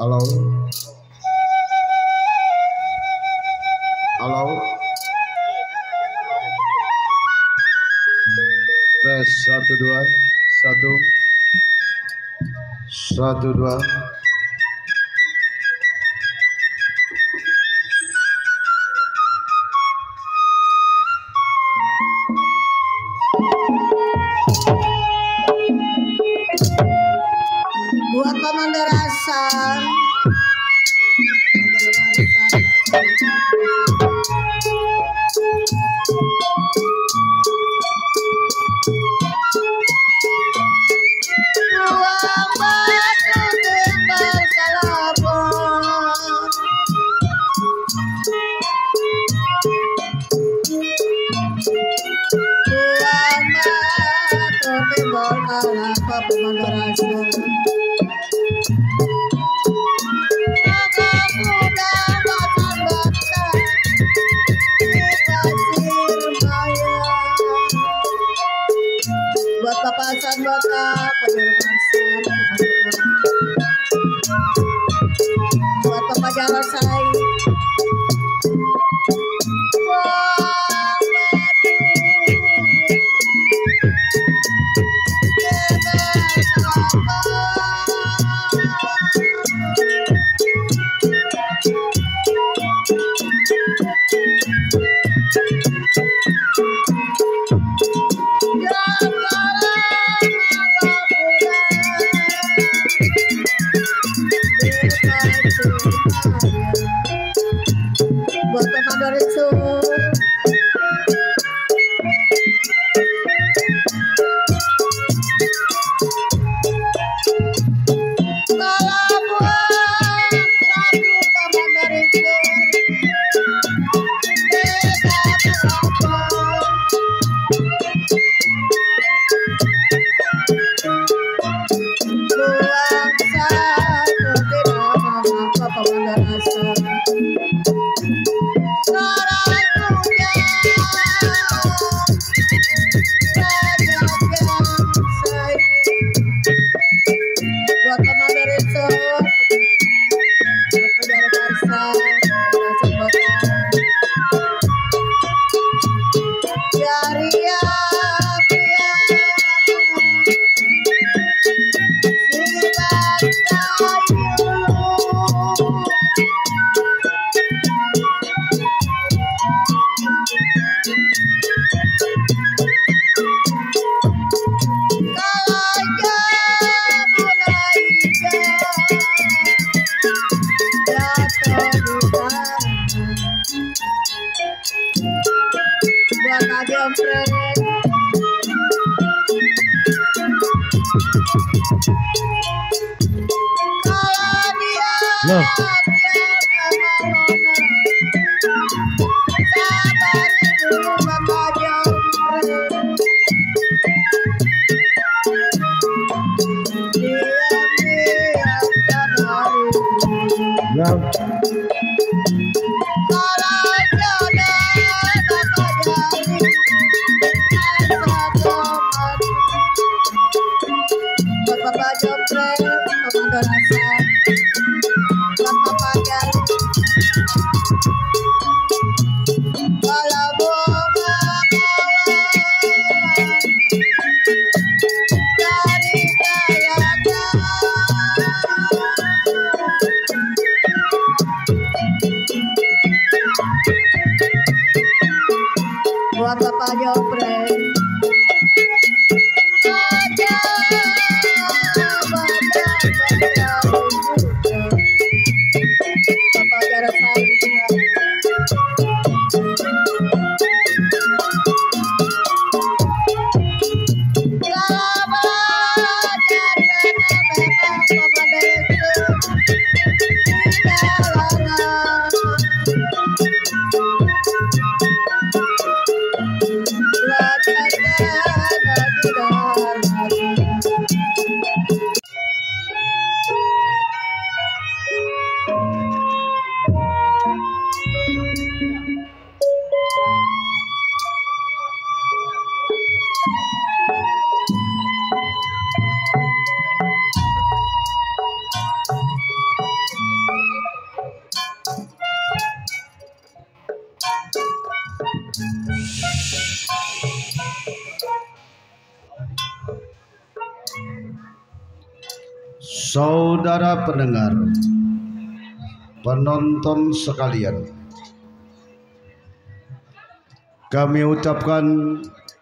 Halo. Halo. Tes 1 2 1 1 2. Buat Komandan Hasan. Ruang batu tembal kalabon. Ruang batu tembal kalabon Komandan Hasan. Buat Bapak Hasan Batak, Penyelamatan, buat Bapak Jarod Sai. Buat Komandan Rizul. Buat Komandan Rizul, buat penjara Karsa, Jaria, buat Nadia Fred. Kalau dia Loh. sabar dulu Bapak Jomfred. Diam-diam sabar dulu. Ya. Buat Bapak Jomfred, Komandan Hasan, buat Bapak Jali. Kalau bunga mawar dari kayangan, buat Bapak Jomfred. Baca, baca. saudara pendengar, penonton sekalian, kami ucapkan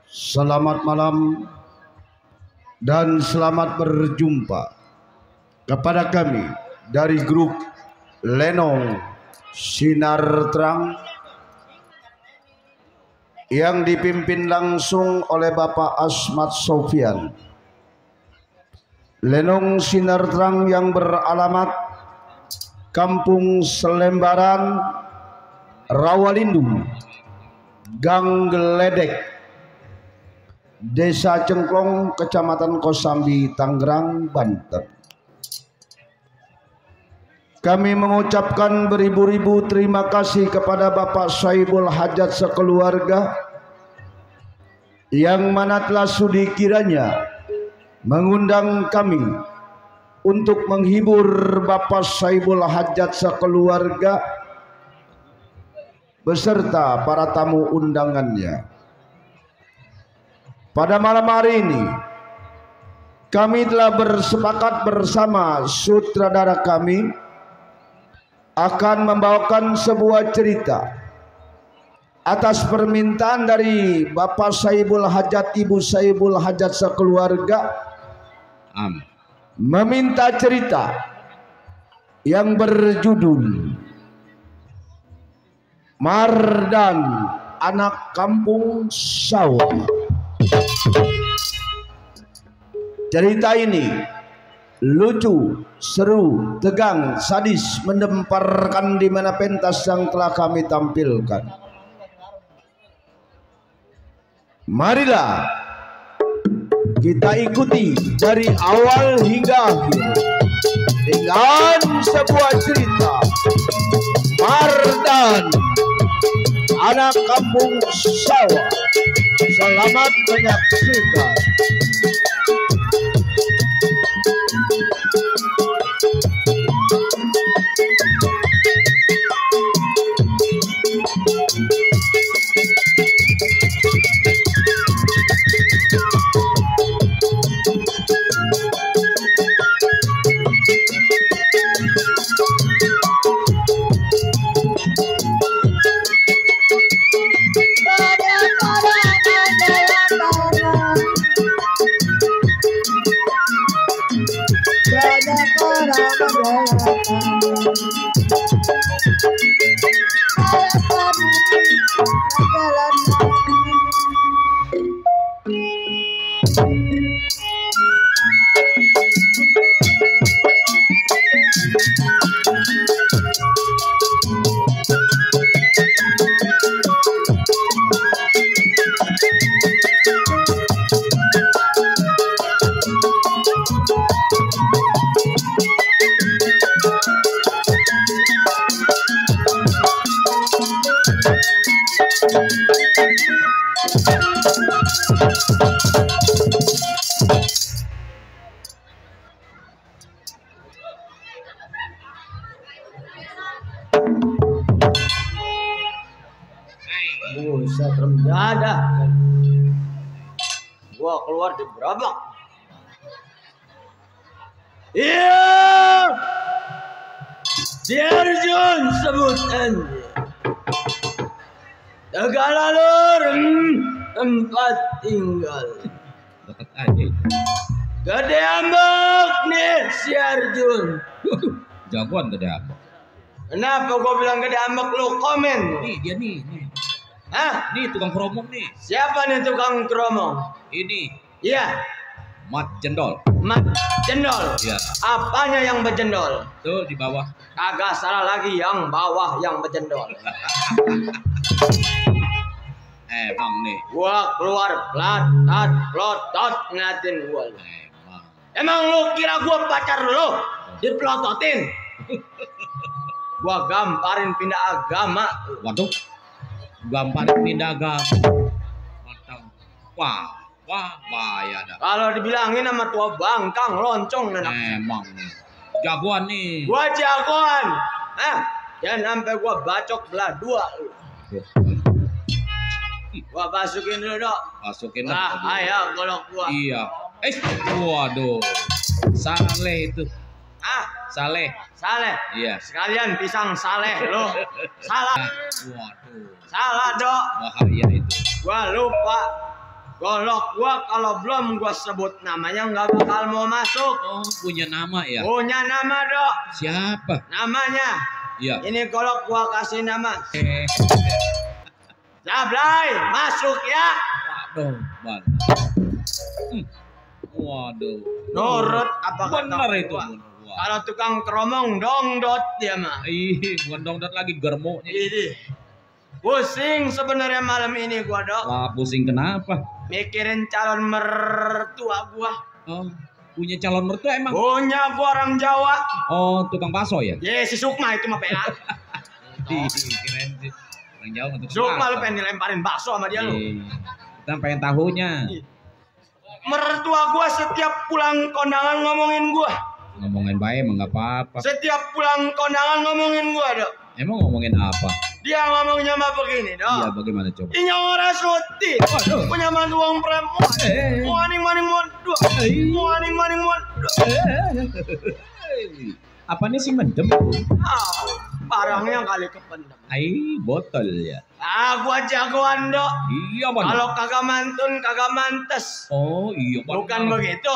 selamat malam dan selamat berjumpa kepada kami dari grup Lenong Sinar Terang yang dipimpin langsung oleh Bapak Asmat Sofian. Lenong Sinar Terang yang beralamat Kampung Selembaran, Rawalindung, Gang Geledek, Desa Cengklong, Kecamatan Kosambi, Tangerang, Banten. Kami mengucapkan beribu-ribu terima kasih kepada Bapak Saibul Hajat sekeluarga yang mana telah sudi kiranya mengundang kami untuk menghibur Bapak Saibul Hajat sekeluarga beserta para tamu undangannya. Pada malam hari ini kami telah bersepakat bersama sutradara kami akan membawakan sebuah cerita atas permintaan dari Bapak Saibul Hajat, Ibu Saibul Hajat sekeluarga, meminta cerita yang berjudul Mardan, Anak Kampung Sawah. Cerita ini lucu, seru, tegang, sadis, mendemparkan di mana pentas yang telah kami tampilkan. Marilah kita ikuti dari awal hingga akhir dengan sebuah cerita Mardan, Anak Kampung Sawah. Selamat menyaksikan. Gua keluar di berabak. Iya, si Arjun sebutan Tegalalur tempat tinggal. Gede ambek nih si Arjun. Jagoan Gede Ambek. Kenapa gua bilang Gede ambek, lu komen? Nih dia nih. Hah? Nih tukang keromong nih. Siapa nih tukang keromong? Ini Iya. Mat Jendol. Mat Jendol. Iya. Apanya yang berjendol? Tuh di bawah. Kagak salah lagi, yang bawah yang berjendol. Bang nih. Gua keluar plotot ngeliatin gua. Emang lu kira gua pacar lu? Diplototin. Gua gamparin pindah agama. Waduh. Gamparin pindah agama. Mantap. Wah, bahaya dah. Kalau dibilangin sama tua bangkang loncong nenek. Emang nih. Jagoan nih. Gua jagoan. Jangan sampai gua bacok belah dua lu. Gua masukin dulu, Dok. Masukin lah. Ayo golok gua. Iya. Waduh. Saleh itu. Ah, Saleh. Saleh. Iya. Sekalian pisang Saleh lo. Salah. Waduh. Salah, Dok. Bahaya itu. Gua lupa. Golok gua kalau belum gua sebut namanya nggak bakal mau masuk. Oh, punya nama ya? Punya nama, Dok. Siapa? Namanya. Iya. Ini golok gua kasih nama. Eh. Sablay, masuk ya. Waduh, Bang. Waduh. Nurut apa kata Benar itu. gua. Wah. Kalau tukang keromong dongdot dia mah. Ih, bukan dongdot lagi germonya. Ini. Pusing sebenarnya malam ini gua, Dok. Lah, pusing kenapa? Mikirin calon mertua gua. Oh, punya calon mertua emang? Punya gua orang Jawa. Oh, tukang bakso ya? Ye, si Sukma itu mah PA. Ih, keren sih. Orang Jawa untuk Sukma lu pengen dilemparin bakso sama dia lu. Kita pengen tahunya. Mertua gua setiap pulang kondangan ngomongin gua. Ngomongin baik emang nggak apa-apa. Setiap pulang kondangan ngomongin gua, Dok. Emang ngomongin apa? Dia ngomongnya mah begini, Iya, Dok. bagaimana coba? Ini orang suti. Waduh. Punya mantu wong perempuan. Maning mon dua. Maning mon dua. Apa nih sih mendem? Barangnya kali kependem. Ai, botol ya. Gua jagoan, Dok. Iya, Bang. Kalau kagak mantun kagak mantes. Oh, iya, Bang. Bukan begitu.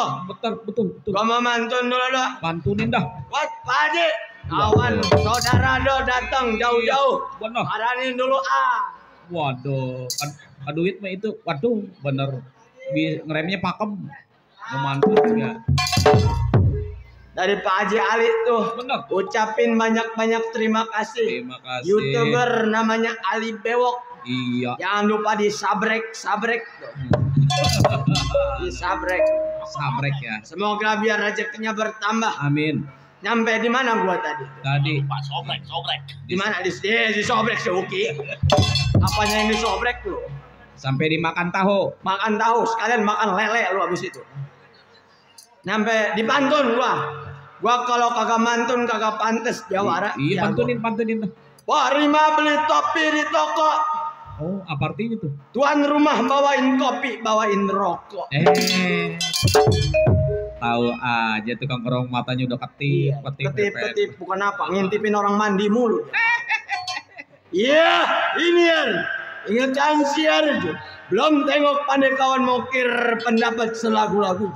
Betul. Gua mau mantun dulu, Dok. Bantuin dah. Wat, Pak Haji. Kawan saudara Do datang jauh-jauh. Bener. Arahin dulu Waduh, duit mah itu, waduh, bener. Ngeremnya pakem. Memantun juga. Dari Pak Haji Ali tuh. Bener. Ucapin banyak-banyak terima kasih. Terima kasih. YouTuber namanya Ali Bewok. Iya. Jangan lupa sabrek tuh. Sabrek. Sabrek ya. Semoga biar rezekinya bertambah. Amin. Nyampe di mana gua tadi? Tadi Pak sobrek. Di mana di sobrek si Uki? Apanya yang disobrek lu? sampai dimakan tahu. Makan tahu sekalian makan lele lu habis itu. Nyampe di pantun gua. Gua kalau kagak mantun kagak pantes jawara. Iya, pantunin. Wah, Rima beli topi di toko. Oh, apa artinya tuh? Tuan rumah bawain kopi, bawain rokok. Tahu aja tukang kerong matanya udah ketip. Bukan apa, ngintipin orang mandi mulu. Iya, ini ya. Ingatkan siar itu. Belum tengok pandai kawan mokir pendapat selagu-lagu.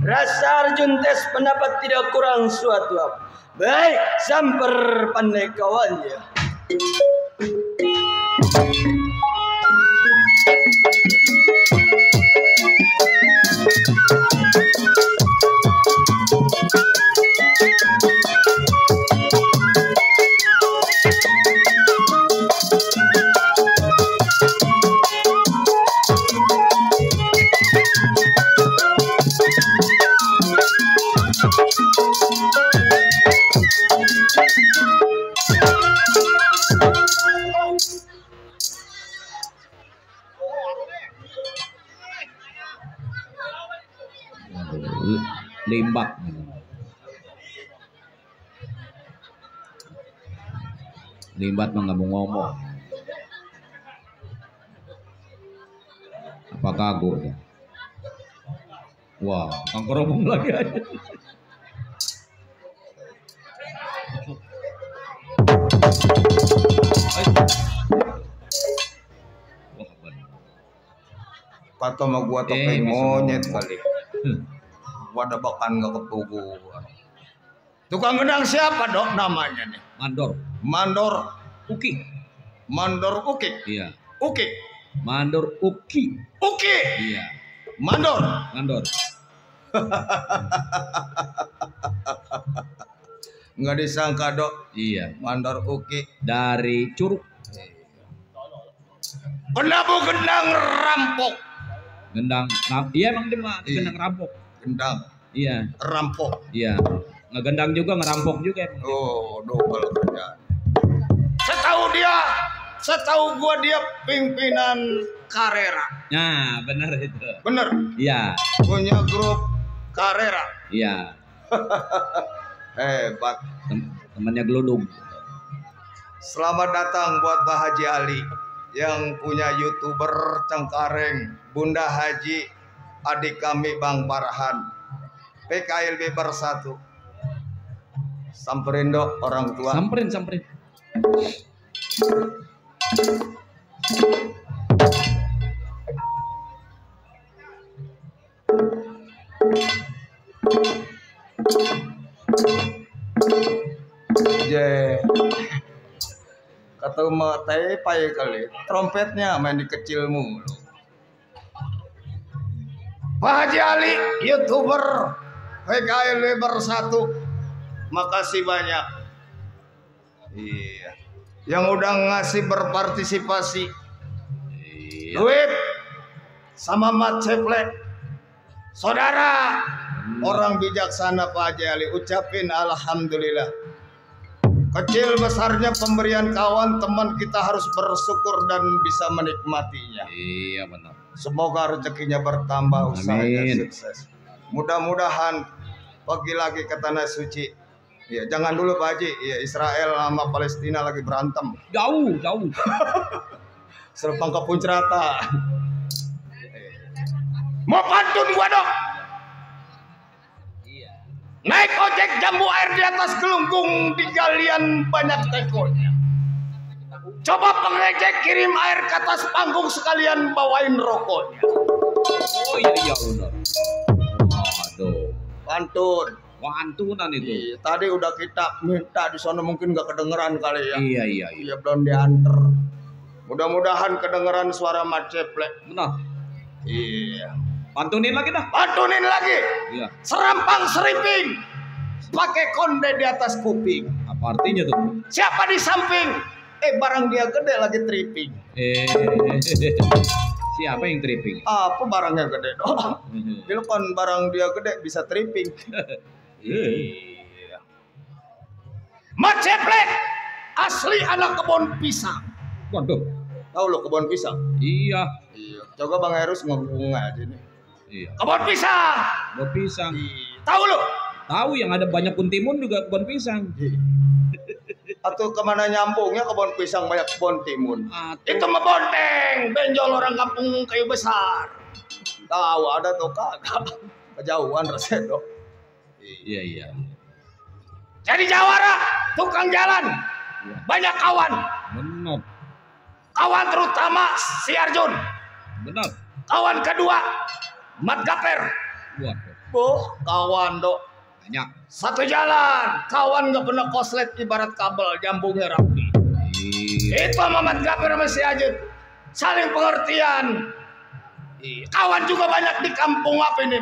Rasa Arjun tes pendapat tidak kurang suatu apa. Baik, samper pandai kawannya. Limbat mah nggak mau ngomong. Apa kagok ya? Wah, kang keromong lagi aja. Wah, bener. Kata sama gua topeng monyet kali. Gua ada bahkan nggak ketugu. Tukang gendang siapa dok namanya nih? Mandor. Mandor Uki. Mandor Uki. Iya. Uki. Mandor Uki. Uki. Iya. Mandor. Mandor. Nggak disangka dok. Iya. Mandor Uki. Dari Curug. Penabuh gendang rampok. Gendang. Iya emang dia mah gendang rampok. Gendang Iya. rampok. Iya. Ngegendang juga, ngerampok juga emang. Oh, double kerjaan. Setahu gua dia pimpinan Carrera. Nah, benar itu. Bener. Iya. Punya grup Carrera. Iya. Hebat. Temannya Geludung. Selamat datang buat Pak Haji Ali yang punya YouTuber Cengkareng, Bunda Haji, adik kami Bang Farhan, PKLB Bersatu. Samperin dok orang tua. Samperin. Kata emak teh pai kali. Trompetnya main di kecilmu. Pak Haji Ali, YouTuber PKLB Bersatu. Makasih banyak. Iya. Yang udah ngasih berpartisipasi. Iya. Duit sama Mat Ceplek. Saudara, orang bijaksana Pak Haji Ali, ucapin alhamdulillah. Kecil besarnya pemberian kawan teman kita harus bersyukur dan bisa menikmatinya. Iya benar. Semoga rezekinya bertambah, usahanya sukses. Mudah-mudahan pergi lagi ke tanah suci. Ya, jangan dulu Pak Haji. Ya, Israel sama Palestina lagi berantem. Jauh. Serpang ke Puncrata. Mau pantun gua dong. Iya. Naik ojek jambu air di atas gelunggung di galian banyak tekonya. Coba pengejek kirim air ke atas panggung sekalian bawain rokoknya. Oh iya benar. Aduh. Pantun. Pantunan itu. Iya, tadi udah kita minta di sana mungkin nggak kedengeran kali ya. Iya. Iya belum diantar. Mudah-mudahan kedengeran suara Mat Ceplek. Benar. Iya. Pantunin lagi dah. Pantunin lagi. Iya. Serampang serimping. Pakai konde di atas kuping. Apa artinya tuh? Siapa di samping? Barang dia gede lagi tripping. Siapa yang tripping? Apa barangnya gede doang? Itu kan barang dia gede bisa tripping. Iya. Mat Ceplek asli anak kebun pisang. Waduh. Tahu lo kebun pisang? Iya. Iya. Coba Bang Erus ngomong aja nih. Iya. Kebun pisang. Kebun pisang. Iya. Tahu lo? Tahu yang ada banyak puntimun juga kebun pisang. Iya. Atau kemana nyambungnya kebun pisang banyak kebun timun? Itu mah bonteng, benjol orang kampung kayu besar. Tahu ada tuh kagak? Kejauhan resep dok. Iya. Jadi jawara, tukang jalan, banyak kawan. Benar. Kawan terutama si Arjun. Benar. Kawan kedua, Mat Gaper. Waduh. Kawan dok. Banyak. Satu jalan, kawan nggak pernah koslet ibarat kabel, jambungnya rapi. Itu Mamat Gaper sama si Ajit, saling pengertian. Kawan juga banyak di kampung apa ini?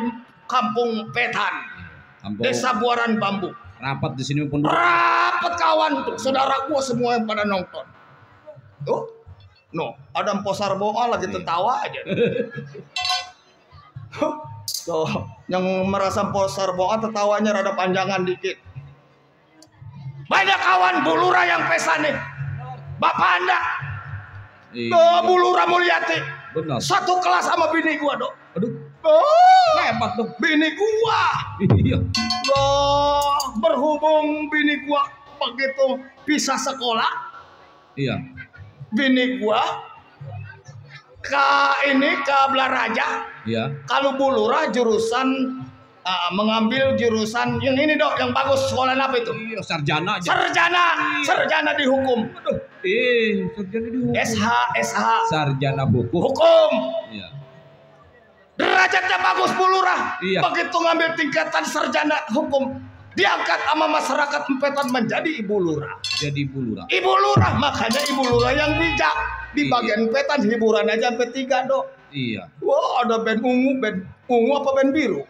Kampung Petan, Desa Buaran Bambu. Rapat di sini pun. Rapat kawan tuh, saudara gua semua yang pada nonton. Tuh, ada Posar Boa lagi tertawa aja. Tuh, yang merasa Posar Boa tertawanya rada panjangan dikit. Banyak kawan Bulura yang pesan nih. Bapak Anda. Bulura Mulyati. Benar. Satu kelas sama bini gua, Dok. Aduh. Hebat dong. Bini gua. Iya. Berhubung bini gua begitu bisa sekolah. Iya. Bini gua ke Blaraja. Iya. Kalau Bulura jurusan mengambil jurusan yang ini dok, yang bagus sekolah apa itu? Iya, sarjana aja. Sarjana di hukum. Aduh, sarjana di hukum. SH. Sarjana hukum. Hukum. Iya. Derajatnya bagus Bu Lurah. Iya. Begitu ngambil tingkatan sarjana hukum, diangkat sama masyarakat Empetan menjadi Ibu Lurah. Jadi Ibu Lurah. Ibu Lurah, makanya Ibu Lurah yang bijak. Di bagian Empetan hiburan aja sampai 3, Dok. Iya. Wah, ada band ungu apa band biru?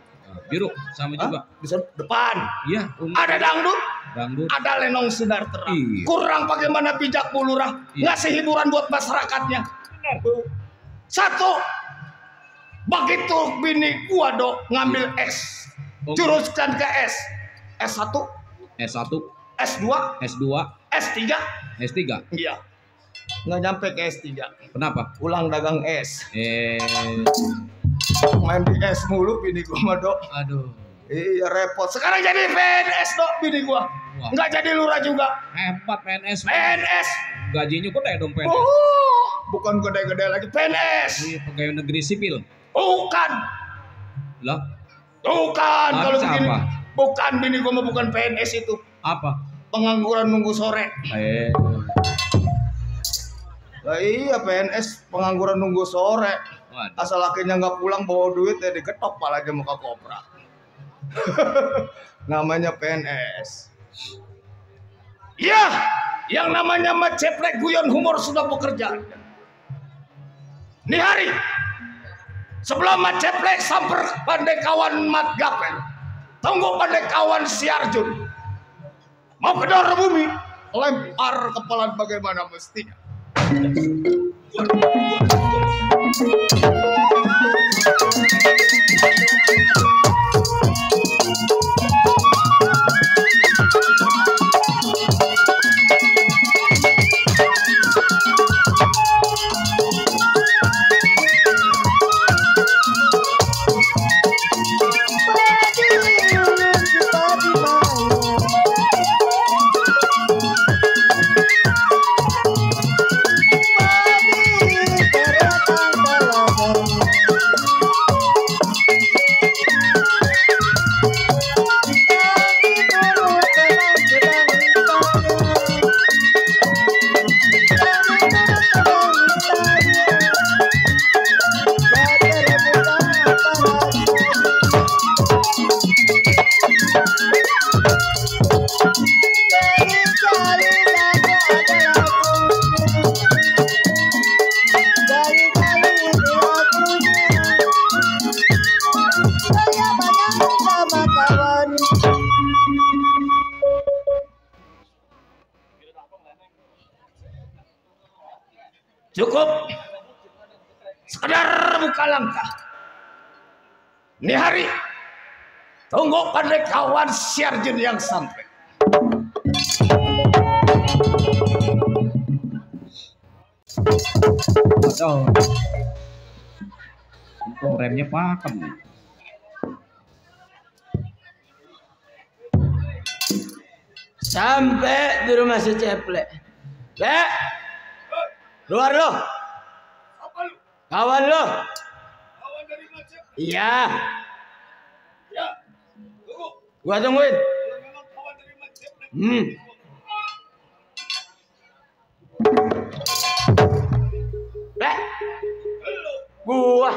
Biru sama juga. Bisa depan. Iya. Ada dangdut. Dangdut. Ada lenong sinar terang. Iya. Kurang bagaimana bijak Bu Lurah. Iya. Ngasih hiburan buat masyarakatnya. Satu. Begitu bini gua, Dok, ngambil S. Oh. Juruskan ke S. S1, S1, S2, S2, S3. S3. Iya. Nggak nyampe ke S3. Kenapa? Pulang dagang es. Main di es mulu bini gua mah, Dok. Aduh. Iya repot. Sekarang jadi PNS, Dok, bini gua. Wah. Nggak jadi lurah juga. Hebat PNS. PNS. Gajinya gede dong PNS. Bukan gede-gede lagi. PNS. Ini pegawai negeri sipil. Bukan. Lah, Bukan. Habis Kalau begini. apa? Bukan, bini gua mah bukan PNS itu. apa? Pengangguran nunggu sore. Lah iya PNS pengangguran nunggu sore. Waduh. Asal lakinya nggak pulang bawa duit ya diketok palanya muka kopra. Namanya PNS. Ya, yang namanya Mat Ceplek guyon humor sudah bekerja. Nih hari sebelum Mat Ceplek samper pandai kawan Mat Gaper, tunggu pandai kawan si Arjun. Mau kedor bumi, lempar kepala bagaimana mestinya. Cukup sekedar buka langkah. Nih hari tunggu pandai kawan Sarjun yang sampai. Aduh. Untung remnya pakem. Sampai di rumah si Ceplek. Lek, keluar lo. Kawan lo. Kawan dari Mat Ceplek. Iya. Ya. Tunggu. Gua tungguin. Memang kawan dari Mat Ceplek. Lek. Gua.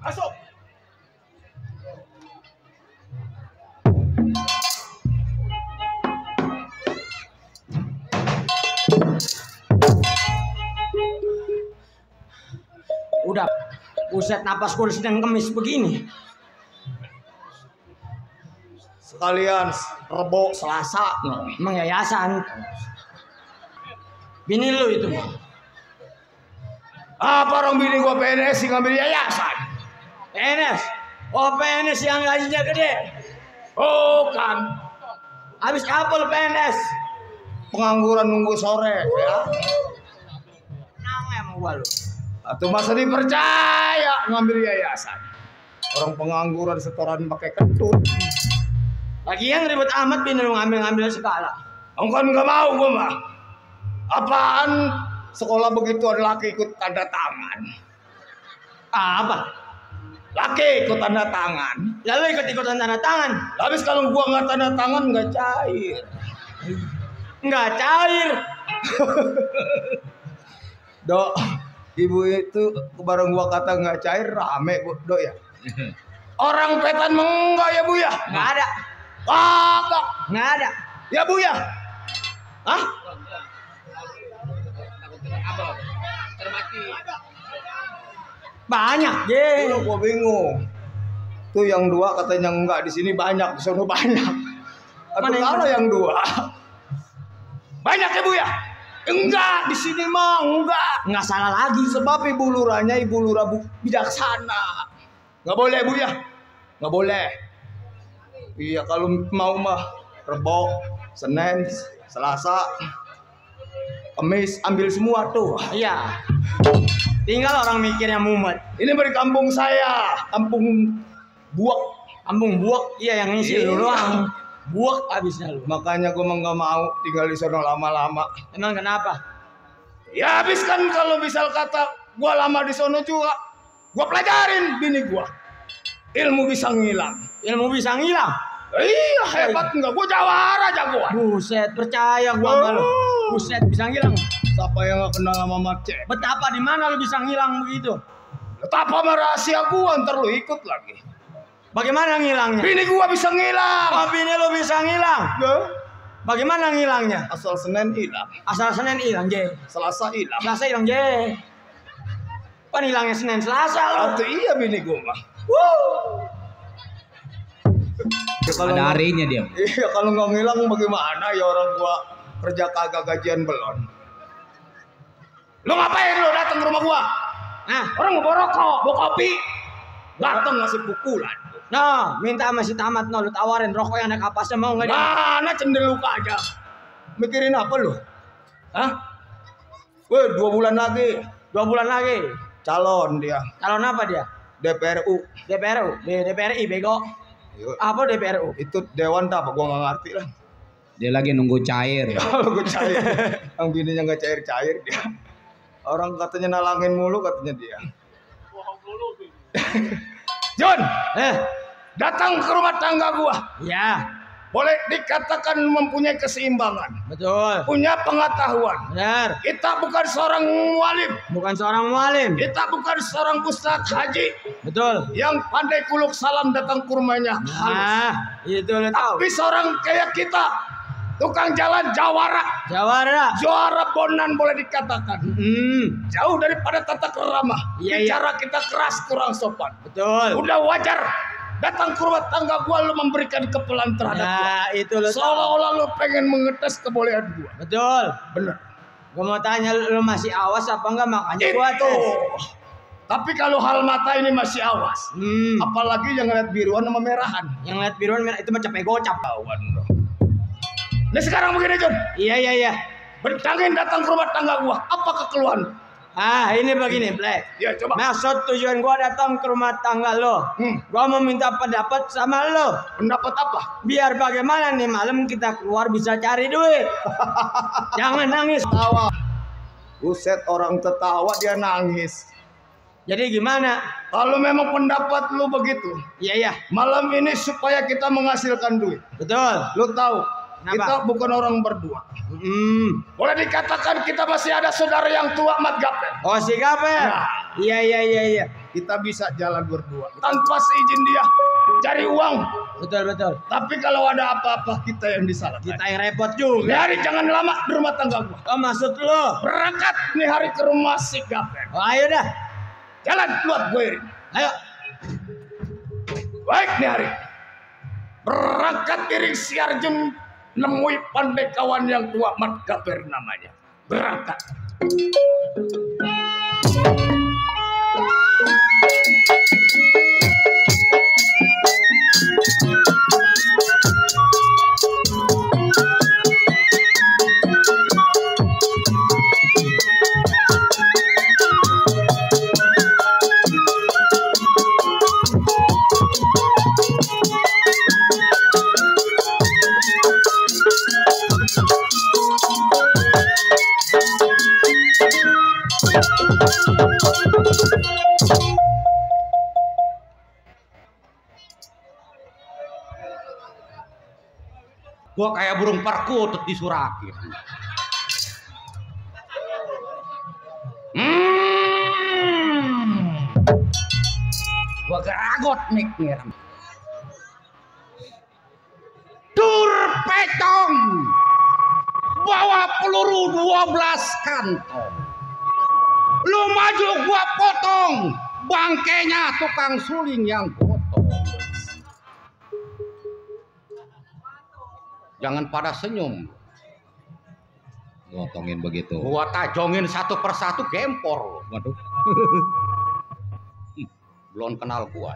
Masuk. Udah, buset napas gue sedang kemis begini. Sekalian Rebo Selasa. Emang yayasan. Bini lu itu. Apa orang bini gua PNS ngambil yayasan? PNS. Oh PNS yang gajinya gede. Oh kan. Habis apa lu PNS? Pengangguran nunggu sore ya. Nang emang gua lu. Atau masa dipercaya ngambil yayasan. Orang pengangguran setoran pakai kentut. Lagian ribet amat bini lu ngambil segala. Kan nggak mau gua mah. Apaan sekolah begitu ada laki ikut tanda tangan? Apa? Laki ikut tanda tangan. Lalu ikut-ikutan tanda tangan. Habis kalau gua nggak tanda tangan nggak cair. Nggak cair. Dok, ibu itu bareng gua kata nggak cair rame bu, dok ya. Orang petan enggak ya bu ya? Nggak ada. Kagak. Nggak ada. Ya bu ya? Hah? Banyak deh. Gua bingung. Tuh yang dua katanya enggak, di sini banyak, di sana banyak. Atau mana yang dua? Banyak ya bu ya? Enggak, di sini mah enggak. Nggak salah lagi. Sebab ibu lurahnya ibu lurah bijaksana. Nggak boleh bu ya? Nggak boleh. Iya kalau mau mah Rebo, Senin, Selasa, Kamis ambil semua tuh. Iya. Tinggal orang mikirnya mumet. Ini dari kampung saya, kampung Buak. Kampung Buak, iya yang ngisi lu doang. Buak habisnya lu. Makanya gue mah nggak mau tinggal di sana lama-lama. Emang kenapa? Ya habis kan kalau misal kata gue lama di sana juga, gue pelajarin bini gue. Ilmu bisa ngilang. Ilmu bisa ngilang. Iya hebat enggak, gue jawara jagoan. Buset, percaya gua sama lu. Buset, bisa ngilang. Siapa yang gak kenal sama Macet? Betapa di mana lu bisa ngilang begitu? Betapa rahasia gua, ntar lu ikut lagi. Bagaimana ngilangnya? Bini gua bisa ngilang. Oh, bini lu bisa ngilang. Ya. Bagaimana ngilangnya? Asal Senin hilang, Asal Senin hilang, J. Selasa hilang. Selasa hilang, J. Pan hilangnya Senin Selasa lu. Atau iya bini gua mah. Ya, Ada harinya dia. Iya kalau nggak ngilang bagaimana ya orang gua kerja kagak gajian belum. Lu ngapain lu datang ke rumah gua? Nah, Orang mau rokok, mau kopi, datang ngasih pukulan. no, minta sama si Tamat no, lu tawarin rokok yang ada kapasnya mau nggak dia? Mana cendeluka aja. Mikirin apa lu? Hah? Weh 2 bulan lagi 2 bulan lagi. calon dia Calon apa dia? DPRU. DPRI bego. Yuk. Apa DPRU? Itu dewan apa? Gua nggak ngerti lah. Dia lagi nunggu cair. Kalau gue cair, yang bininya nggak cair dia. Orang katanya nalangin mulu katanya dia. John, datang ke rumah tangga gua. Ya, Boleh dikatakan mempunyai keseimbangan, betul. punya pengetahuan. Benar. Kita bukan seorang mualim, Bukan seorang mualim. kita bukan seorang ustadz haji Betul. yang pandai kuluk salam datang ke rumahnya. Nah, itu lu tahu. Tapi seorang kayak kita, tukang jalan jawara, Jawara. juara bonan boleh dikatakan. Jauh daripada tata kerama. Iya, Bicara kita keras kurang sopan. Betul. Udah wajar datang ke rumah tangga gua lu memberikan kepelan terhadap gua. Nah, itu lu tahu. Seolah-olah lu pengen mengetes kebolehan gua. Betul. Bener. Gua mau tanya lu masih awas apa enggak, makanya gua Itu. tes. Tapi kalau hal mata ini masih awas. Apalagi yang ngeliat biruan sama merahan. Yang lihat biruan merah itu mah capek gocap. Kawan lo. Nah sekarang begini John. Iya. Bertangin datang ke rumah tangga gua. Apa kekeluhan? Ini begini, Black. Ya coba. Maksud tujuan gua datang ke rumah tangga lo. Gua mau minta pendapat sama lo. Pendapat apa? Biar bagaimana nih malam kita keluar bisa cari duit. Jangan nangis. Tawa. Buset orang tertawa dia nangis. Jadi gimana? Kalau memang pendapat lu begitu, Iya. malam ini supaya kita menghasilkan duit. Betul. Lu tahu, Kenapa? kita bukan orang berdua. Boleh dikatakan kita masih ada saudara yang tua, Mat Gaper. Oh, si Gaper. Ya. Iya. Kita bisa jalan berdua tanpa seizin dia, cari uang. Betul. Tapi kalau ada apa-apa kita yang disalahkan. Kita yang repot juga. Nih hari jangan lama di rumah tangga gua. Oh, maksud lo? Berangkat nih hari ke rumah si Gaper. Oh, ayo dah. Jalan keluar gue. Ayo. Baik nih hari. Berangkat iring si Arjun nemui pandai kawan yang tua, Mat Gaper namanya. Berangkat. Gua kayak burung perkutut di Surakir. Gua geragot nih. Dur pecong. Bawa peluru 12 kantong. Lu maju gua potong. Bangkainya tukang suling yang potong. Jangan pada senyum. Ngotongin begitu. Gua tajongin satu persatu gempor. Waduh. Belum kenal gua.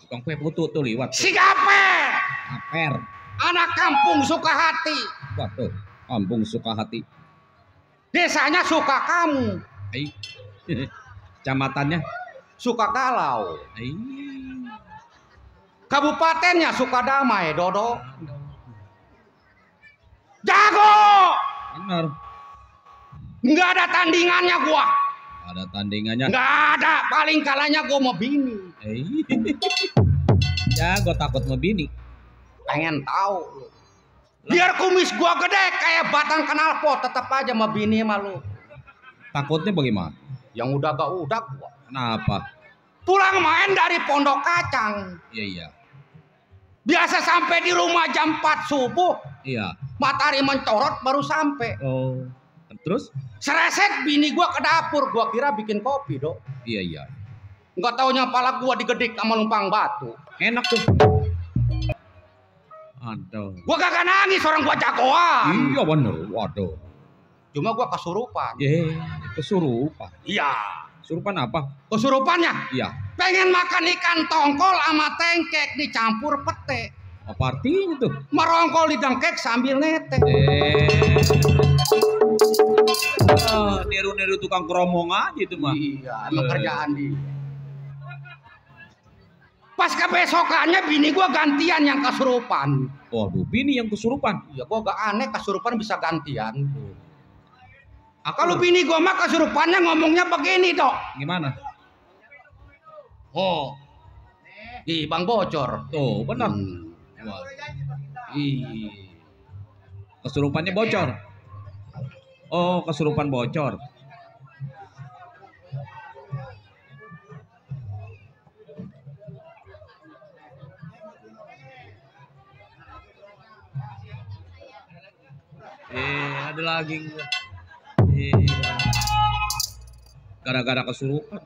Tukang kue putu tuh liwat. Si Gaper. Gaper. Anak kampung Sukahati. Waduh. Kampung Sukahati. Desanya suka kamu. Kecamatannya Sukagalau. Kabupatennya Sukadamai, Dodo. Jago. Benar. Nggak ada tandingannya gua. Ada tandingannya. Nggak ada. Paling kalahnya gua mau bini. Ya, gua takut mau bini. Pengen tahu. Biar kumis gua gede kayak batang knalpot, tetap aja mau bini malu. Takutnya bagaimana? Yang udah gua. Kenapa? Pulang main dari Pondok Kacang. Iya. Biasa sampai di rumah jam 4 subuh. Iya. Matahari mencorot baru sampai. Oh. Terus? Sereset bini gua ke dapur, gua kira bikin kopi, Dok. Iya. Enggak taunya pala gua digedik sama lumpang batu. Enak tuh. Aduh. Gua kagak nangis, orang gua jagoan. Iya bener. Waduh. Cuma gua kesurupan. Kesurupan. Iya. Kesurupan apa? Kesurupannya? Iya. Pengen makan ikan tongkol sama tengkek dicampur pete. Apa artinya tuh? Merongkol di dengkek sambil nete. Niru-niru tukang keromong aja itu mah. Iya, emang kerjaan dia. Pas kebesokannya bini gua gantian yang kesurupan. Waduh, bini yang kesurupan. Iya, gua gak aneh kesurupan bisa gantian. Kalau bini gua mah kesurupannya ngomongnya begini, Dok. Gimana? Oh. Ih, Bang bocor. Tuh, benar. Kesurupannya bocor. Oh, kesurupan bocor. Ada lagi. Gara-gara kesurupan.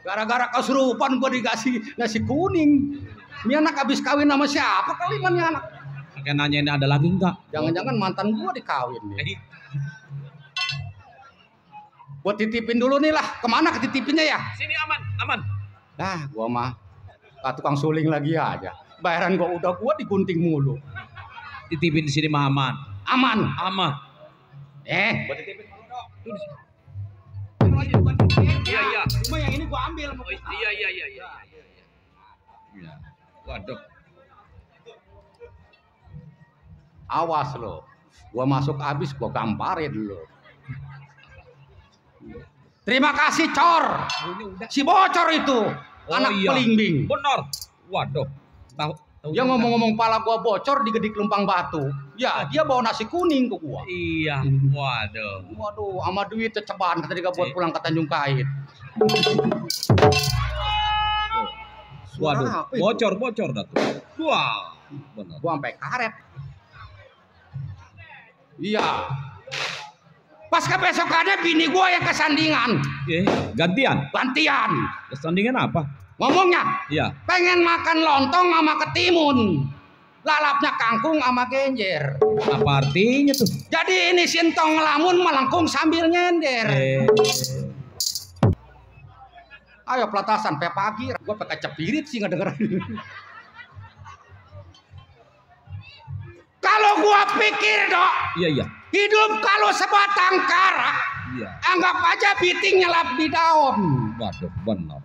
Gara-gara kesurupan gua dikasih nasi kuning. Ini anak habis kawin sama siapa kali ini anak? Kayak nanyain ada lagi enggak? Jangan-jangan mantan gua dikawin nih. Gua titipin dulu nih lah. Kemana ketitipinnya ya? Sini aman. Nah, gua mah tukang suling lagi aja. Bayaran gua udah gua digunting mulu. Titipin di sini mah aman. Aman. Gua titipin dulu, Dok. Iya. Cuma yang ini gua ambil. Iya. Waduh. Awas lo. Gua masuk habis gua gamparin lo. Terima kasih, Cor. Si bocor itu. Anak pelimbing. Benar. Waduh. Tahu. Dia ngomong-ngomong pala gua bocor digedik lumpang batu. Ya, dia bawa nasi kuning ke gua. Iya. Waduh. Waduh, sama duit ceceban kata dia buat pulang ke Tanjung Kait. Waduh, Suara apa itu? bocor dah tuh. Wah, benar. Gua sampai karet. Iya. Pas kebesokannya bini gua yang kesandingan. Gantian. Sandingan apa? Ngomongnya, Iya. pengen makan lontong sama ketimun. Lalapnya kangkung sama genjer. Apa artinya tuh? Jadi ini sintong ngelamun melengkung sambil nyender. Ayo pelatasan pe pagi. Gua pakai cepirit sih ngedengerin. Kalau gua pikir, Dok. Iya. Hidup kalau sebatang kara. Iya. Anggap aja biting nyelap di daun. Waduh, benar.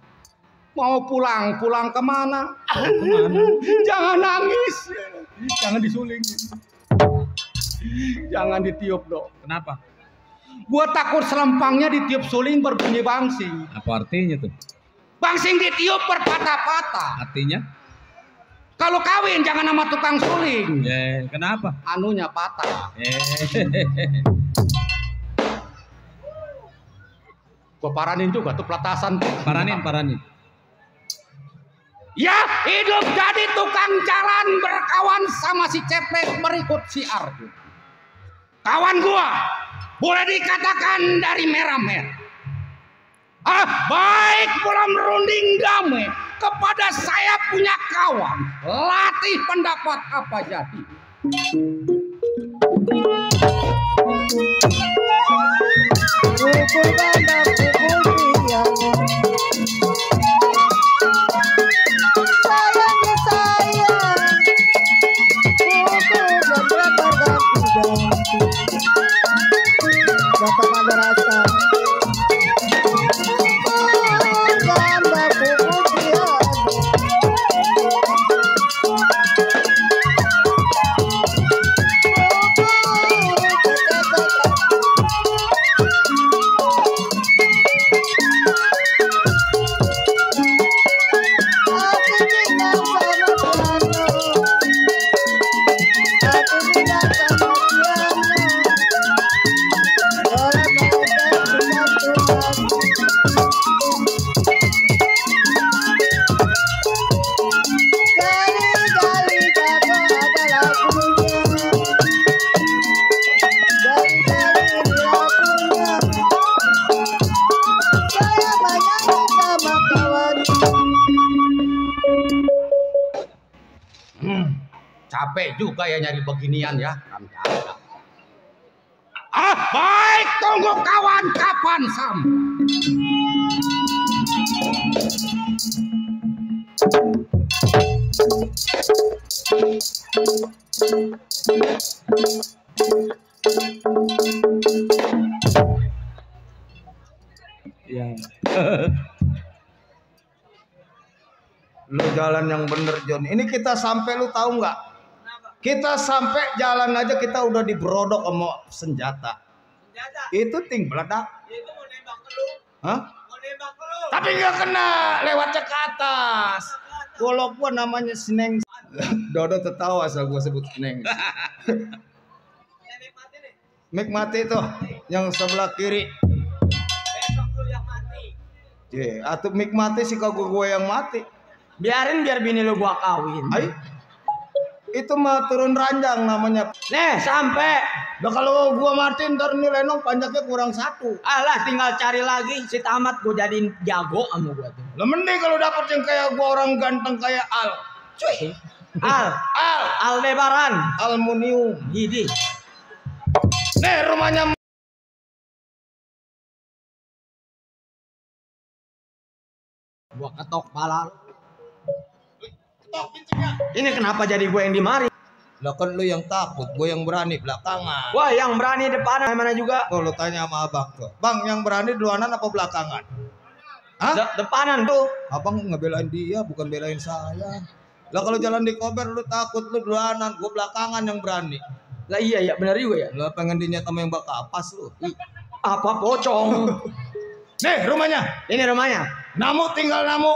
Mau pulang kemana? Jangan nangis. Jangan disuling. Jangan ditiup, Dok. Kenapa? Gua takut selempangnya ditiup suling berbunyi bangsing. Apa artinya tuh? Bangsing ditiup berpatah-patah. Artinya? Kalau kawin jangan sama tukang suling. Kenapa? Anunya patah. Gua paranin juga tuh pelatasan. Paranin. Ya, hidup jadi tukang jalan berkawan sama si Cepet berikut si Arjun. Kawan gua boleh dikatakan dari merah-merah. Baik belum runding damai kepada saya punya kawan. Latih pendapat apa jadi. Capek juga ya nyari beginian ya. Baik, tunggu kawan kapan sampai. Iya. Lu jalan yang bener, John. Ini kita sampai, lu tahu nggak? Kita sampai jalan aja kita udah diberodok sama senjata. Itu ting meledak. Itu mau nembak ke lu. Hah? Mau nembak ke lu. Tapi nggak kena, lewatnya ke atas. Kalau gua namanya Seneng. Dodo tertawa asal gua sebut Seneng. Mik mati tuh, yang sebelah kiri. Besok lu yang mati. Atau mik mati sih kagak gua yang mati. Biarin biar bini lu gua kawin. Ay, itu mah turun ranjang namanya. Nih sampai. Nah kalau gua mati ntar nih Lenong panjangnya kurang 1. Alah tinggal cari lagi si tamat gua jadiin jago sama gua tuh. Lah mending kalau dapet yang kayak gua orang ganteng kayak Al. Cuy. Aldebaran. Aluminium. Gidi. Nih rumahnya. Gua ketok pala. Ini kenapa jadi gue yang dimari? Lah kan lu yang takut, gue yang berani belakangan. Wah yang berani depan mana juga. Tuh lu tanya sama abang tuh. Bang yang berani duluanan apa belakangan? Hah? Depanan tuh. Abang ngebelain dia bukan belain saya. Lah kalau jalan di Kober lu takut, lu duluanan, gue belakangan yang berani. Lah iya ya benar juga ya. Lah pengen dinyat sama yang bakal kapas lu. Apa pocong? Nih rumahnya. Ini rumahnya. Namu tinggal namu.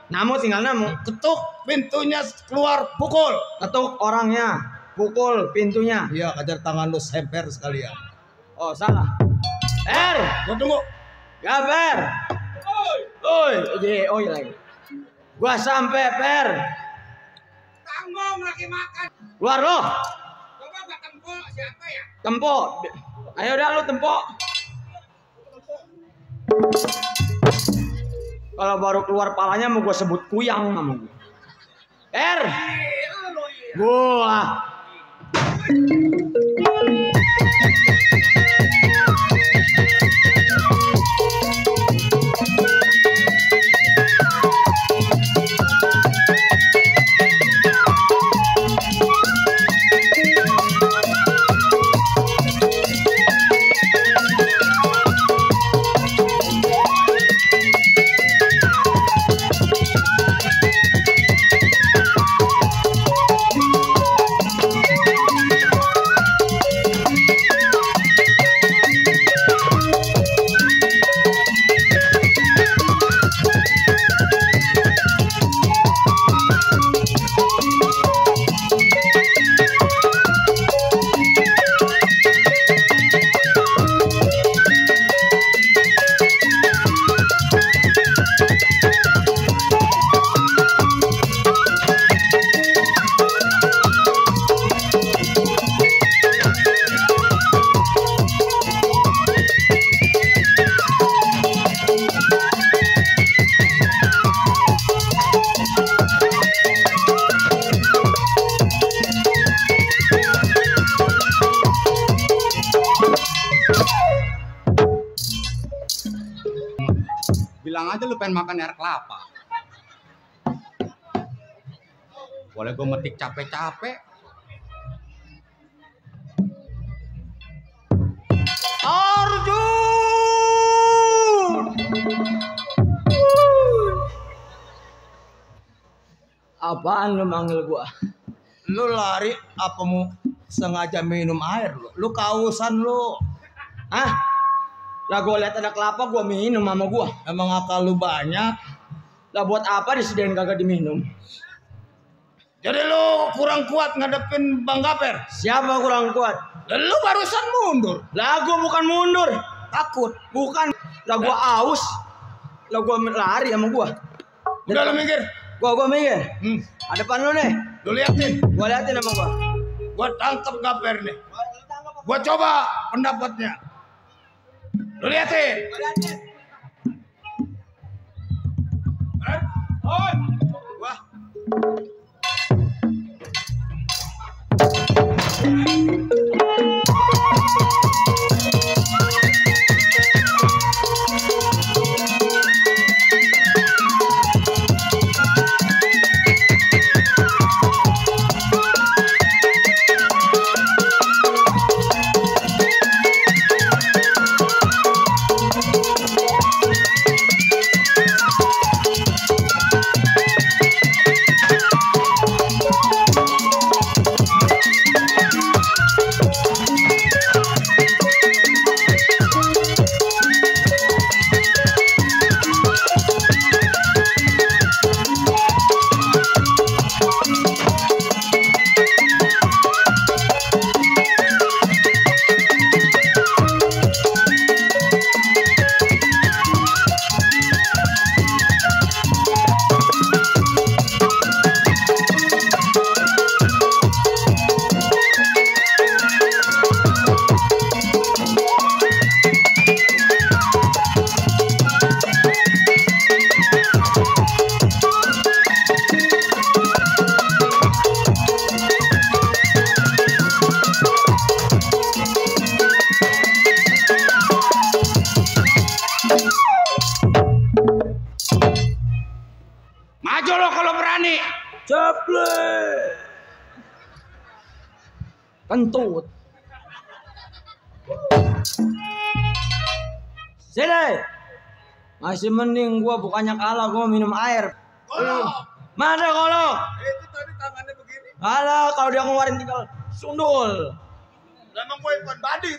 Namu tinggal namu. Ketuk pintunya keluar pukul. Ketuk orangnya. pukul pintunya. Iya, kejar tangan lu semper sekalian. Oh, salah. Gua tunggu. Gaber. Oi lagi. Gua sampai Per. Tanggung lagi makan. Keluar lo. Coba gak tempo siapa ya? Tempo. Ayo dah lu tempo. Kalau baru keluar palanya mau gua sebut kuyang sama gua. Per. Gua. Bilang aja lu pengen makan air kelapa. Boleh gue metik capek-capek. Arjun. Apaan lu manggil gua? Lu lari apa mau sengaja minum air lu? Lu kausan lu. Hah? Lah gua lihat ada kelapa gua minum sama gua. Emang akal lu banyak. Lah buat apa disediain kagak diminum? Jadi lu kurang kuat ngadepin Bang Gaper. Siapa kurang kuat? Lu barusan mundur. Lah gua bukan mundur. Takut. Bukan. Lah gua aus. Lah gua lari sama gua. Udah lu minggir. Gua mikir. Ada depan lu nih. Lu liatin. Gua liatin sama gua. Gua tangkap Gaper nih. Gua coba pendapatnya. Lu liatin. Gua liatin. Wah. Maju lo kalau berani. Ceplet. Kentut. Sini. Masih mending gua bukannya kalah, gua minum air. Mana kolok? Itu tadi tangannya begini. Alah, kalau dia ngeluarin tinggal sundul. Emang gue Ipan Badim.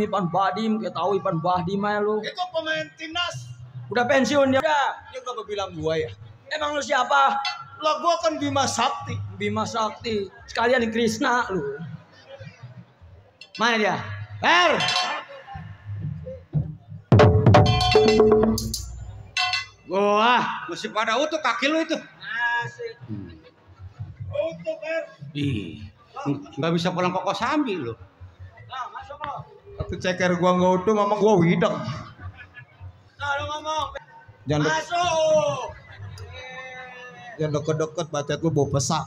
Ipan Badim, kita tahu Ipan Badim aja lu. Itu pemain timnas. Udah pensiun dia. Udah. Dia gak bilang gua ya. Emang lu siapa? Lah gua kan Bima Sakti. Bima Sakti. Sekalian Krishna lu. Mana dia? Per. Wah, Masih pada utuh kaki lu itu. asik. Untuk Ih, nggak bisa pulang kok Kosambi lu. Nah, masuk lo. Aku ceker gua nggak utuh, mama gua widang. Nah, lu ngomong. Jangan Masuk. jangan deket-deket, bacot lu bau pesak.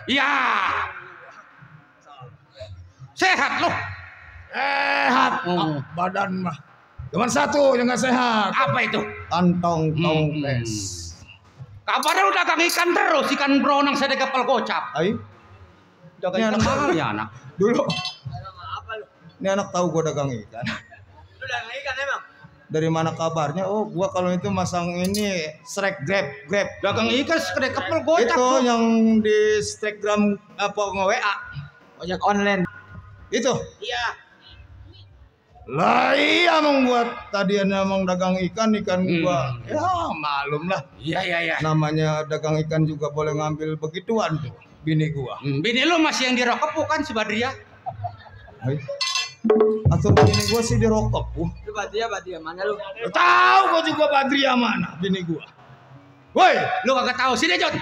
Iya. Sehat lu. Sehat. Oh. Badan mah. Cuman satu yang nggak sehat. Apa itu? Kantong tongkes. Kabarnya lu dagang ikan terus, ikan beronang saya kepal gocap. Ayo. Dagang Ini ikan anak- mahal ya anak. Dulu Apa lu? ini anak tahu gua dagang ikan. Lu udah ikan emang? Dari mana kabarnya? Oh, gua kalau itu masang ini strike grab. Dagang ikan sekedar kepal gocap. Itu lu. yang di Instagram apa nge-WA. Ojek online. Itu. Iya. Lah iya emang gua tadi emang dagang ikan gua. Ya malum lah. Iya. Namanya dagang ikan juga boleh ngambil begituan tuh bini gua. Bini lu masih yang dirokok bukan si Badria? Hai. Atau bini gua sih dirokok. Lu Badia mana lu? Tahu gua juga Badriah mana bini gua. Woi, Lu kagak tahu sini Jod.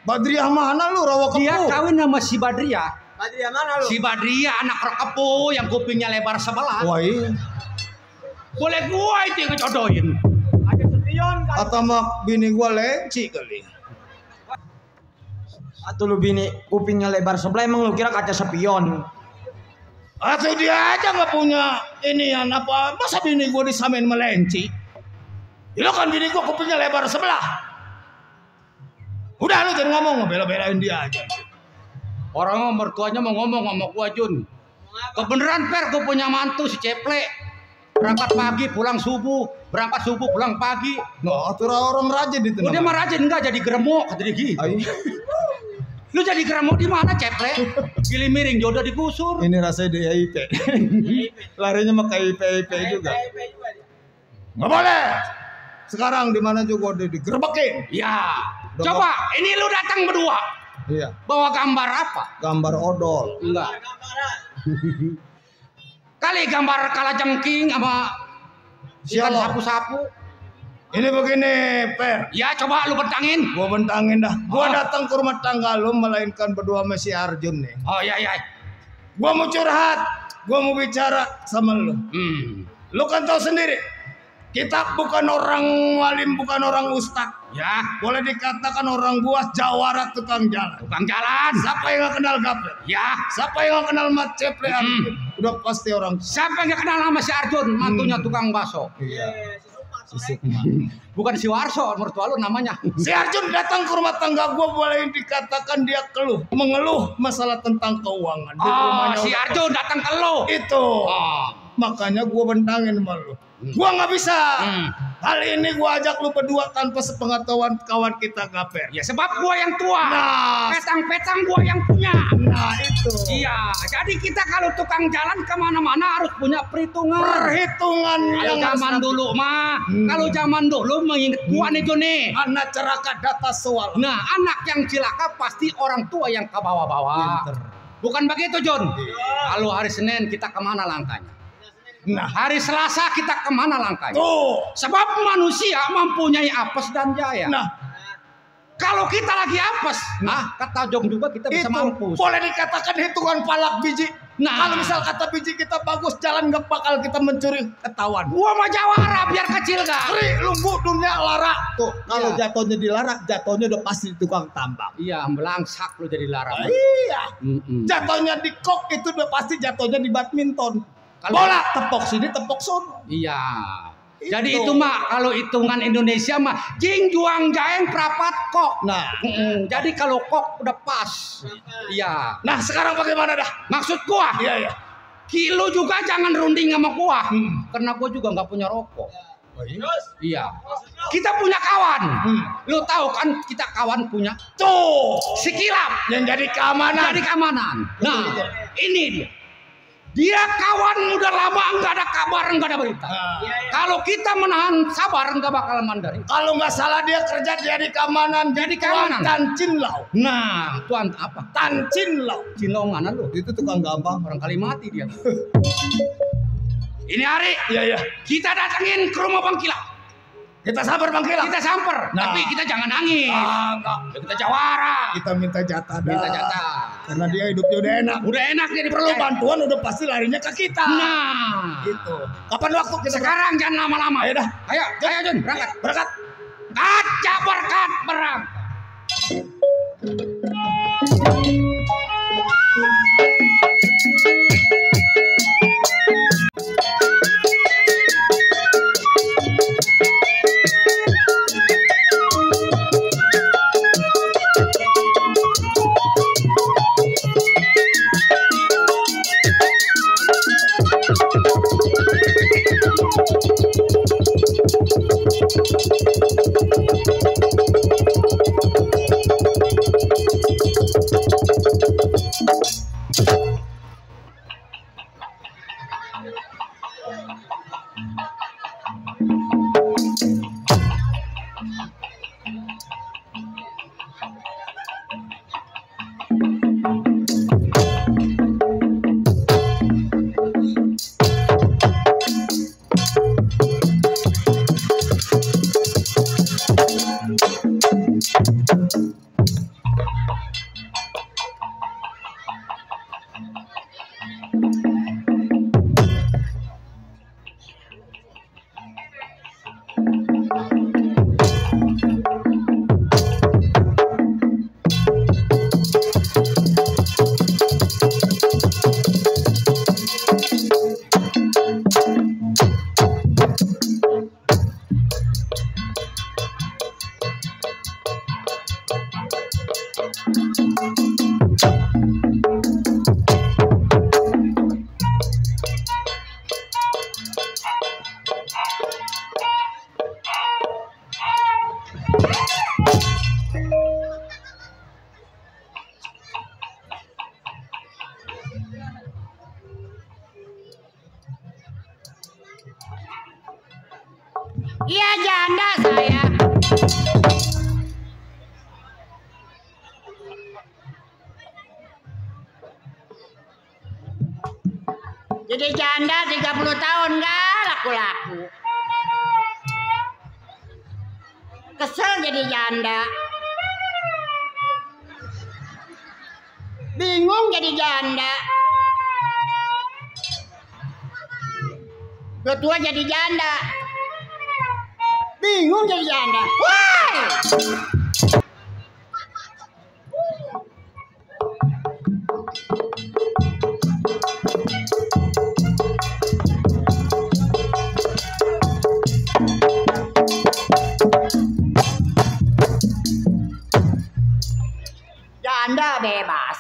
Badriah mana lu rawa kepu? Dia kawin sama si Badria. Badia mana lu? Si Badria anak rokepu yang kupingnya lebar sebelah. Woi, Boleh gua itu yang ngejodohin. Ada spion kan? atau mak bini gua lenci kali. Atau lu bini kupingnya lebar sebelah emang lu kira kaca spion? Atau dia aja nggak punya inian apa? Masa bini gua disamain melenci? Ya lo kan bini gua kupingnya lebar sebelah. Udah lu jangan ngomong, bela-belain dia aja. Orang mertuanya mau ngomong sama gua Jun. Kebeneran Per, gua punya mantu si Ceple. Berangkat pagi pulang subuh, berangkat subuh pulang pagi. Nggak, atur orang rajin itu. Dia mah rajin enggak jadi geremok kata dia gitu. Ay, Lu jadi geremok di mana Ceple? Gili miring jodoh digusur. ini rasanya di IP. Larinya mah ke IP juga. Nggak boleh. Sekarang di mana juga udah digerbekin. Ya. Coba ini lu datang berdua. Iya, Bawa gambar apa? gambar odol. Enggak. Kali gambar kalajengking sama ikan Siapa? sapu-sapu. Ini begini, Per. Ya coba lu bentangin. Gua bentangin dah. Gua Oh. datang ke rumah tangga lu melainkan berdua sama si Arjun nih. Oh iya. Gua mau curhat. Gua mau bicara sama lu. Lu kan tahu sendiri. Kita bukan orang walim, bukan orang ustad. Ya, Boleh dikatakan orang buas jawara tukang jalan. tukang jalan. Siapa yang gak kenal Gabriel? Ya, Siapa yang gak kenal Mat Ceple Arjun? Udah pasti orang. siapa yang gak kenal sama si Arjun, mantunya tukang bakso? Iya. Si Sukma. Bukan si Warso, mertua lu namanya. Si Arjun datang ke rumah tangga gua, boleh dikatakan dia mengeluh masalah tentang keuangan. Di Oh, rumahnya si udah- Arjun datang ke lu. Itu. Oh. Makanya gua bentangin sama lu. Gua nggak bisa. Kali ini gua ajak lu berdua tanpa sepengetahuan kawan kita Gaper. Ya sebab gua yang tua. Nah, Petang-petang gua yang punya. nah itu. Iya, jadi kita kalau tukang jalan kemana-mana harus punya perhitungan. Perhitungan Kalau yang zaman harus- dulu mah, kalau zaman dulu mengingat gua nih Joni. anak ceraka data soal. Nah, anak yang cilaka pasti orang tua yang ke bawah-bawah. Pinter. Bukan begitu, John? Kalau hari Senin kita kemana langkahnya? Nah, Hari Selasa kita kemana langkahnya? tuh. Sebab manusia mempunyai apes dan jaya. Nah, Kalau kita lagi apes, kata Jong juga kita bisa itu mampus. boleh dikatakan hitungan palak biji. Nah. Kalau misal kata biji kita bagus, jalan gak bakal kita mencuri ketahuan. Gua mah jawara biar kecil kan. Tri, lumbu dunia larak. Tuh, kalau Iya. jatuhnya dilarak, jatuhnya udah pasti di tukang tambang. Iya, belangsak lu jadi larang. Iya. Mm-mm. Jatuhnya di kok itu udah pasti jatuhnya di badminton. Kalau- Bola tepok sini, tepok sono. Iya. Itu. Jadi itu mah kalau hitungan Indonesia mah jing juang jaeng prapat kok. Nah, Jadi kalau kok udah pas. Iya. nah sekarang bagaimana dah? Maksud gua, Iya, iya. kilo juga jangan runding sama gua. Hmm. Karena gua juga nggak punya rokok. Oh, iya. Iya. Kita punya kawan. Hmm. Lu tahu kan kita kawan punya Tuh, si Kilap. yang jadi keamanan. Jadi keamanan. Nah, betul. ini dia. Dia kawan udah lama nggak ada kabar, nggak ada berita. Kalau kita menahan sabar nggak bakal mandiri. Kalau nggak salah dia kerja jadi keamanan. Jadi keamanan. Tan Cinlau. Nah, tuan apa? Tan Cinlau. Cinlau mana lu? Itu tukang gampang. Barangkali mati dia. Ini hari, Iya. kita datengin ke rumah Bang Kilap. Kita sabar Bang Kilap. Kita samper, Nah. tapi kita jangan nangis. Enggak. Kita jawara. Kita minta jatah dah. Minta jatah. Karena dia hidupnya udah enak. Udah enak jadi Perlu perlu. bantuan udah pasti larinya ke kita. Nah, Gitu. Kapan waktu kita sekarang jangan lama-lama. Ayo dah. Ayo Jun, berangkat. berangkat? Kaca berkat berangkat. Iya janda saya. Jadi janda 30 tahun nggak laku-laku. Kesel jadi janda. Bingung jadi janda. Udah tua jadi janda. Bingung jadi janda. Wah! Janda bebas.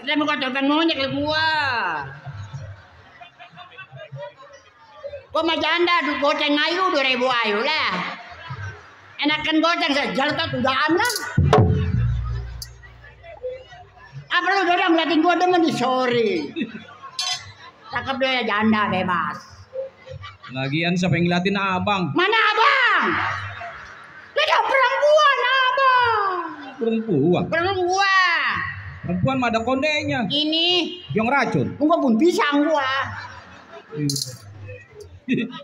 Dia mau kotorkan monyet ke gua. Gua mah janda, goceng ayu 2.000 ayu lah. Enakan goceng sejalan tak tudaan lah. Apa lu udah ngeliatin gua dengan di sorry. Cakep dia janda bebas. Lagian siapa yang ngeliatin abang? Mana abang? Dia perempuan abang. Perempuan. Perempuan. Perempuan mah ada kondenya. Ini Yang racun. gua pun pisang gua.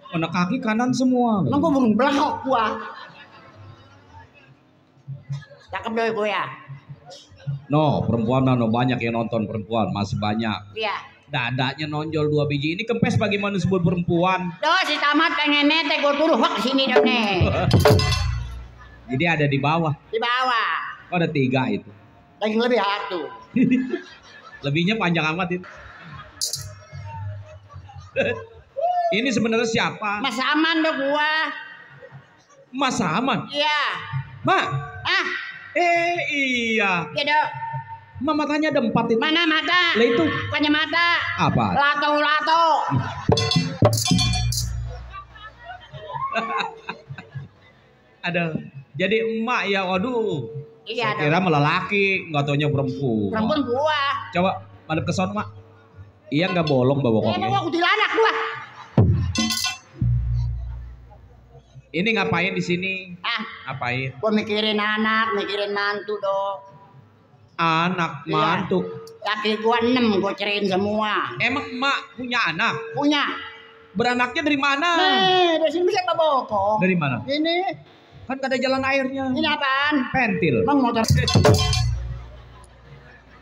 Mana kaki kanan semua. Emang gua burung belakok gua. Cakep doi gua ya. No, perempuan no banyak yang nonton perempuan, masih banyak. Iya. Dadanya nonjol 2 biji. Ini kempes bagaimana disebut perempuan? Doh si tamat pengen nete gue turun wak sini dong nih. Jadi ada di bawah. Di bawah. Oh, ada 3 itu. Daging lebih satu. Lebihnya panjang amat itu. Ini sebenarnya siapa? Mas aman dong gua. Mas Aman. Iya. Mak. Ah, Iya. iya dong. Mak matanya ada 4 itu. Mana mata? Lah itu. Bukannya mata. Apa? Lato. Ada. Jadi emak ya, waduh. Iya Saya kira dong. malah laki, nggak taunya perempuan. Perempuan gua. Coba madep ke sono, Mak. Iya nggak bolong Emang bokongnya. gua kuntilanak gua. Ini ngapain di sini? Ah, Ngapain? gua mikirin anak, mikirin mantu dong. Anak, Iya. mantu. Laki gua 6, gua ceriin semua. Emang emak punya anak? Punya. Beranaknya dari mana? Nih, dari sini bisa bokong. Dari mana? Ini, Kan gak ada jalan airnya. ini apaan? Pentil. Bang motor.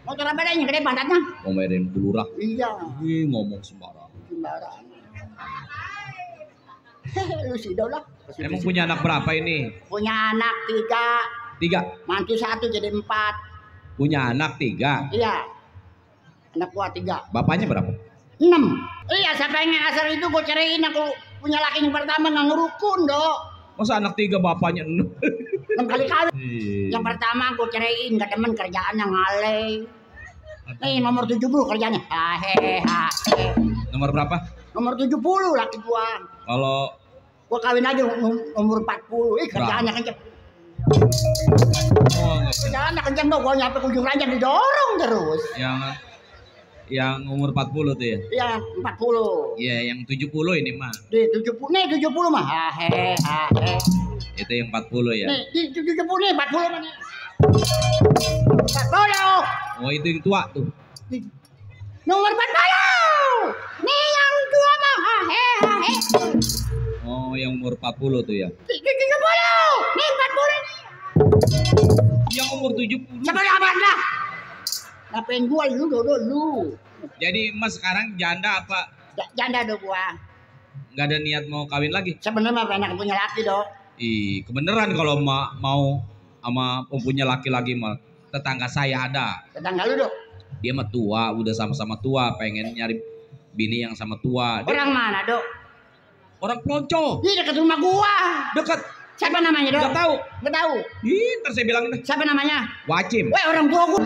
Motor apa dah yang gede pantatnya? Ngomelin bulurah. Iya, Ih, ngomong sembarang. sembarangan. Lu sih dah lah. Emang punya anak berapa ini? Punya anak 3, 3. mantu 1 jadi 4. Punya anak 3. Iya. Anak gua 3. Bapaknya berapa? 6. Iya, saya pengen asal itu gua ceriin aku punya laki yang pertama nggak ngerukun, Dok. Masa anak 3 bapaknya 6? 6 kali kawin. Iya. Yang pertama gua ceriin gak demen kerjaan yang alay. Nih nomor 70 kerjanya. Hahe. Nomor berapa? Nomor 70 laki gua. Kalau Gua kawin aja umur 40. Kerjaannya kenceng. oh, Kerjaannya kenceng dong. Gua nyampe ke ujung ranjang didorong terus. yang umur 40 tuh ya? Iya, 40. Iya, yang 70 ini mah. Di 70. Nih 70 mah. Hahe. Itu yang 40 ya. Nih, di 70 nih 40 mana? 40. Oh, itu yang tua tuh. Nomor 40. Nih yang tua mah. Hahe. Oh, yang umur 40 tuh ya. 70. Nih 40 nih. Yang umur 70. Siapa yang aman dah? Ngapain gua lu lu. Jadi Mas sekarang janda apa? Janda do gua. Nggak ada niat mau kawin lagi? Sebenarnya mah pengen punya laki do. Ih, kebeneran kalau mau sama mempunyai laki lagi mah. Tetangga saya ada. Tetangga lu do. Dia mah tua, udah sama-sama tua, pengen nyari bini yang sama tua. Orang mana do? Orang Pelonco. Di dekat rumah gua. Dekat. Siapa namanya do? Nggak tahu. Nggak tahu. Ih, ntar saya bilang deh. Siapa namanya? Wacim. Weh orang tua gua.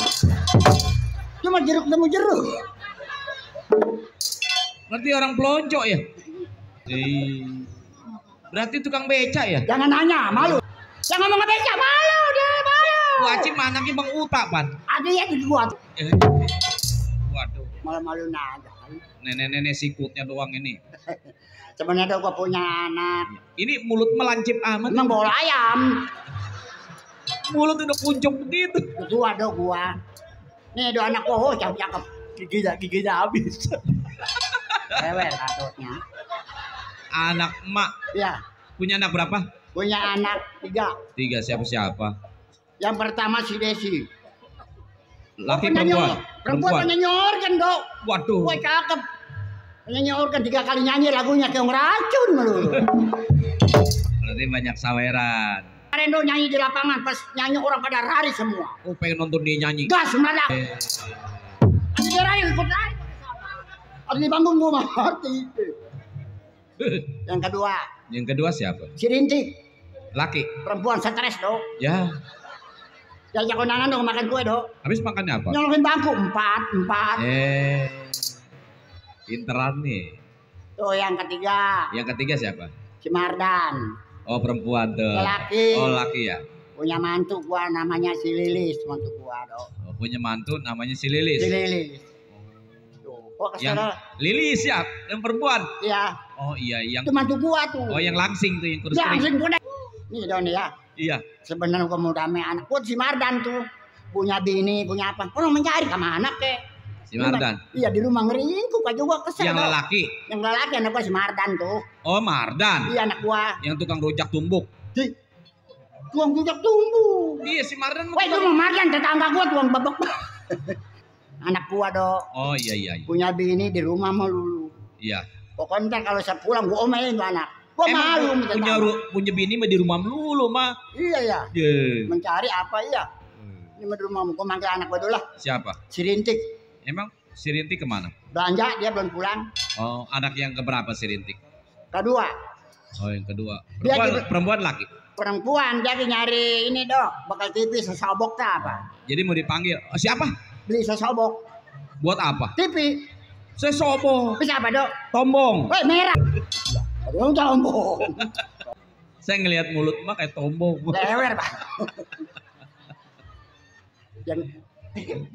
Cuma jeruk temu jeruk. Ngerti orang Pelonco ya? Berarti tukang beca ya? Jangan nanya, malu. Yang ngomong beca malu dia malu. Wacim anaknya Bang Uta, Pan. Ada ya di gua. Waduh, Malu-malu nanya. nenek-nenek sikutnya doang ini. Sebenarnya gua punya anak. Ini mulut melancip amat. Emang bola ayam. Mulut udah puncung begitu. Kedua do gua. Nih do anak gua, cakep-cakep. Giginya habis. Rewel atotnya. Anak emak. Iya, Punya anak berapa? punya anak 3. 3, siapa-siapa? Yang pertama si Desi. Laki Penyanyi- perempuan? Perempuan penyanyi organ dok. Waduh. Gua cakep. Penyanyi organ 3 kali nyanyi lagunya kayak ngeracun melulu. Berarti banyak saweran. Kemarin do nyanyi di lapangan pas nyanyi orang pada lari semua. Oh, pengen nonton dia nyanyi. Gas meledak. Ada dia lari ikut lari. Ada di panggung gua mati. Yang kedua Yang kedua siapa? si Rintik. Laki. Perempuan stres dok. Ya. Diajak kondangan dong makan kue dok. Habis makannya apa? Nyolokin bangku 4. Pinteran nih. Tuh yang ketiga Yang ketiga siapa? si Mardan. Oh, perempuan tuh. Laki. Oh, laki ya. Punya mantu gua namanya si Lilis, mantu gua dok. Oh, punya mantu namanya si Lilis. Si Lilis. Tuh, kok Yang kesana? Lilis ya, yang perempuan. Iya, Oh iya, yang itu mantu gua tuh. oh yang langsing tuh yang kurus Ya, kering. langsung gua deh. Nih dong nih ya. Iya. Sebenarnya gua mau damai anak gua si Mardan tuh. Punya bini, punya apa? Orang mencari kemana kek? Si Mardan. Iya di rumah ngeringkuk aja gua kesel. Yang dok. lelaki. Yang lelaki anak gua si Mardan tuh. Oh, Mardan. Iya anak gua. Yang tukang rujak tumbuk. Di. Tuang jujak tumbuh. Iya si Mardan. Wah itu mah Mardan tetangga gua tuang babak. Anak gua dong. Oh iya iya. Punya bini di rumah mah lulu. Iya. Pokoknya ntar kalau saya pulang gua omelin tuh anak. Gua malu punya bini mah di rumah melulu mah. Iya ya. Yeah. Mencari apa iya? Ini mah di rumahmu. Gua manggil anak gua dulu lah. Siapa? Si Rintik. Emang si Rintik kemana? Belanja dia belum pulang. Oh anak yang keberapa si Rintik? Kedua. Oh yang kedua. Dia Perempuan laki? Perempuan jadi nyari ini dok. Bakal TV sesobok tak apa? Jadi mau dipanggil. Oh, siapa? Beli sesobok. Buat apa? TV. Sesobok. Bisa apa dok? Tombong. Woi merah. Aduh tombong. Saya ngelihat mulut mah kayak tombong. Lewer pak.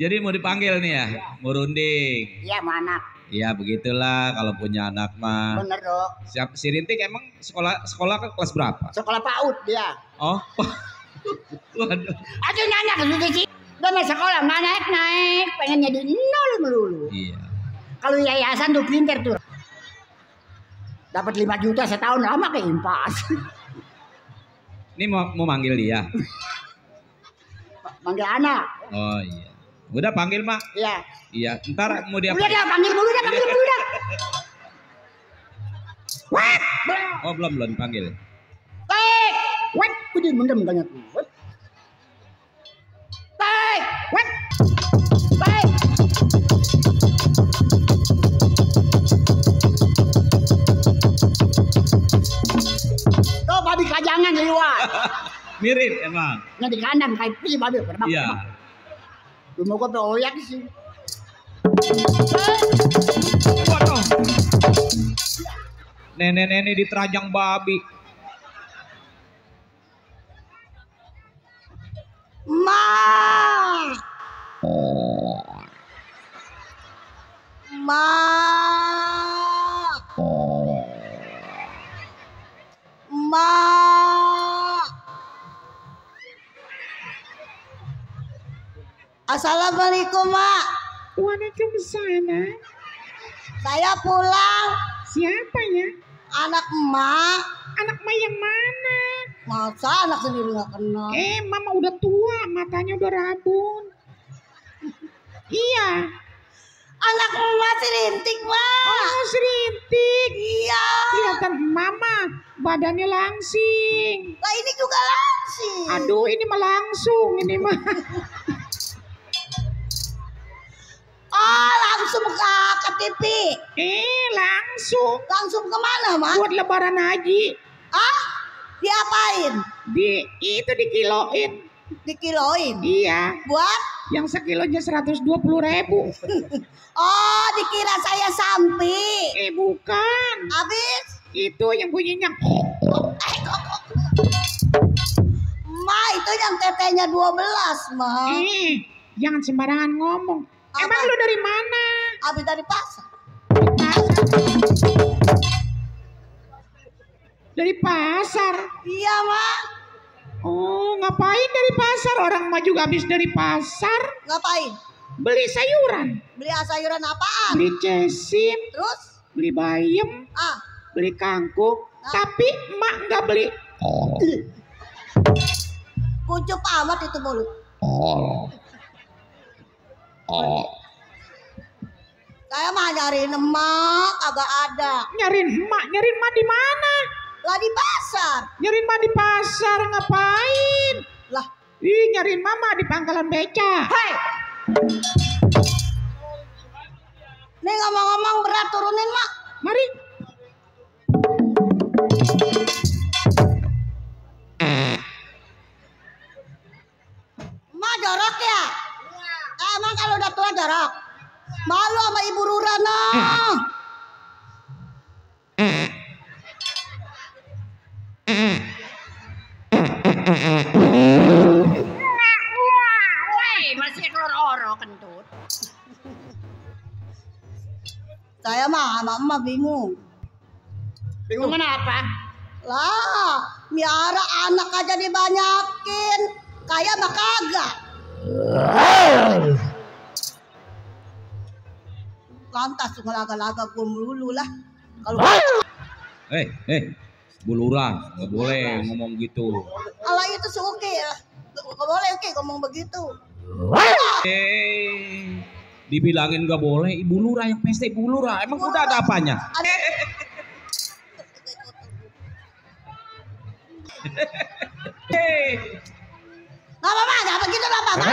Jadi mau dipanggil nih ya, mau runding. Iya mana? Iya begitulah kalau punya anak mah. Bener dok. Siap si Rintik emang sekolah ke kelas berapa? Sekolah PAUD dia. Oh. Waduh. Aduh nanya ke sini. Udah mau sekolah nggak naik, pengen jadi nol melulu. Iya. Kalau yayasan tuh pinter tuh. Dapat 5 juta setahun lama ke impas. Ini mau manggil dia. Manggil anak. Oh iya. Udah panggil mak. Iya. Iya. Ntar mau dia. Udah dah panggil dulu dah. Wah. Oh belum panggil. Wait. Udah mendem banyak tuh. Wait. Tuh babi kajangan di luar. Mirip emang. Yang di kandang kayak pi babi. Iya. Rumah gua peoyak sih. Waduh. Nenek-nenek diterajang babi. Ma. Assalamualaikum, Mak. Waalaikumsalam. Saya pulang. Siapa ya? Anak emak. Anak emak yang mana? Masa anak sendiri nggak kenal? Mama udah tua, matanya udah rabun. Iya. Anak emak si Rintik, Mak. Oh, Serintik. Iya. Kelihatan mama, badannya langsing. Lah ini juga langsing. Aduh, ini mah langsung, ini mah. Oh, langsung ke TV. Langsung. Langsung kemana, Mak? Buat lebaran haji. Ah? Diapain? Itu dikiloin. Dikiloin? Iya. Buat? Yang sekilonya 120.000. Oh, dikira saya sampi. Bukan. Habis? Itu yang bunyinya. Ma, itu yang tetenya 12, Ma. Jangan sembarangan ngomong. Apa? Emang lu dari mana? Habis dari pasar. Dari pasar. Iya, Ma. Oh, ngapain dari pasar? Orang mah juga habis dari pasar. Ngapain? Beli sayuran. Beli sayuran apaan? Beli cesim. Terus? Beli bayam. Beli kangkung. Tapi emak nggak beli. Kuncup amat itu mulut. Saya mah nyariin emak, kagak ada. Nyariin emak di mana? Lah di pasar. Nyariin emak di pasar ngapain? Lah, Nyariin mama di pangkalan beca. hei. Nih ngomong-ngomong berat turunin, Mak. Mari. Mak jorok ya? Emang kalau udah tua jorok? Malu sama Ibu Rurana. Masih keluar oro kentut. Saya mah sama emak bingung. Bingung kenapa? Lah, miara anak aja dibanyakin. Kaya mah kagak. Lantas laga-laga gue melulu lah. Kalau Bulura, nggak boleh ngomong gitu. Ala itu oke ya. Gak boleh oke ngomong begitu. Dibilangin nggak boleh, Ibu Lurah yang pesta Ibu Lurah. Emang udah ada apanya? Gak apa-apa, gak begitu gak apa-apa.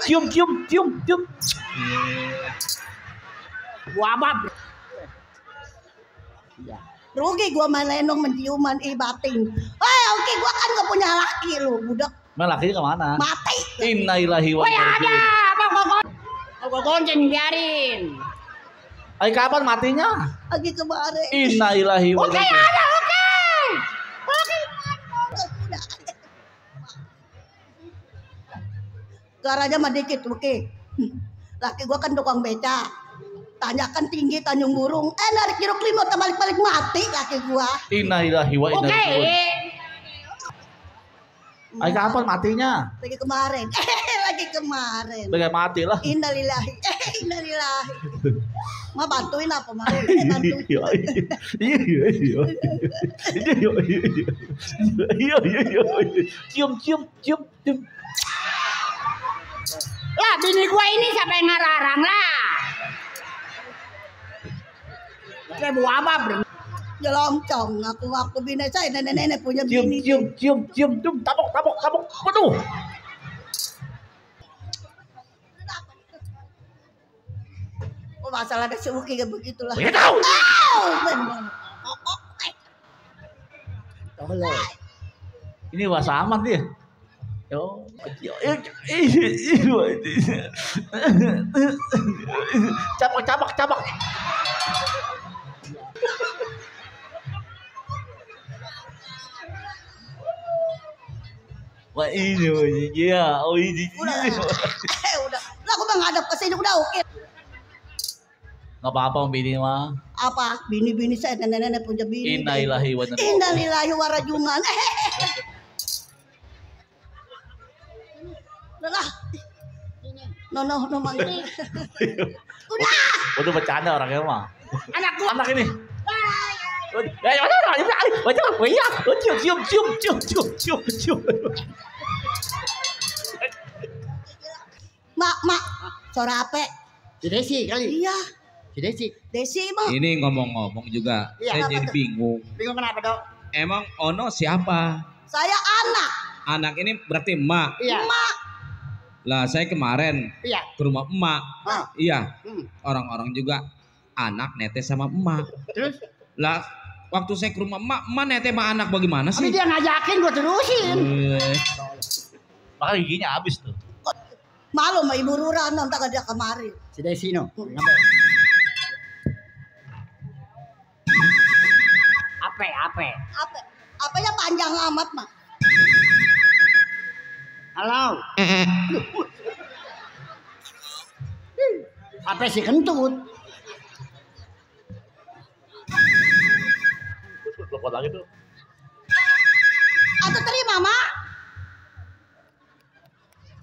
Cium. Wabab. Rugi gua main lenong menciuman batin. Oke gua kan gak punya laki lu, budak. Laki kemana? Mati. Innalillahi wa Woi inna ada ilaihi. apa gonceng biarin. Ay, kapan matinya? Lagi kemarin. Innalillahi wa Oke inna ilaihi. ada oke. Garanya mah dikit, oke. Laki gua kan tukang beca. Tanyakan tinggi Tanjung Burung. Narik jeruk limau balik-balik mati laki gua. Innalillahi wa inna Oke. ilaihi. Ay, kapan matinya? Lagi kemarin. Lagi kemarin. Bagaimana mati lah. Innalillahi. Innalillahi. Ma bantuin apa mah? Bantuin. Cium. Lah bini gua ini siapa yang ngararang lah. Kayak wabab. Jelongcong, aku bini saya nenek-nenek punya bini. Cium. Tabok. Waduh. Oh masalah ada suki kayak begitulah. Ya tahu. Ini bahasa aman dia. Yo. Cabak. Wah ini, ya, oh ini. Udah. Lah aku mah ngadap ke sini udah oke. Nggak apa-apa bini mah. Apa? Bini-bini saya nenek-nenek punya bini. Innalillahi wa inna ilaihi. Innalillahi wa rajungan. Udah. No mangga. Udah. Udah bercanda orangnya mah. Anak ini. Cium. Mak. Suara apa? Si Desi kali. Iya. Si Desi. Desi mah. Ini ngomong-ngomong juga, Iya, saya apa jadi tuh? bingung. Bingung kenapa dok? Emang Ono siapa? Saya anak. Anak ini berarti emak. Iya. Mak. Lah saya kemarin Iya. ke rumah emak. Ah. Iya. Hmm. Orang-orang juga anak netes sama emak. Terus? Lah waktu saya ke rumah emak netes sama anak bagaimana Tapi sih? dia ngajakin gua terusin. Makanya giginya habis tuh. Malu sama Ibu Rura nonton dia kemari. Si Desi no. Apa? Apanya panjang amat mah. Halo. Apa sih kentut? Lepot lagi tuh. Atau terima mak.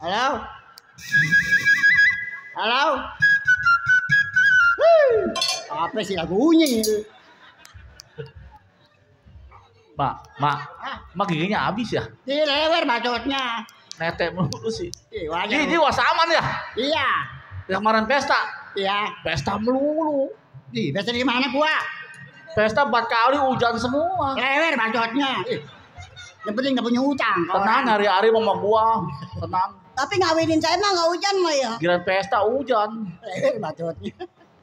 Halo. Apa sih lagunya? Mak giginya habis ya. Di lewer bacotnya. Netek mulu sih. Wajar. Ini was aman ya. Iya. Yang kemarin pesta. Iya. Pesta melulu. Di biasa di mana gua? Pesta 4 kali hujan semua. Lewer bacotnya. Yang penting nggak punya utang. Tenang hari-hari sama gua. Tenang. Tapi ngawinin saya mah nggak hujan mah ya. Giliran pesta hujan. Lewer bacotnya.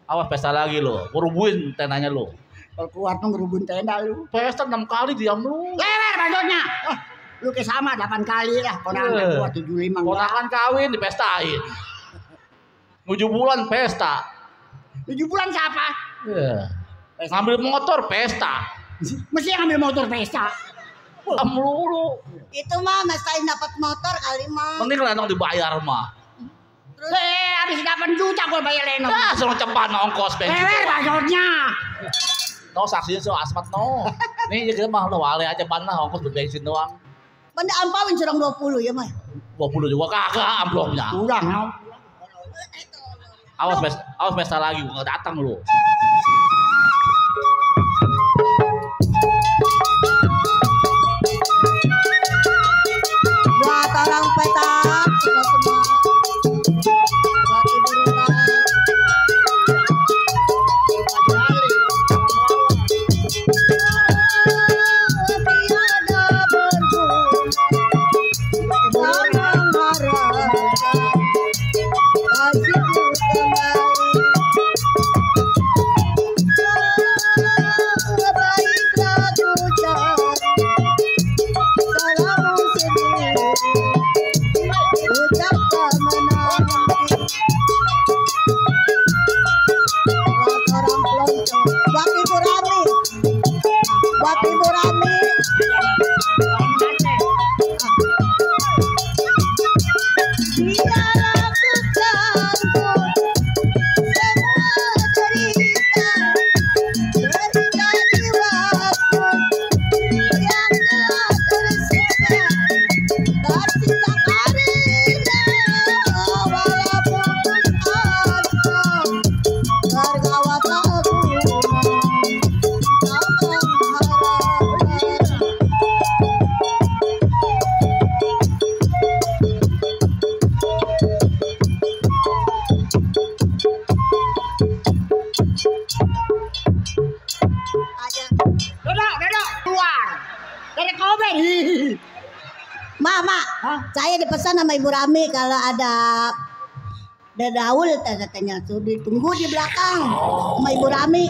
Awas pesta lagi lo. Ngerubuin tendanya lo. Kalau keluar tuh ngerubun tenda lu. Pesta 6 kali diam lu. Lewer bacotnya. Lu kayak sama 8 kali lah. Konangan gua 75. Ponakan kawin dipestain. 7 bulan pesta. 7 bulan siapa? Ngambil motor pesta. Mesti yang ambil motor pesta. Pulang melulu. Itu mah mestain dapat motor kali mah. Mending lenong dibayar mah. Habis 8 juta gua bayar lenong. Nah, suruh cepat ongkos bensin. Lewer bacotnya. No saksinya so asmat no. Nih kita mah lo wale aja ban lah ongkos bensin doang. Benda ampawin curang 20 ya mah. 20 juga kagak amplopnya. Kurang no. Awas pesta lagi gua datang lu. Mama, saya dipesan sama Ibu Rami kalau ada Daul katanya tuh ditunggu di belakang sama Ibu Rami.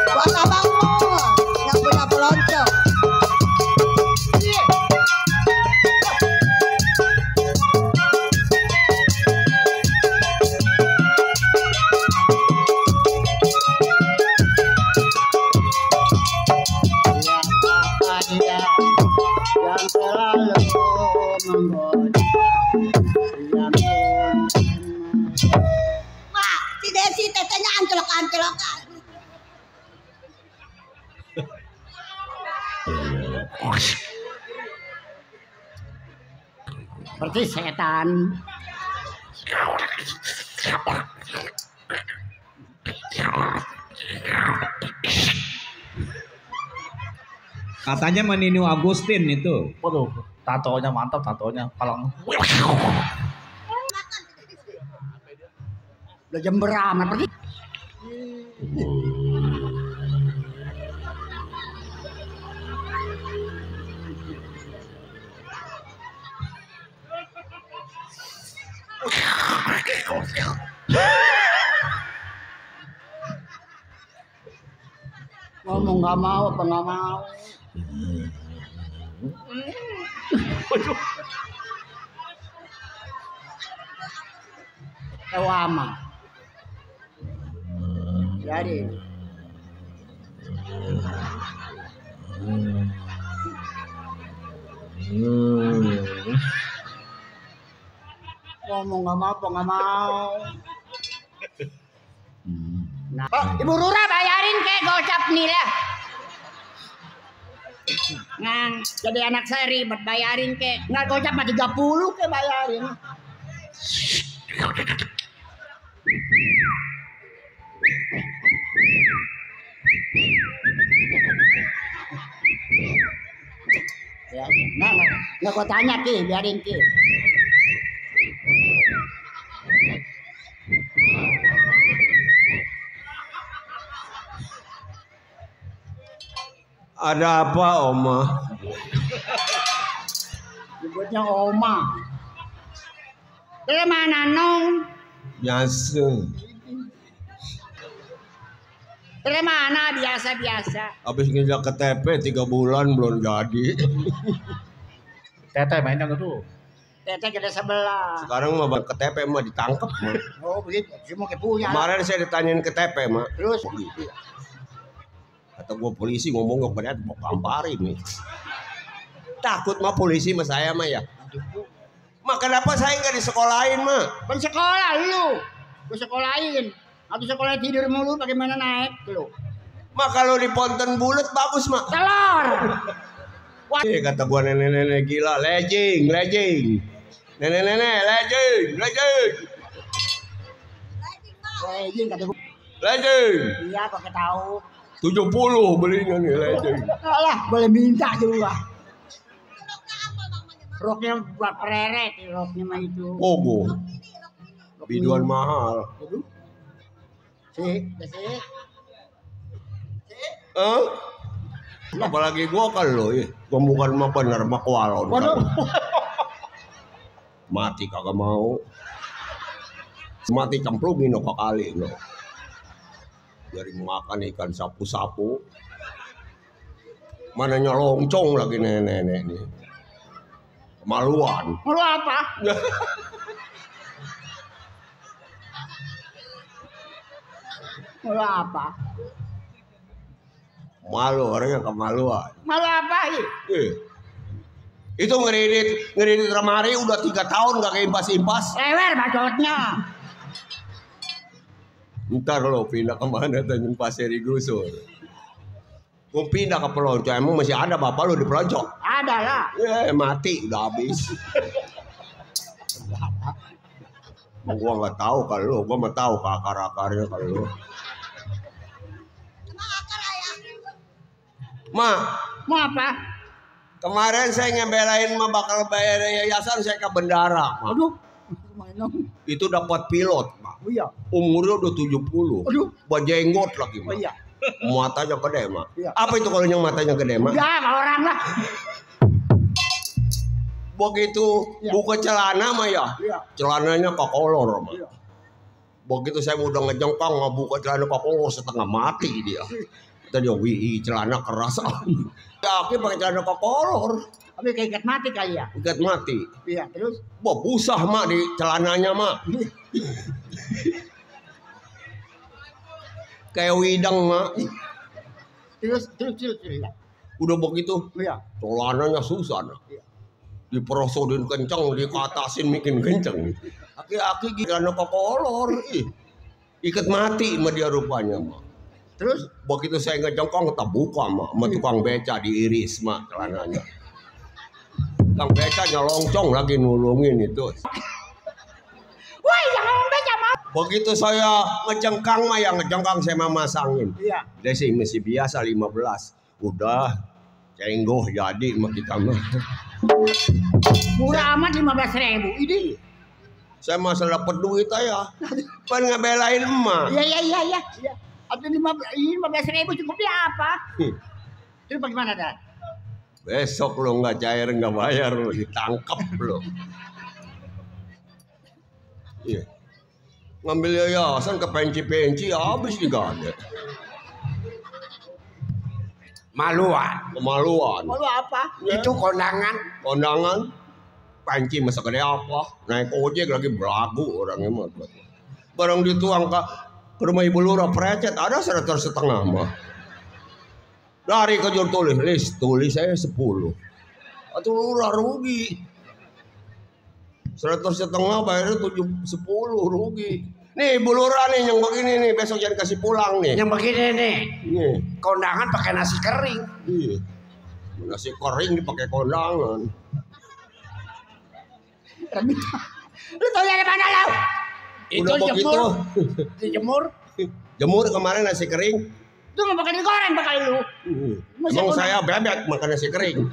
Buat abangmu yang punya pelonco. Yang selalu menggoda. Mak, si Desi tetenya ancelok-ancelokan. Seperti setan. Katanya meninu Agustin itu. Waduh, tatonya mantap, tatonya palang. Udah jam berapa pergi? Ngomong nggak mau apa nggak mau? Ewama. Jadi. Ngomong nggak mau apa nggak mau? Nah, Ibu Rura bayarin ke gocap nih lah. Ngang, jadi anak saya ribet bayarin ke. Nggak gocap mah 30 ke bayarin. Ya, nggak kau tanya ki, biarin ki. Ada apa, Oma? Nyebutnya Oma. Dari mana nong? Biasa. Dari mana biasa-biasa? Habis nginjak KTP 3 bulan belum jadi. Tete mainnya gitu. Tete kita sebelah. Sekarang mah KTP mah ditangkap mah. Oh begitu, semua punya. Kemarin saya ditanyain KTP mah. Terus? Kata gua polisi ngomong gak benar mau kamparin nih. Takut mah polisi mah saya mah ya. Mak kenapa saya nggak disekolahin mah? Kan sekolah lu. Gue sekolahin. Atau sekolah tidur mulu bagaimana naik lu. Mak kalau di ponten bulat bagus mak. Telur. Kata gua nenek-nenek gila, lejing. Nenek-nenek lejing. Lejing kata gue. Lejing. Iya kok tahu. 70 belinya nih lejing. Alah, boleh minta juga. Roknya buat pereret, roknya mah itu. Biduan mahal. Sih. Apalagi gua kan lo, gua bukan mah bener mah kualon. Mati kagak mau. Mati cemplungin no kali no. Dari makan ikan sapu-sapu. Mana nyolongcong lagi nenek-nenek nih. Kemaluan. Malu apa? Malu apa? Malu orangnya kemaluan. Malu apa? Itu ngeredit remari udah 3 tahun gak keimpas-impas. Lewer bacotnya. Ntar lo pindah kemana Tanjung Pasir digusur. Gue pindah ke Pelonco, emang masih ada bapak lo di Pelonco? Ada lah. Mati udah habis. Gua nggak tahu kalau lo, gua mah tahu akar-akarnya kalau lo. Mau apa? Kemarin saya ngebelain mah bakal bayar yayasan saya ke bendara. Ma. Aduh. Itu dapat pilot, Mak. Oh iya. Umurnya udah 70. Aduh. Bajenggot lagi, Mak. Oh iya. Matanya gede, Mak. Iya. Apa itu kalau yang matanya gede, Mak? Ya, kalau orang lah. Begitu buka celana mah ya. Iya. Celananya kekolor, Mak. Iya. Begitu saya udah ngejengkang ngebuka celana kekolor setengah mati dia. Tadi wih celana keras. Kaki pakai celana kekolor. Tapi keikat mati kali ya. Ikat mati. Iya, terus Wah busah mak di celananya mak. Kayak widang mak. terus. Udah begitu. Iya. Celananya susah nak. Iya. Diperosodin kencang, dikatasin bikin kencang. Aki-aki celana kekolor. Ikat mati sama dia rupanya mak. Terus begitu saya ngejengkang kita buka mak. Sama tukang beca diiris mak celananya. Tukang beca nyelongcong lagi nulungin itu. woi, jangan beca mau. Begitu saya ngejengkang mah yang ngejengkang saya masangin. Iya. Desi masih biasa 15. Udah cenggoh jadi mah kita mah. Murah amat 15.000. Ini. Saya masih dapat duit aja. Pan ngebelain emak. Iya. Atau 15.000 cukup dia apa? Terus bagaimana dah? Besok lo nggak cair nggak bayar lo ditangkap lo. Iya. Ngambil yayasan ke penci-penci habis digade. Maluan. Kemaluan. Malu apa? Itu kondangan. Kondangan. Penci masa gede apa? Naik ojek lagi belagu orangnya mah. Barang dituang ke rumah ibu lurah precet ada 100 setengah mah. Dari kejur tulis saya 10. Atau lurah rugi. 100 setengah bayarnya 10 rugi. Nih ibu lurah nih yang begini nih besok jangan kasih pulang nih. Yang begini nih. Nih. Kondangan pakai nasi kering. Iya. Nasi kering dipakai kondangan. Lu tahu dari mana lo? Udah begitu. Dijemur. Jemur kemarin nasi kering. Itu mau pakai digoreng bakal lu. Emang saya bebek makan nasi kering.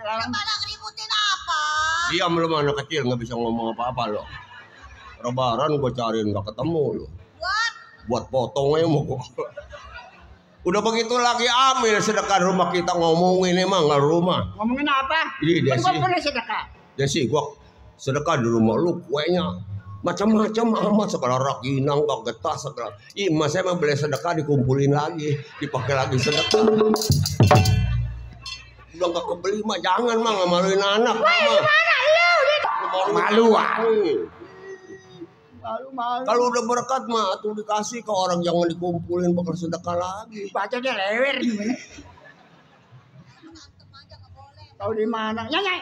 Pada ngeributin apa? Diam lu anak kecil nggak bisa ngomong apa-apa lo. Lebaran gue cariin nggak ketemu lo. Buat potongnya mau gua. Udah begitu lagi ambil sedekah rumah kita ngomongin emang nggak rumah. Ngomongin apa? Iya Desi. Kan gua pernah sedekah. Desi gua sedekah di rumah lu kuenya macam-macam amat segala rakinang kau getah segala. Ih mas saya mau beli sedekah dikumpulin lagi dipakai lagi sedekah. Udah nggak kebeli mah jangan mah ngamaluin anak. Wah gimana lu? Maluan. Malu. Kalau udah berkat mah tuh dikasih ke orang jangan dikumpulin bakal sedekah lagi. Baca dia lewer gimana? Tahu di mana? Nyai.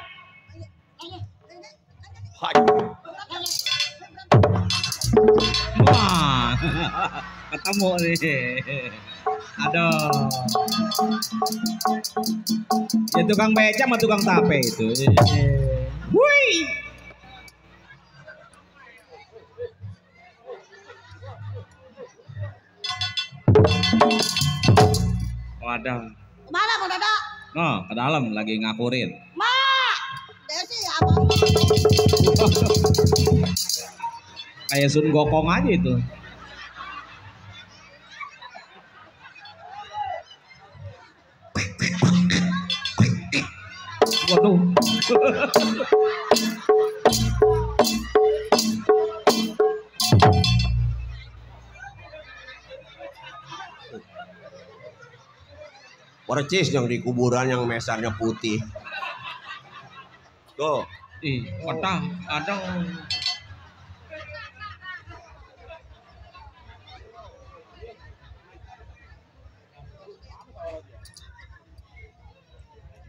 Hai. Wah, ketemu nih. Aduh. Ya tukang beca sama tukang tape itu. Wih. Wadah. Kemana Bang Dada? Oh, ke dalam lagi ngakurin. Mak! Desi, abang. Kayak Sun Gokong aja itu. Waduh. Percis yang di kuburan yang mesarnya putih. Tuh. Ih, patah. Ada.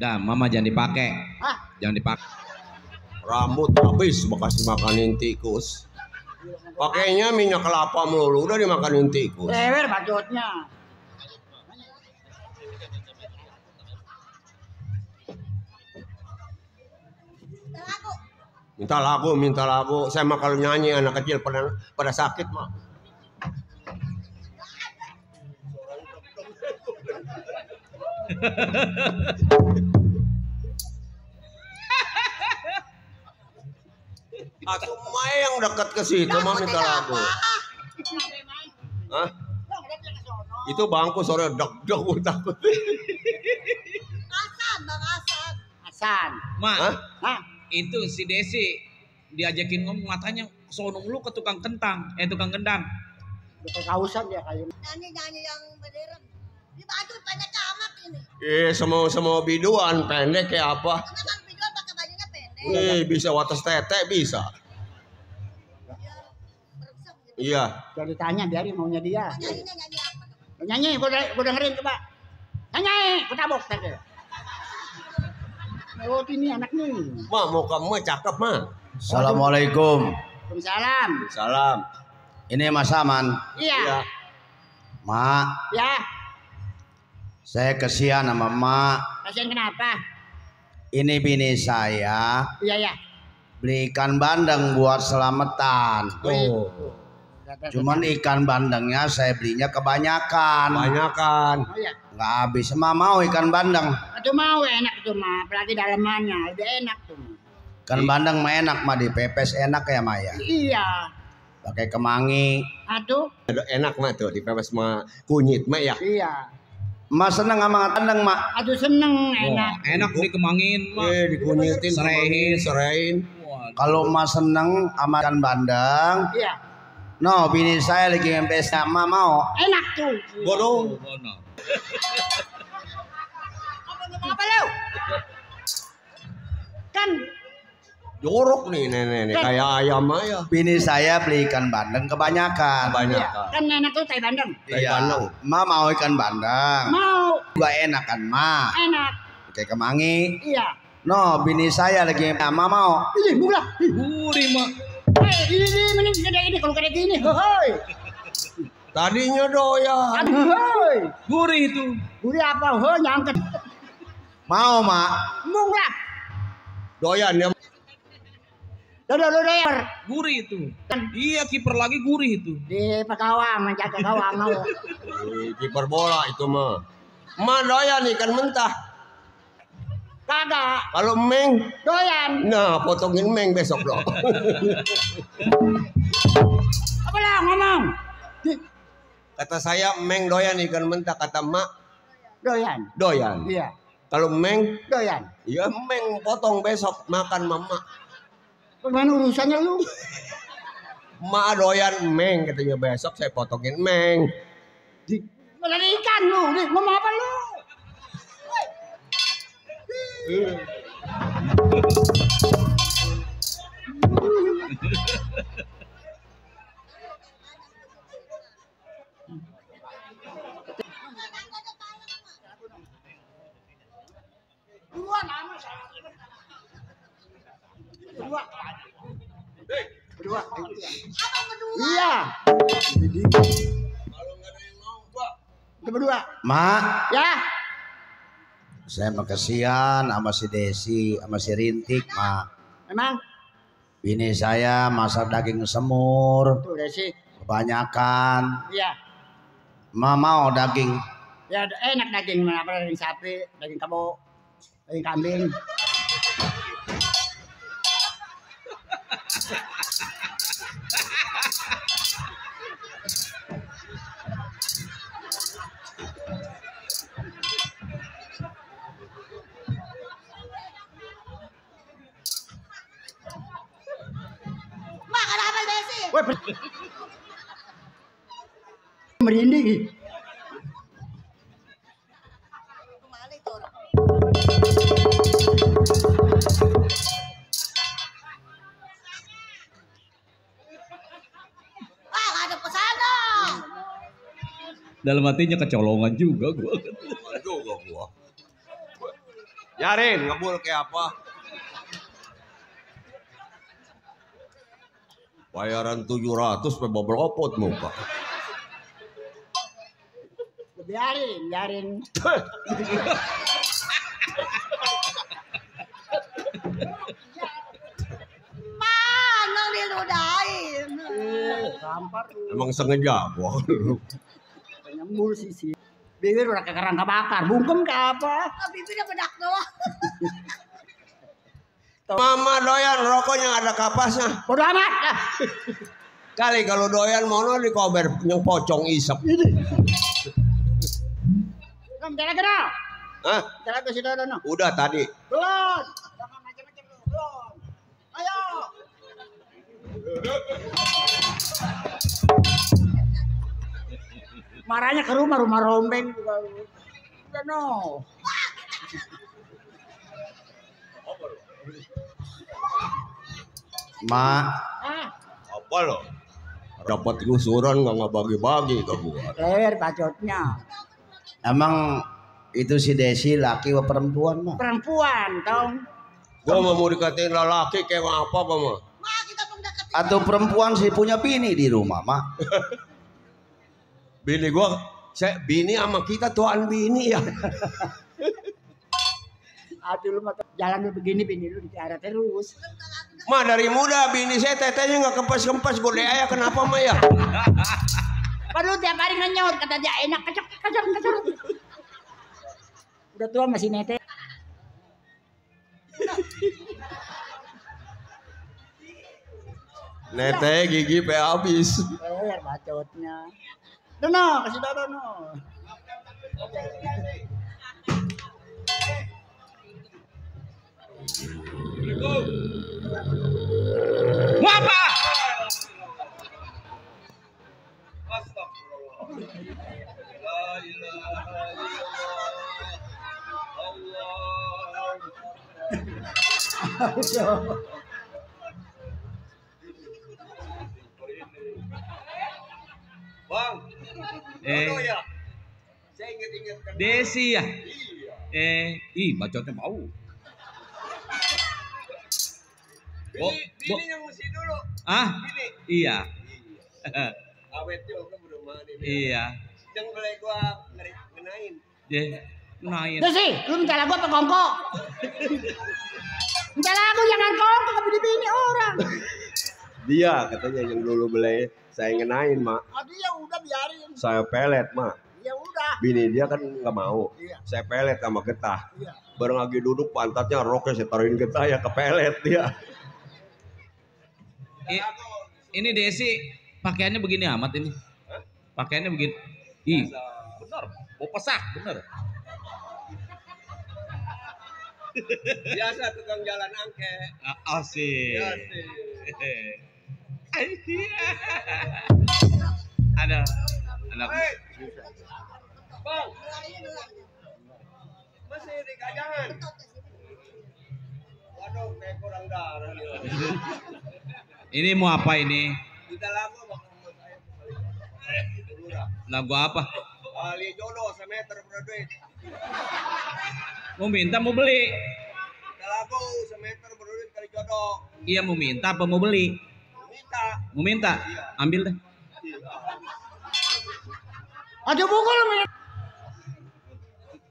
Dah, mama jangan dipakai. Jangan dipakai. Rambut habis bekas dimakanin tikus. Pakainya minyak kelapa melulu udah dimakanin tikus. Lewer bacotnya. Minta lagu. Saya mah kalau nyanyi anak kecil pada sakit mah. Aku main yang dekat ke situ mah minta lagu. Hah? Itu bangku sore deg-deg takut. Hasan, Bang Hasan. Hasan. Ma, Hah? itu si Desi diajakin ngomong matanya sono lu ke tukang kentang, tukang gendang. Udah kausan dia kayak. Nyanyi yang modern. Di baju pendek amat ini. Semua biduan pendek kayak apa? Karena kan video pakai bajunya pendek. Bisa wates tete bisa. Biar berusak gitu. Iya. Jadi ditanya biarin maunya dia. Nyanyinya nyanyi apa? Nyanyi, gua dengerin coba. Nyanyi, gua tabok tadi. Oh ini anak nih. Ma, mau kamu cakep mah. Assalamualaikum. Waalaikumsalam. Salam. Ini Mas Saman. Iya. Mak, Ya. saya kesian sama Mak. Kasihan kenapa? Ini bini saya Iya ya. beli ikan bandeng buat selamatan. Oh. Cuman ikan bandengnya saya belinya kebanyakan. Banyakan. Oh iya. Nggak habis. Mak mau ikan bandeng. Itu mau enak tuh mah, apalagi dalemannya lebih enak tuh. Ikan bandeng mah enak mah dipepes enak ya Maya. Iya. Pakai kemangi. Aduh. Enak mah tuh dipepes mah kunyit mah ya. Iya. Mas seneng sama bandeng Mak. Aduh seneng enak. Enak dikemangin, Ma. Dikunyitin, serain. Kalau Mas seneng sama ikan bandeng, Iya. no bini saya lagi ngempes Mak mau. Enak tuh. Bodoh. Apa lu? Kan Jorok nih nenek nih kayak ayam aja. Bini saya beli ikan bandeng kebanyakan. Banyakan. kan enak tuh tai bandeng. Iya. Ma mau ikan bandeng. Mau. Juga enak kan Ma. Enak. Pakai kemangi. Iya. No bini saya lagi Ma mau. Ini bulah. Gurih, Ma. Ini mending gede ini kalau gede gini. Hoi. Tadinya doyan. Hoi. Gurih itu. Gurih apa? Hoi nyangket. Mau Ma. Mung lah. Doyan ya. Dodo Gurih itu. Iya, kiper lagi gurih itu. di pegawang menjaga gawang mau. Kiper bola itu mah. Ma doyan ikan mentah. Kagak. Kalau meng, Doyan. nah potongin meng besok dong. Apa lah ngomong? Kata saya meng doyan ikan mentah, kata mak Doyan. doyan. Iya. Kalau meng, Doyan. ya meng potong besok makan mama. Bagaimana urusannya lu? Ma doyan meng katanya besok saya potongin meng. Malah ikan lu. Ngomong apa lu? Dua nama saya. Berdua. Berdua. Iya. Berdua. Ma, Ya. saya mah kesian sama si Desi, sama si Rintik, Ma. Emang Bini saya masak daging semur tuh Desi. kebanyakan. Iya. Ma mau daging. Ya enak daging mana apa daging sapi, daging kebo, daging kambing. merinding. Ada pesana. Dalam hatinya kecolongan juga gua. Juga gua. Yarin, ngebul kayak apa? Bayaran 700 pe berapa muka? Biarin. Mana diludahin. Emang sengaja gua. Nyembur sih. Bibir udah kayak kerangka bakar, bungkem ke apa? Bibirnya bedak doang. Mama doyan rokoknya ada kapasnya. Bodo amat lah. Kali kalau doyan mono di kober yang pocong isep. Kamu jalan ke mana? Hah? Jalan ke situ no. Udah tadi. Belum. Jangan macam-macam lu. Belum. Ayo. Marahnya ke rumah rombeng juga. Udah no. Mak, Apa lo? Dapat gusuran nggak bagi-bagi ke gua. Bacotnya. emang itu si Desi laki atau perempuan mah? Perempuan dong. Gua mau dikatain lelaki kayak apa kamu? Atau perempuan sih punya bini di rumah mak? Bini gua, bini sama kita tuan bini ya. Aduh lu jalan begini bini lu dicari terus. Ma dari muda bini saya tetenya nggak kempes-kempes gede ayah kenapa ma ya? Padahal tiap hari ngenyot kata dia enak kacok. Udah tua masih nete. Nete gigi pe habis. Bacotnya. Dono, kasih dono. Mau apa? Bang, ya? Saya ingat-ingat Desi ya? Ih bacotnya bau. Bini yang mesti dulu. Ah? Bini. Iya. Awet juga belum mandi. Iya. Yang boleh gua ngenain. Ngenain. Desi, lu minta lagu apa kongko? Minta lagu jangan kongko ke bini orang. Dia katanya yang dulu boleh saya ngenain mak. Dia udah biarin. Saya pelet mak. Ya udah. Bini dia kan nggak mau. Iya. Saya pelet sama getah. Iya. Bareng lagi duduk pantatnya roknya saya taruhin getah ya ke pelet dia. Ini Desi pakaiannya begini amat ini. Pakaiannya begini. Ih, bener. Mau pesak, bener. Biasa tukang jalan angke. Asik. Ada anak. Bang. Masih di kajangan. Waduh, kayak kurang darah nih. Ini mau apa ini? Kita lagu Lagu apa? Ali jodoh semeter berduit. Mau minta mau beli? Kita lagu semeter berduit kali jodoh. Iya mau minta apa mau beli? Minta. Mau minta? Iya. Ambil deh. Aduh bukul lu.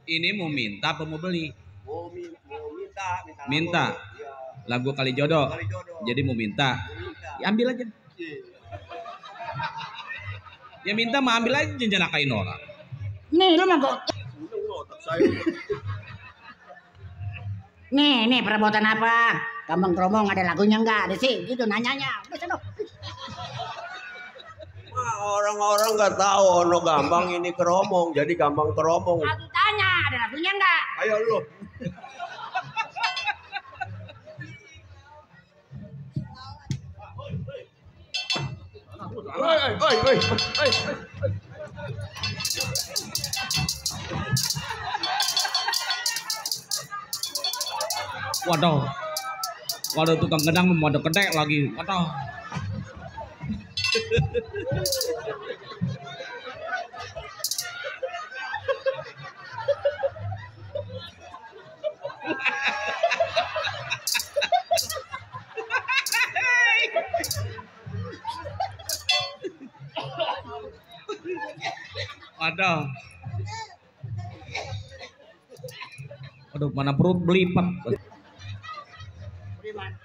Ini mau minta apa mau beli? Mau minta. Minta. Iya. Lagu kali jodoh. Kali jodoh. Jadi mau minta. Ya, ambil aja. Ya minta mah ambil aja jangan nakain orang. Nih lu mah Nih perabotan apa? Gampang keromong ada lagunya enggak? Desi gitu nanyanya. Wah, orang-orang nggak tahu ono gampang ini keromong, jadi gampang keromong. Aku tanya ada lagunya enggak? Ayo lu. Waduh. Waduh tukang gedang mau ada kedek lagi. Waduh. Waduh. Aduh, mana perut belipat.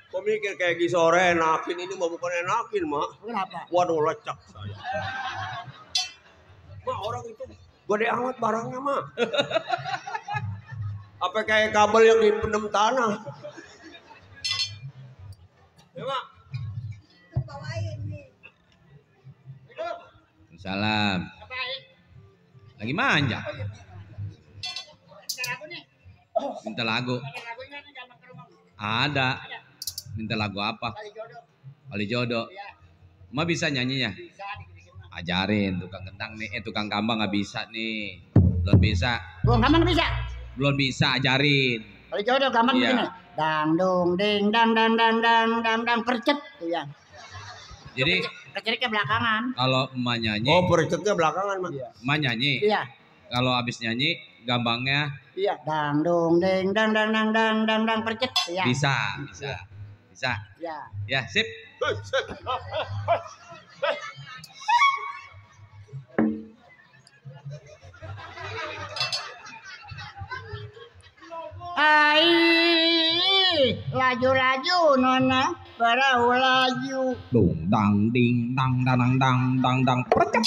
Kok mikir kayak gini sore enakin ini mah bukan enakin, Mak. Kenapa? Waduh, lecak saya. Mak, orang itu gede amat barangnya, Mak. Apa kayak kabel yang dipendam tanah. Ya, Mak. Salam. Lagi manja. Minta lagu. Ada. Minta lagu apa? Kali jodoh. Ma bisa nyanyinya? Ajarin tukang kentang nih, tukang gambang nggak bisa nih. Belum bisa. Tukang gambang bisa? Belum bisa, ajarin. Kali jodoh gambang Iya. begini. Dang dong ding dang dang dang dang dang dang percet tuh ya. Jadi Keceriknya belakangan. kalau emak nyanyi, Oh, percetnya belakangan, Mak. emak nyanyi. Iya. Kalau habis nyanyi, gambangnya Iya. Dang dong ding dang dang dang dang dang dang percet ya. bisa. Ya. Ya, sip. Ai, laju-laju nona, berau laju. Dung dang ding dang dang dang dang dang dang percep.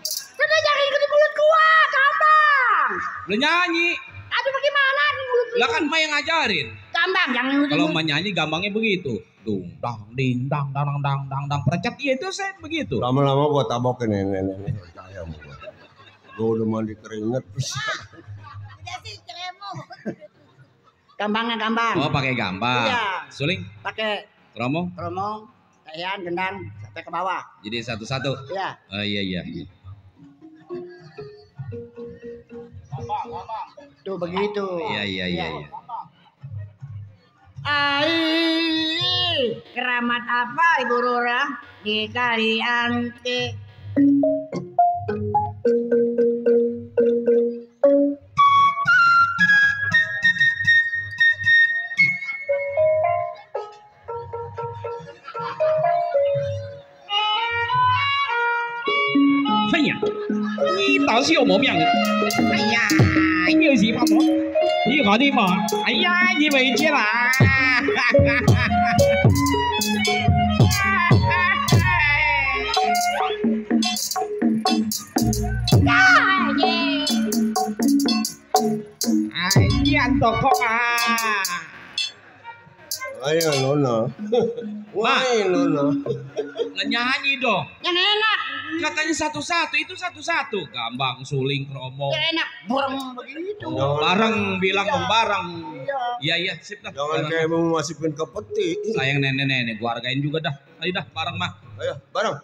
Sudah jangan ikut mulut gua, gampang. Lu nyanyi. Aduh bagaimana nih mulut Lah kan emak yang ngajarin. gampang, jangan ikut Kalau mulut. emak nyanyi gampangnya begitu. Dung dang ding dang dang dang dang dang dang percep. Iya itu saya begitu. Lama-lama gua tabokin nenek-nenek percaya sama gua. Gua udah mandi keringet. Gampangnya gampang. Oh, pakai gambang. Iya. Suling, Pakai keromong. keromong, kayan, gendang sampai ke bawah. Jadi satu-satu. Iya. Oh iya. Tuh begitu. Iya. Ai, keramat apa Ibu Rura di Kaliante? Hanya, ini tahu sih omongnya. Ayah, ini siapa tuh? Ini kau di mana? Ayah, ini macam lah. Ayah, antok kok ah. Ayo, Nona. Wah, Nona. Nggak nyanyi dong. Yang enak, Katanya satu-satu, itu satu-satu. Gambang, suling, keromong. yang enak, burung begitu. Bareng, bilang dong bareng. Iya, sip dah. Jangan Bareng. kayak mau masukin ke peti. Sayang nenek-nenek, gua hargain juga dah. Ayo dah, bareng mah. Ayo, bareng.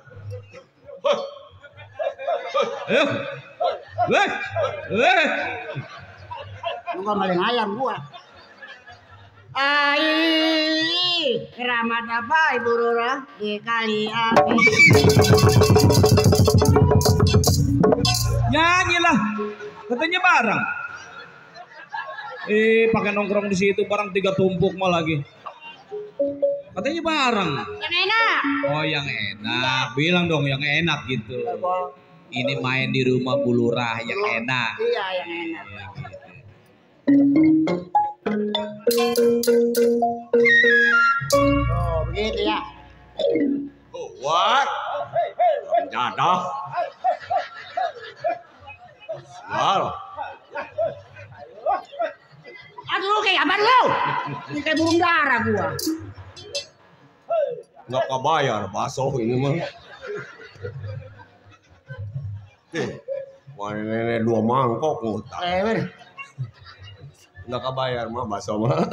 Ayo. Lu gak maling ayam gua. Ai, keramat apa Ibu Rura di Kaliante? Nyanyi lah. Katanya bareng. Pakai nongkrong di situ barang 3 tumpuk mah lagi. Katanya bareng. Yang enak. Oh, yang enak. Bilang dong yang enak gitu. Ini main di rumah Bu Lurah yang enak. Iya, yang enak. Oh, begitu ya. What? Jadah. Sial. Aduh, lu kayak apa lu? Ini kayak burung dara gua. Nggak kebayar bakso ini mah. Wah, nenek 2 mangkok ngutang. Nggak kebayar mah bakso mah.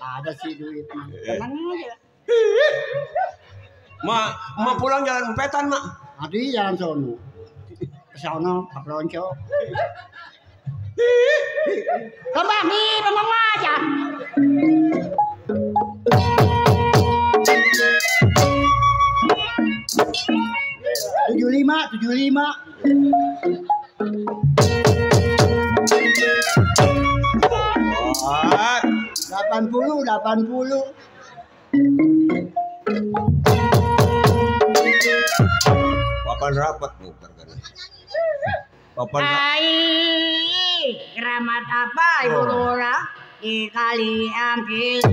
Ada sih duit mah. Tenang aja. Ma pulang jalan empetan, Mak. Adi jalan sono. Ke sono, Pak Lonco. Kembang nih, bang aja. Tujuh lima. 80. Papan rapat nih harganya. Papan keramat apa Ibu Lura di kali angkil.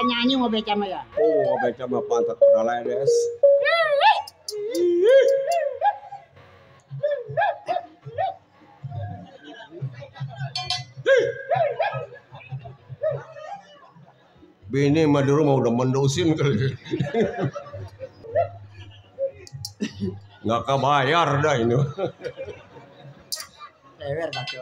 Nyanyi mau beca mah ya? Oh, beca mah pantat Paraledes. Bini mah di rumah udah mendusin kali. Nggak kebayar dah ini. Lewer bacot.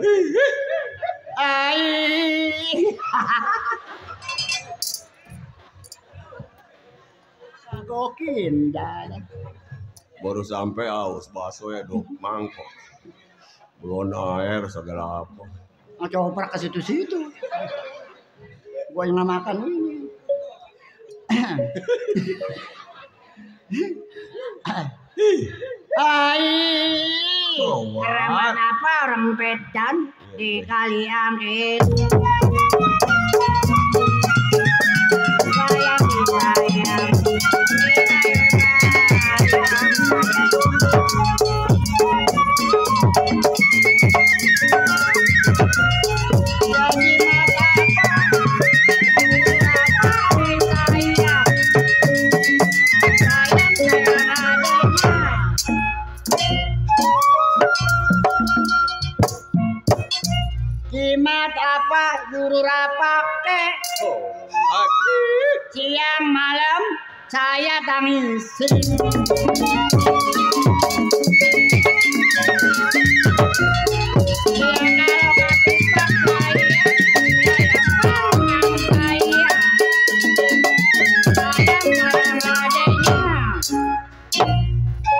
Gokin dah. Baru sampai aus bakso ya 2 mangkok. Belum air segala apa. Mau coba ke situ-situ. Gua yang makan ini. Keramat apa rempetan di kali angin. Sayang disayang. Jimat apa, juru rapak teh. Siang malam saya tangis.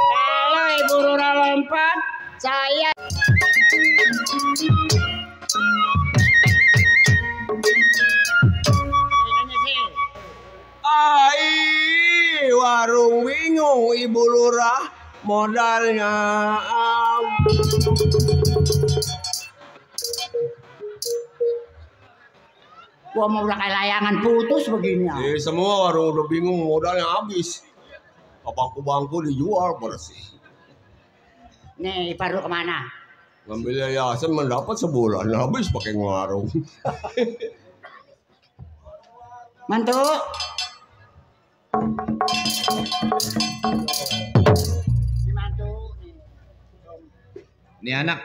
Kalau Ibu Lura lompat, saya warung bingung Ibu Lurah modalnya. Gua mau udah kayak layangan putus begini ya. Semua warung udah bingung modalnya habis. Bangku-bangku dijual bersih. Nih Ipar lu kemana? Ngambil yayasan mendapat sebulan habis pakai warung. Mantu. Ini anak.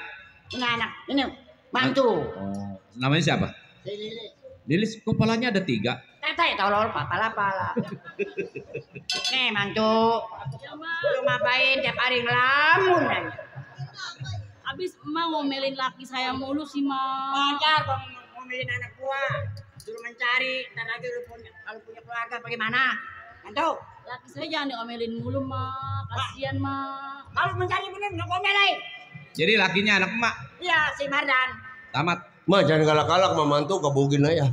Ini mantu. Oh, namanya siapa? Lilis, kepalanya ada 3. Kata ya tolol pala. Nih mantu. Lu ngapain tiap hari ngelamun aja? Abis emang ngomelin laki saya mulu sih, Ma. Wajar bang ngomelin anak gua. Suruh mencari, ntar lagi lu kalau punya keluarga bagaimana? Mantu. Laki saya jangan diomelin mulu, Ma. Kasian, Ma. Kalau mencari bener nggak ngomelin. Jadi lakinya anak emak. Iya, si Mardan. Tamat. Ma jangan galak-galak sama mantu kebugin aja.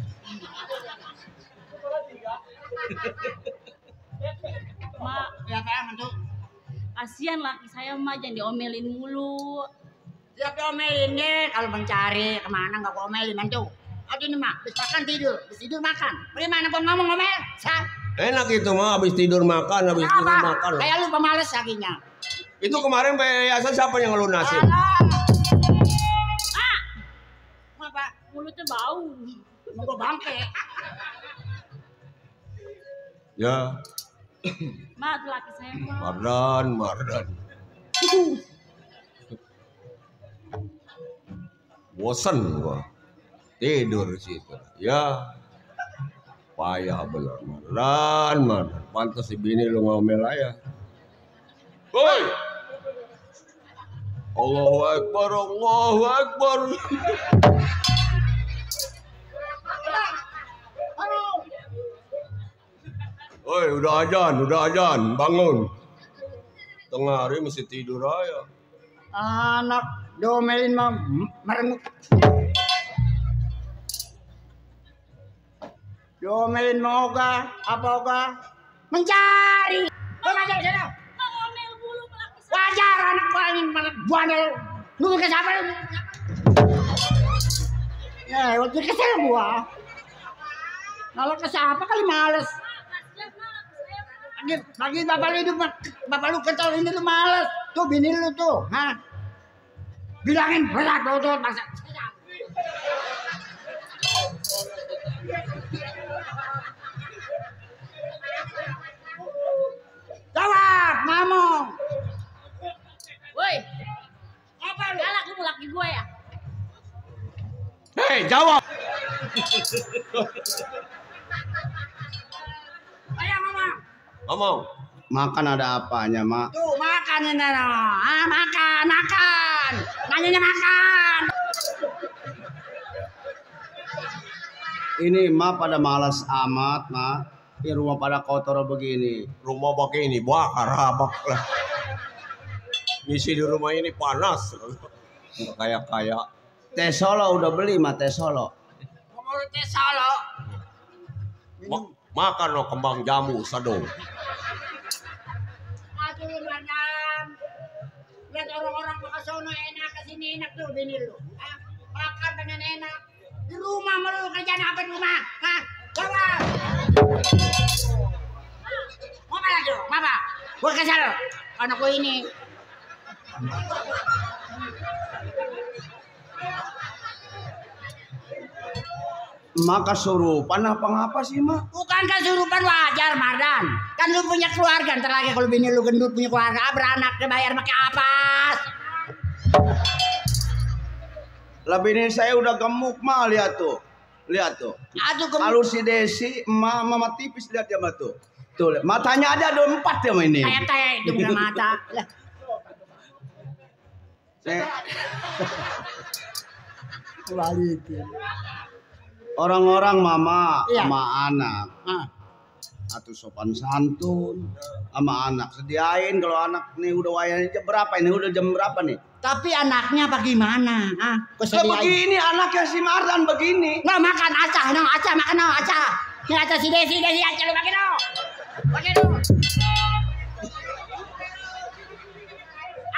Ma, Ya kayak mantu. kasian laki saya, Ma. Jangan diomelin mulu. Siap diomelin deh kalau mencari kemana nggak gua omelin mantu. Aduh ini mah, habis makan tidur, makan. Bagaimana gua ngomong ngomel? Enak itu mah habis tidur makan, habis tidur makan. Kayak lu pemales lakinya. Itu kemarin yayasan siapa yang ngelunasin? Apa? Mulutnya bau. Mau gua bangke. Ya. Ma, itu laki saya, Ma. Mardan. Bosan gua. Tidur di situ. Ya. Payah bener Mardan. Pantas si bini lu ngomel aja. Woi. Allahu Akbar, Allahu Akbar. Woi, udah ajan, bangun. Tengah hari mesti tidur aja. Anak domelin mah merengut. Domelin mau apa oga? Mencari. Mencari sana. Wajar anak paling bandel. Lu ke siapa lu? Ya, waktu kesel gua. Kalau ke siapa kali males. Lagi bapak lu ketol ini lu males. Tuh bini lu tuh, ha? Bilangin berat tuh masa. Jawab, ngomong. Woi, Apa lu? galak lu laki gue ya? Hei, jawab. Ayo ngomong. Ngomong. Makan ada apanya, Mak? Tuh makan ini loh. Ah, makan. Nanyanya makan. Ini Mak pada malas amat, Mak. Di rumah pada kotor begini. Rumah begini bakar habak lah. Ngisi di rumah ini panas. Kayak Teh Solo udah beli, Mak, teh Solo. Ngomong teh Solo. Makan lo kembang jamu sado. Aduh, madam. Lihat orang-orang makan sono enak, kesini enak tuh bini lu. Hah? Makan pengen enak. Di rumah melulu kerjaan apa di rumah? Hah? Jawab. Ngomong lagi lo, apa? Gua kesal. Anak gua ini. Mak kesurupan apa ngapa sih, Mak? Bukan kesurupan, wajar, Mardan. Kan lu punya keluarga, ntar lagi kalau bini lu gendut punya keluarga, beranak dibayar pakai apa? Lah bini saya udah gemuk, Mak, lihat tuh. Aduh, Kalau si Desi, mama tipis lihat dia, Mak, tuh. Tuh, matanya aja ada 4 ya, Mak, ini. teh di punya mata. Lah, Orang-orang mama Iya. sama anak ah. atau sopan santun sama anak sediain kalau anak nih udah wayangnya jam berapa ini udah jam berapa nih? Tapi anaknya apa gimana? Ah, Lah begini anaknya si Mardan begini. Nggak makan acah, makan acah. Ini acah si Desi acah lu pakai dong. Pakai dong.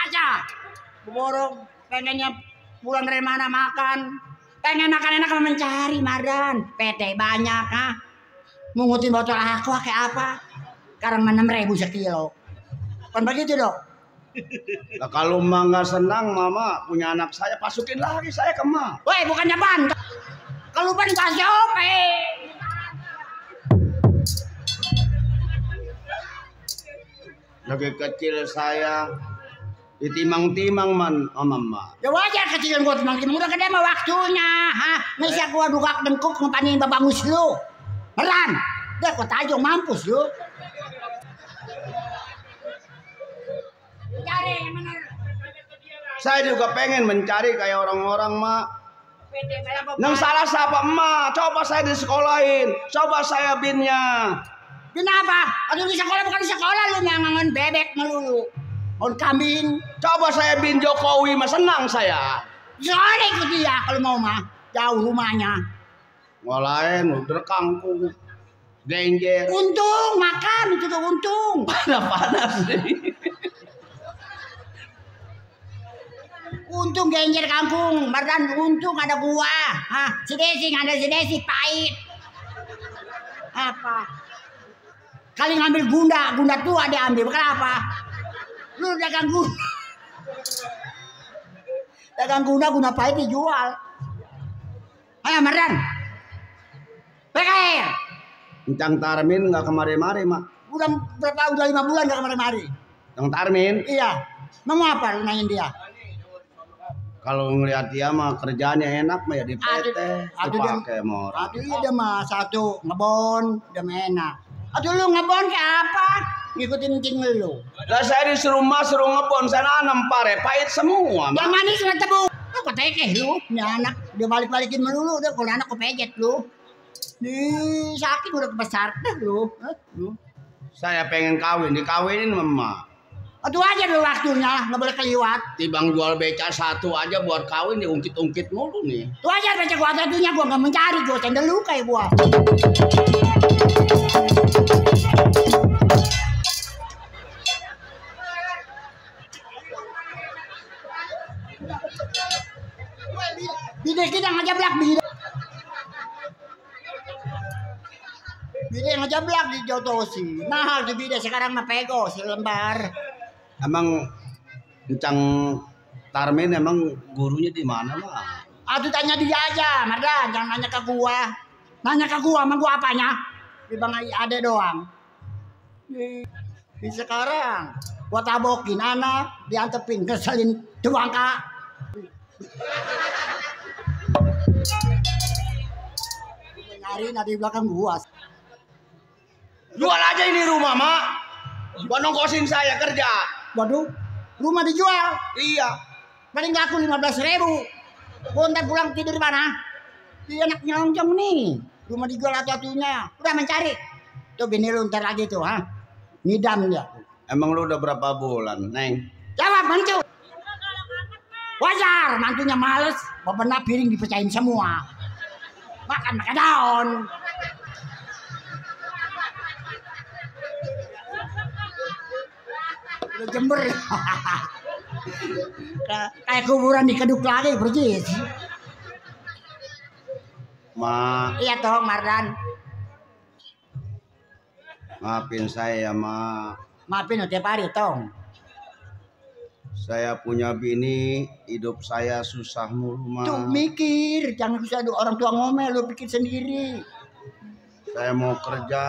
Acah. Borong pengennya pulang dari mana makan. Pengen makan enak sama mencari Mardan. PT banyak, ah. Mungutin botol aqua kayak apa? Sekarang 6.000 sekilo. Kan begitu dong. Nah, kalau emak nggak senang mama punya anak saya masukin lagi saya ke emak. Woi, bukannya bantu. Kalau ban gua sope. Lagi kecil saya ditimang-timang man sama emak. Ya wajar kecilan gua timang-timang udah gede mah waktunya, ha. Masa gua dukak dengkuk ngepanin babangus lu. Beran. Udah gua tajong mampus lu. Cari yang bener. Saya juga pengen mencari kayak orang-orang mak. Yang salah siapa emak? Coba saya disekolahin. Coba saya binnya. Kenapa? Aduh di sekolah bukan di sekolah lu ngangon bebek melulu. On kambing. Coba saya bin Jokowi mah senang saya. Soalnya ikut dia kalau mau mah. Jauh rumahnya. Ngolain udah kangkung. Genjer. Untung makan itu tuh untung. Panas nih. Untung genjer kangkung, Mardan untung ada gua. Hah, si Desi pahit. Apa? Kali ngambil gunda tua dia ambil, kenapa? Lu dagang gunda. Dagang gunda pahit dijual. Ayo Mardan. Peker. Encang Tarmin nggak kemari-mari mak. Udah 5 bulan nggak kemari-mari. Encang Tarmin? Iya. Mau apa lu nanyain dia? Kalau ngelihat dia mah kerjanya enak mah ya di PT, dipakai sama orang. Aduh iya dia mah satu ngebon, udah mah enak. Aduh lu ngebon kayak apa? Ngikutin cing lu. Lah saya disuruh mas suruh ngebon, saya nanam pare pahit semua. Yang manis nggak tebu. Lu ketekeh lu, ini anak dia balik-balikin melulu, udah kalau anak kepejet lu. Nih sakit udah kebesar dah lu. Saya pengen kawin, dikawinin mama. Aduh aja dulu waktunya, nggak boleh keliwat. Tibang jual beca satu aja buat kawin diungkit-ungkit mulu nih. Tuh aja beca gua satunya gua nggak mencari, gua cendel lu kayak gua. Bide kita ngejablak bide. Bide ngejablak di Jotosi. Mahal di bide sekarang mah pego selembar. Emang Encang Tarmin emang gurunya di mana mah? Aduh tanya dia aja, Mardan, jangan nanya ke gua. Nanya ke gua, emang gua apanya? Di Bang Ade doang. Di sekarang gua tabokin anak, diantepin keselin tuang kak. Nyari di belakang gua. Jual aja ini rumah mak. Buat nongkosin saya kerja. Waduh, rumah dijual? Iya. Paling ngaku 15.000. Gua ntar pulang tidur di mana? Di anak nyelongjong nih. Rumah dijual satu-satunya. Udah mencari. Tuh bini lu ntar lagi tuh, ha? Ngidam dia. Emang lu udah berapa bulan, Neng? Jawab, mantu. Wajar, mantunya males. Bebenah piring dipecahin semua. Makan pakai daun. Udah Jember. Kayak kuburan dikeduk lagi persis. Ma. Iya toh Mardan. Maafin saya ya ma. Maafin tiap hari tong. Saya punya bini, hidup saya susah mulu ma. Tuh mikir, jangan susah orang tua ngomel, lu pikir sendiri. Saya mau kerja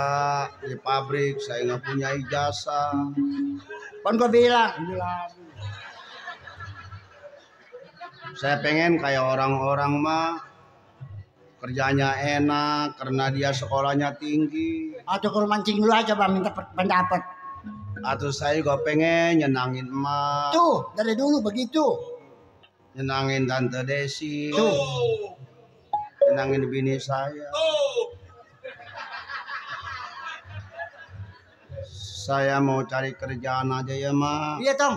di pabrik, saya nggak punya ijazah. Kan gue bilang. Saya pengen kayak orang-orang mah kerjanya enak karena dia sekolahnya tinggi. Atau kalau mancing lu aja bang minta pendapat. Atau saya juga pengen nyenangin emak. Tuh dari dulu begitu. Nyenangin Tante Desi. Tuh. Nyenangin bini saya. Saya mau cari kerjaan aja ya mak. Iya tong.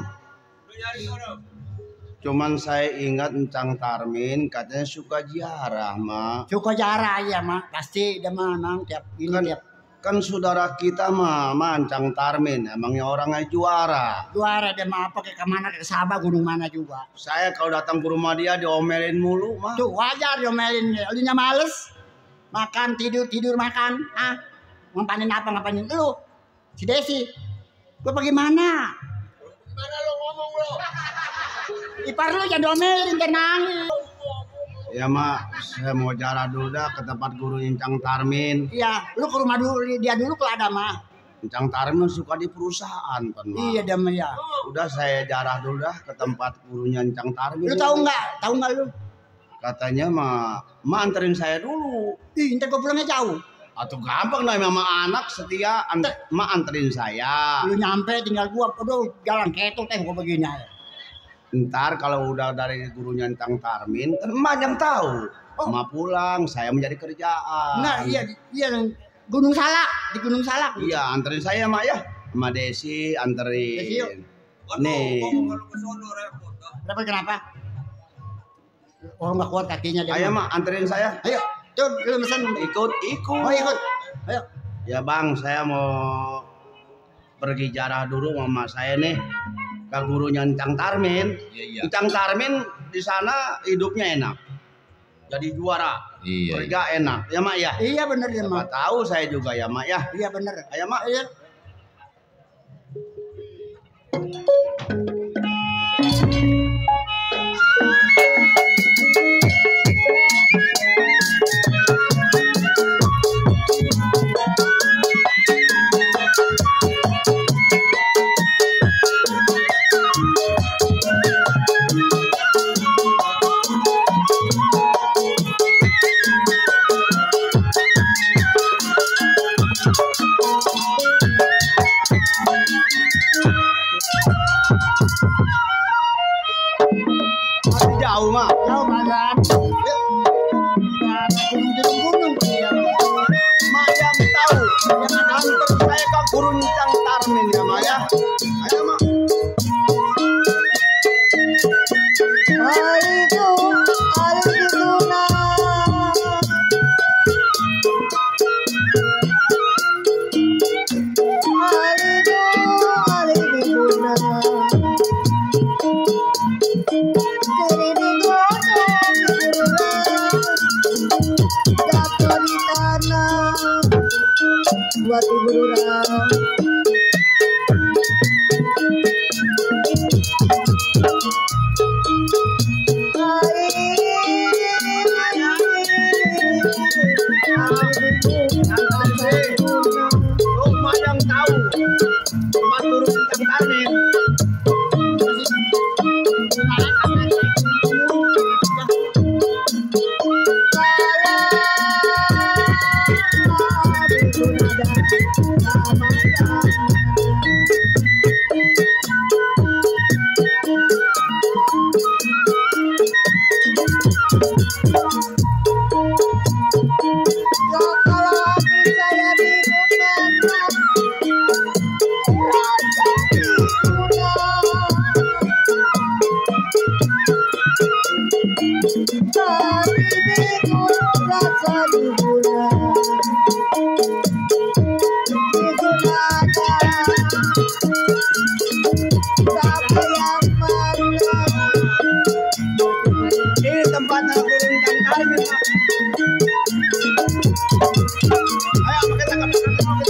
Cuman saya ingat Encang Tarmin katanya suka ziarah mak. Suka ziarah ya mak. Pasti dia memang tiap ini Kan, tiap. kan saudara kita mah Encang Tarmin emangnya orangnya juara. Juara dia mah apa ke kemana ke Sabah gunung mana juga. Saya kalau datang ke rumah dia diomelin mulu mah. Tuh wajar diomelin. Lu nya males. Makan tidur makan. Ah ngapain apa ngapain lu? Si Desi, gue bagaimana? Gimana lu ngomong lu? Ipar lu jangan domelin, jangan nangis. Ya mak, saya mau jarah dulu dah ke tempat guru Encang Tarmin. Iya, lu ke rumah dulu, dia dulu kalau ada mah. Encang Tarmin suka di perusahaan kan mak. Iya dia mah ya. Udah saya jarah dulu dah ke tempat gurunya Encang Tarmin. Lu tahu nggak? Tahu nggak lu? Katanya mak anterin saya dulu. Ih, ntar gue pulangnya jauh. Atau gampang nih sama anak setia mak anterin saya. Lu nyampe tinggal gua, aduh jalan ketok teh gua begini aja. Ntar kalau udah dari gurunya Encang Tarmin, kan emak yang tahu. Emak pulang, saya menjadi kerjaan. Nah iya Gunung Salak, di Gunung Salak. Iya anterin saya mak ya. Sama Desi anterin. Desi, yuk. Nih. Kenapa kenapa? Oh nggak kuat kakinya dia. Ayo mak anterin saya. Ayo. Tuh, lu pesan ikut. Oh ikut. Ayo. Ya bang, saya mau pergi jarah dulu sama saya nih ke gurunya Encang Tarmin. Iya. Encang Tarmin di sana hidupnya enak, jadi juara. Iya. Kerja enak, ya mak ya. Iya bener ya mak. Tahu saya juga ya mak ya. Iya bener. Ayo mak. Iya. ya. Ayo mak. Buat ibu Lurah. Rumah yang tahu tempat turun Kang Tarmin. Ini tempatnya turun Kang Tarmin. Ayo kita ke belakang.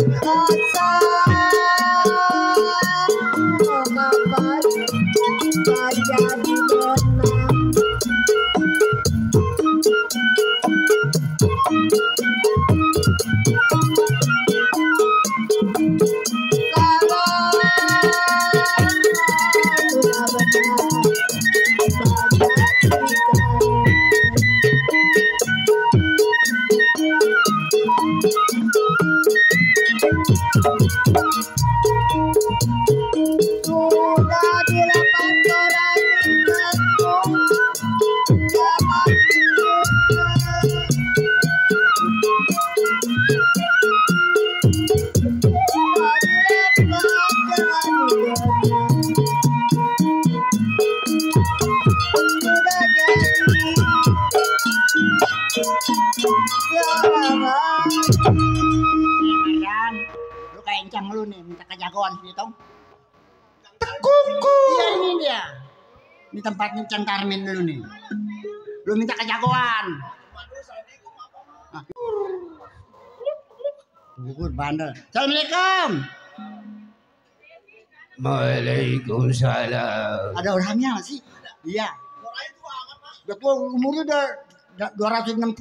Lu kayak encang lu nih, minta kejagoan sini tong. Tekuku. Iya ini dia. Ini tempatnya Kang Tarmin dulu nih. Lu minta kejagoan. Gugur bandel. Assalamualaikum. Waalaikumsalam. Ada orangnya nggak sih? Iya. Udah tua, umurnya udah 260.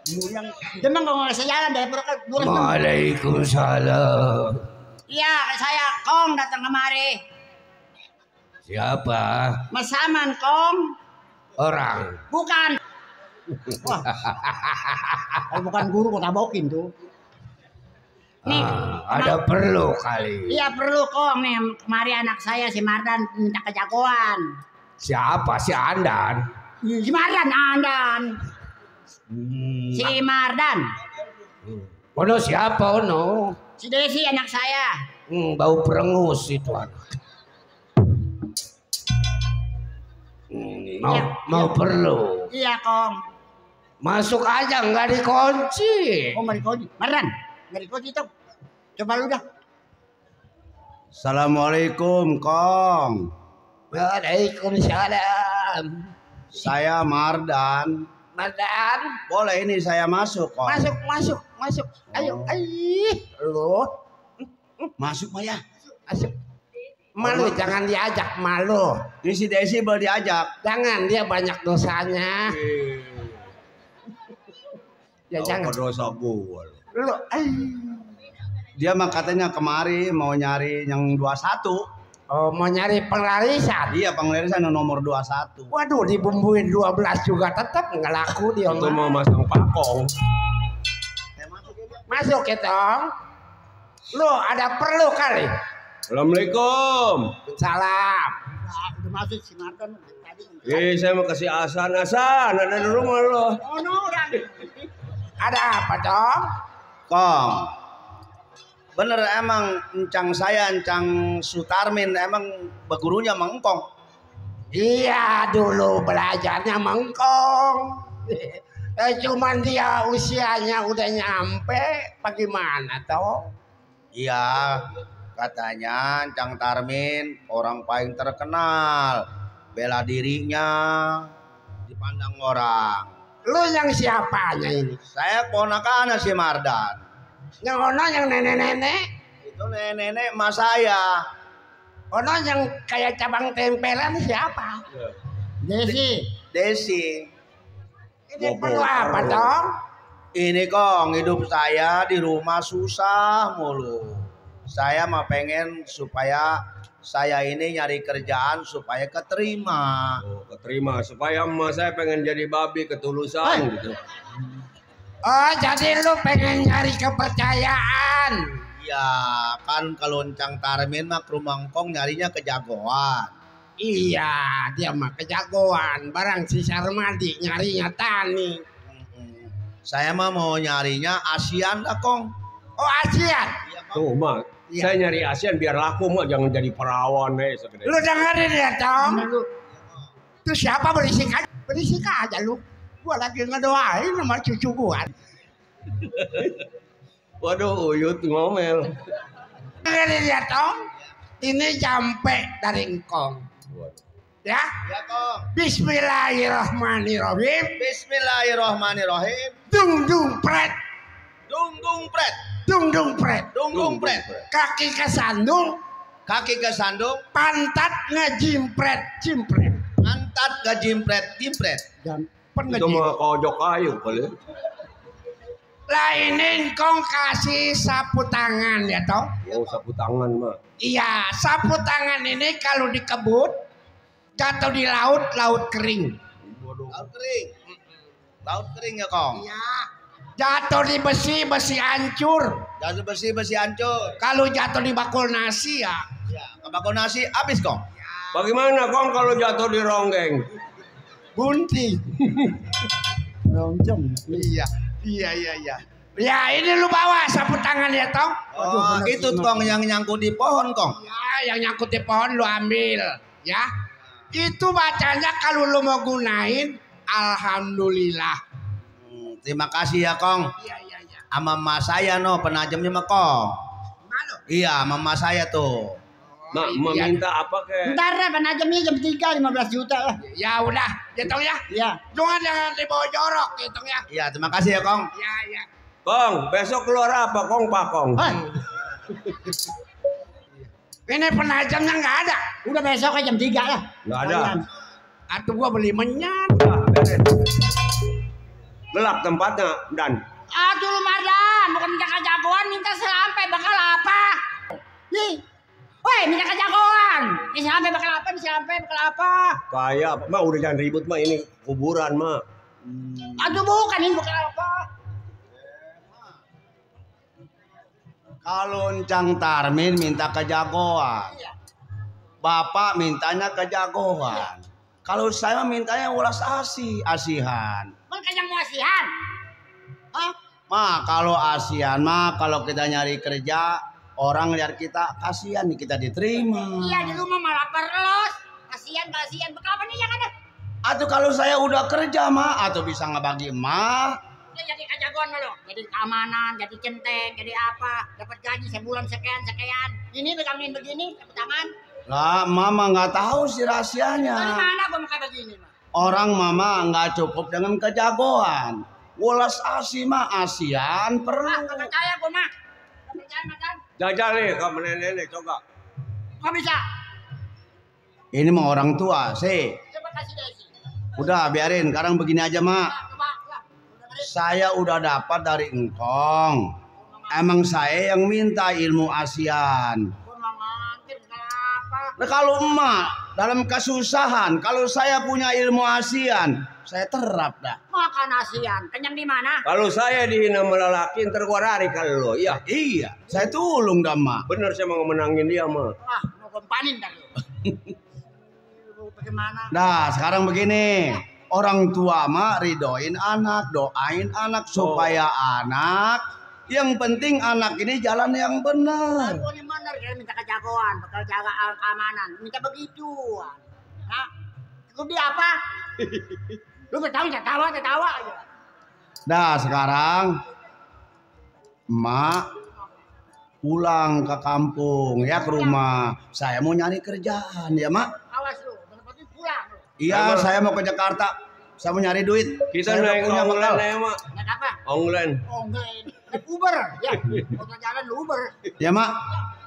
Umur yang demang kalau nggak bisa jalan dari perut 260. Waalaikumsalam. Iya, saya Kong datang kemari. Siapa? Mas Saman Kong. Orang. Bukan. Wah. Kalau bukan guru kok tabokin tuh. Nih, ada perlu kali. Iya perlu Kong nih. Kemari anak saya si Mardan minta kejagoan. Siapa? Si Andan. Si Mardan, Andan. Si Mardan. Ono siapa ono? Si Desi anak saya. Bau perengus itu anak. Mau perlu. Iya Kong. Masuk aja nggak dikunci. Oh nggak dikunci. Mardan nggak dikunci tuh. Coba lu dah. Assalamualaikum Kong. Waalaikumsalam. Saya Mardan. Mardan. Boleh ini saya masuk Kong. Masuk. Ayo, lu. Masuk Maya. Masuk. Malu jangan diajak malu. Ini si Desi boleh diajak. Jangan dia banyak dosanya. Ya jangan. Dosa gua. Lu. Dia mah katanya kemari mau nyari yang 21. Oh, mau nyari penglarisan. Iya, penglarisan yang nomor 21. Waduh, dibumbuin 12 juga tetap nggak laku dia. Itu mau masang pakong. Masuk ya, Tong. Lu ada perlu kali. Assalamualaikum. Salam. Udah masuk si Mardan tadi. Saya mau kasih Asan ada di rumah lo. Oh no, Ada apa, Tong? Kong. Bener emang encang saya, encang Sutarmin emang begurunya mengkong. Iya dulu belajarnya mengkong. Cuman dia usianya udah nyampe, bagaimana toh? Iya, katanya Encang Tarmin orang paling terkenal, bela dirinya dipandang orang. Lu yang siapanya ini? Saya ponakan si Mardan. Yang ono yang nenek-nenek? Itu nenek-nenek emak saya. Ono yang kayak cabang tempelan siapa? Desi. Ini perlu apa dong? Ini Kong, hidup saya di rumah susah mulu. Saya mah pengen supaya saya ini nyari kerjaan supaya keterima. Oh, keterima supaya emak saya pengen jadi babi ketulusan gitu. Oh, jadi lu pengen nyari kepercayaan? Iya, kan kalau Encang Tarmin mah ke rumah Kong nyarinya kejagoan. Iya, dia mah kejagoan. Barang si Sarmadi nyarinya Tani. Saya mah mau nyarinya ASEAN lah Kong. Oh ASEAN? Tuh mak, saya nyari ASEAN biar laku mak, jangan jadi perawan segede. Lu dengerin ya Tom. Itu siapa berisik aja? Berisik aja lu. Gua lagi ngedoain sama cucu gua. Waduh, Uyut ngomel. Dengerin ya Tom. Ini sampai dari engkong. Ya? Ya Kong. Bismillahirrahmanirrahim. Bismillahirrahmanirrahim. Dung dung pret. Dung dung pret. Dung dung pret. Dung dung pret. Kaki kesandung. Kaki kesandung. Pantat ngejimpret. Jimpret. Pantat ngejimpret. Jimpret. Itu mah kojok kayu kali. Lah ini engkong kasih sapu tangan ya toh? Oh sapu tangan mak. Iya, sapu tangan ini kalau dikebut jatuh di laut, laut kering. Laut kering. Laut kering ya Kong. Iya. Jatuh di besi, besi hancur. Jatuh besi, besi hancur. Kalau jatuh di bakul nasi ya. Ya, ke bakul nasi habis Kong. Ya. Bagaimana Kong kalau jatuh di ronggeng? Bunting. Ronggeng. Iya. Iya. Ya ini lu bawa sapu tangan ya Tong. Oh, itu Kong yang nyangkut di pohon Kong. Ya, yang nyangkut di pohon lu ambil. Ya. Itu bacanya kalau lu mau gunain alhamdulillah. Terima kasih ya Kong. Iya. Sama mama saya no penajamnya mah Kong. Mana? Iya, mama saya tuh. Mak, minta apa ke? Ntar deh penajamnya jam 3 15 juta lah. Ya udah, hitung ya. Iya. Jangan dibawa jorok, hitung ya. Iya, terima kasih ya Kong. Iya. Kong, besok keluar apa Kong Pak Kong? Ini penajamnya nggak ada. Udah besok aja jam 3 lah. Nggak ada. Atau gua beli menyan. Gelap tempatnya Dan. Aduh lu Mardan, bukan minta kejagoan, minta selampe bakal apa? Nih, Woi, minta kejagoan. Ini selampe bakal apa? Ini selampe bakal apa? Kayak mah udah jangan ribut mah, ini kuburan mah. Aduh bukan, ini bakal apa? Kalau Encang Tarmin minta kejagoan. Bapak mintanya kejagoan. Kalau saya mintanya ulas asihan. Kan kajang mau asihan. Hah? Mah kalau asihan mah kalau kita nyari kerja orang lihat kita kasihan nih kita diterima. Iya di rumah malah perlos. Kasihan bakal apa nih yang ada? Atau kalau saya udah kerja mah atau bisa ngebagi mah. Ya jadi kejagoan lo. Jadi keamanan, jadi centeng, jadi apa? Dapat gaji sebulan sekian. Ini pegangin begini, sapu tangan. Lah mama nggak tahu sih rahasianya. Dari mana gua mau kayak begini mah? Orang mama nggak cukup dengan kejagoan. Ulas asi mah asian perlu. Gak percaya gua mah. Gak percaya Madan. Jajal nih kamu nenek coba. Gak bisa. Ini mah orang tua sih. Coba kasih Desi. Udah biarin. Sekarang begini aja mak. Coba. Saya udah dapat dari engkong. Emang saya yang minta ilmu ASEAN. Nah, kalau emak dalam kesusahan, kalau saya punya ilmu ASEAN, saya terap dah. Makan ASEAN, kenyang di mana? Kalau saya dihina melelaki, ntar gua lari kalau lo. Iya. Iya, saya tulung dah mak. Bener saya mau menangin dia mah. Wah, mau kempanin dah lu. Bagaimana? Nah, sekarang begini. Orang tua mah ridoin anak, doain anak supaya anak Yang penting anak ini jalan yang benar. Ini benar, dia minta kejagoan, bakal jaga keamanan, minta begituan. Hah? Itu dia apa? Lu ketawa aja. Nah sekarang emak pulang ke kampung ya, ke rumah. Saya mau nyari kerjaan ya mak. Awas lu, bentar pulang lu. Iya saya mau ke Jakarta. Saya mau nyari duit. Kita saya naik punya online bekal. ya mak. Naik apa? Online. Naik Uber, ya. Kota jalan lu Uber. Ya mak.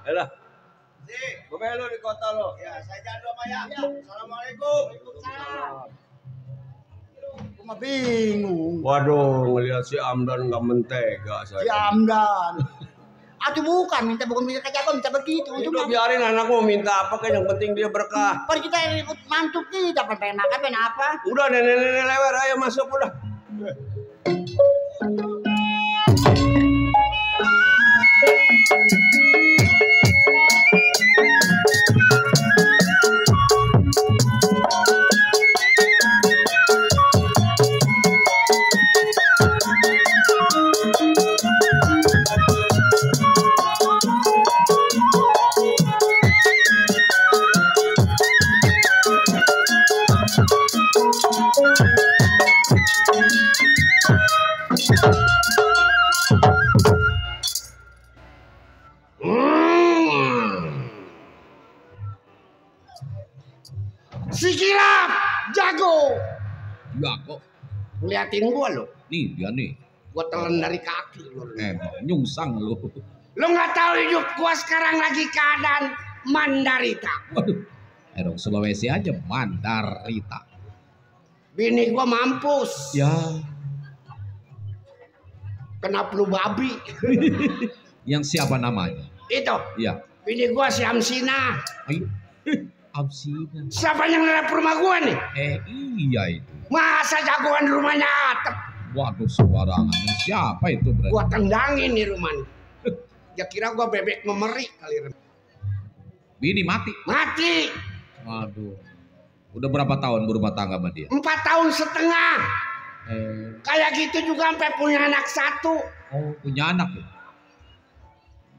Alah. Gue lu di kota lo. Ya saya jalan dulu ya. Assalamualaikum. Gue mah bingung. Waduh, ngelihat si Amdan nggak mentega saya. Si Amdan. Aduh bukan minta kejagoan, minta begitu. Udah biarin anak mau minta apa kan, yang penting dia berkah. Par kita ikut mantuk kita, pengen makan, pengen apa? Udah nenek-nenek lewat, ayo masuk udah. Si Kilap jago. Jago. Liatin gua lo. Nih dia nih. Gua telan dari kaki lo. Nyungsang lo. Lo nggak tahu hidup gua sekarang lagi keadaan Mandarita. Waduh. Dong Sulawesi aja Mandarita. Bini gua mampus. Ya. Kena flu babi. Yang siapa namanya? Itu. Iya. Bini gua si Amsina. Amsina. Siapa yang nerap rumah gua nih? Iya itu. Masa jagoan di rumahnya Atep? Waduh sembarangan. Siapa itu berarti? Gua tendangin nih rumahnya. Ya kira gua bebek memeri kali. Bini mati. Mati. Waduh. Udah berapa tahun berumah tangga sama dia? 4 tahun setengah. Kayak gitu juga sampai punya anak 1. Oh punya anak ya?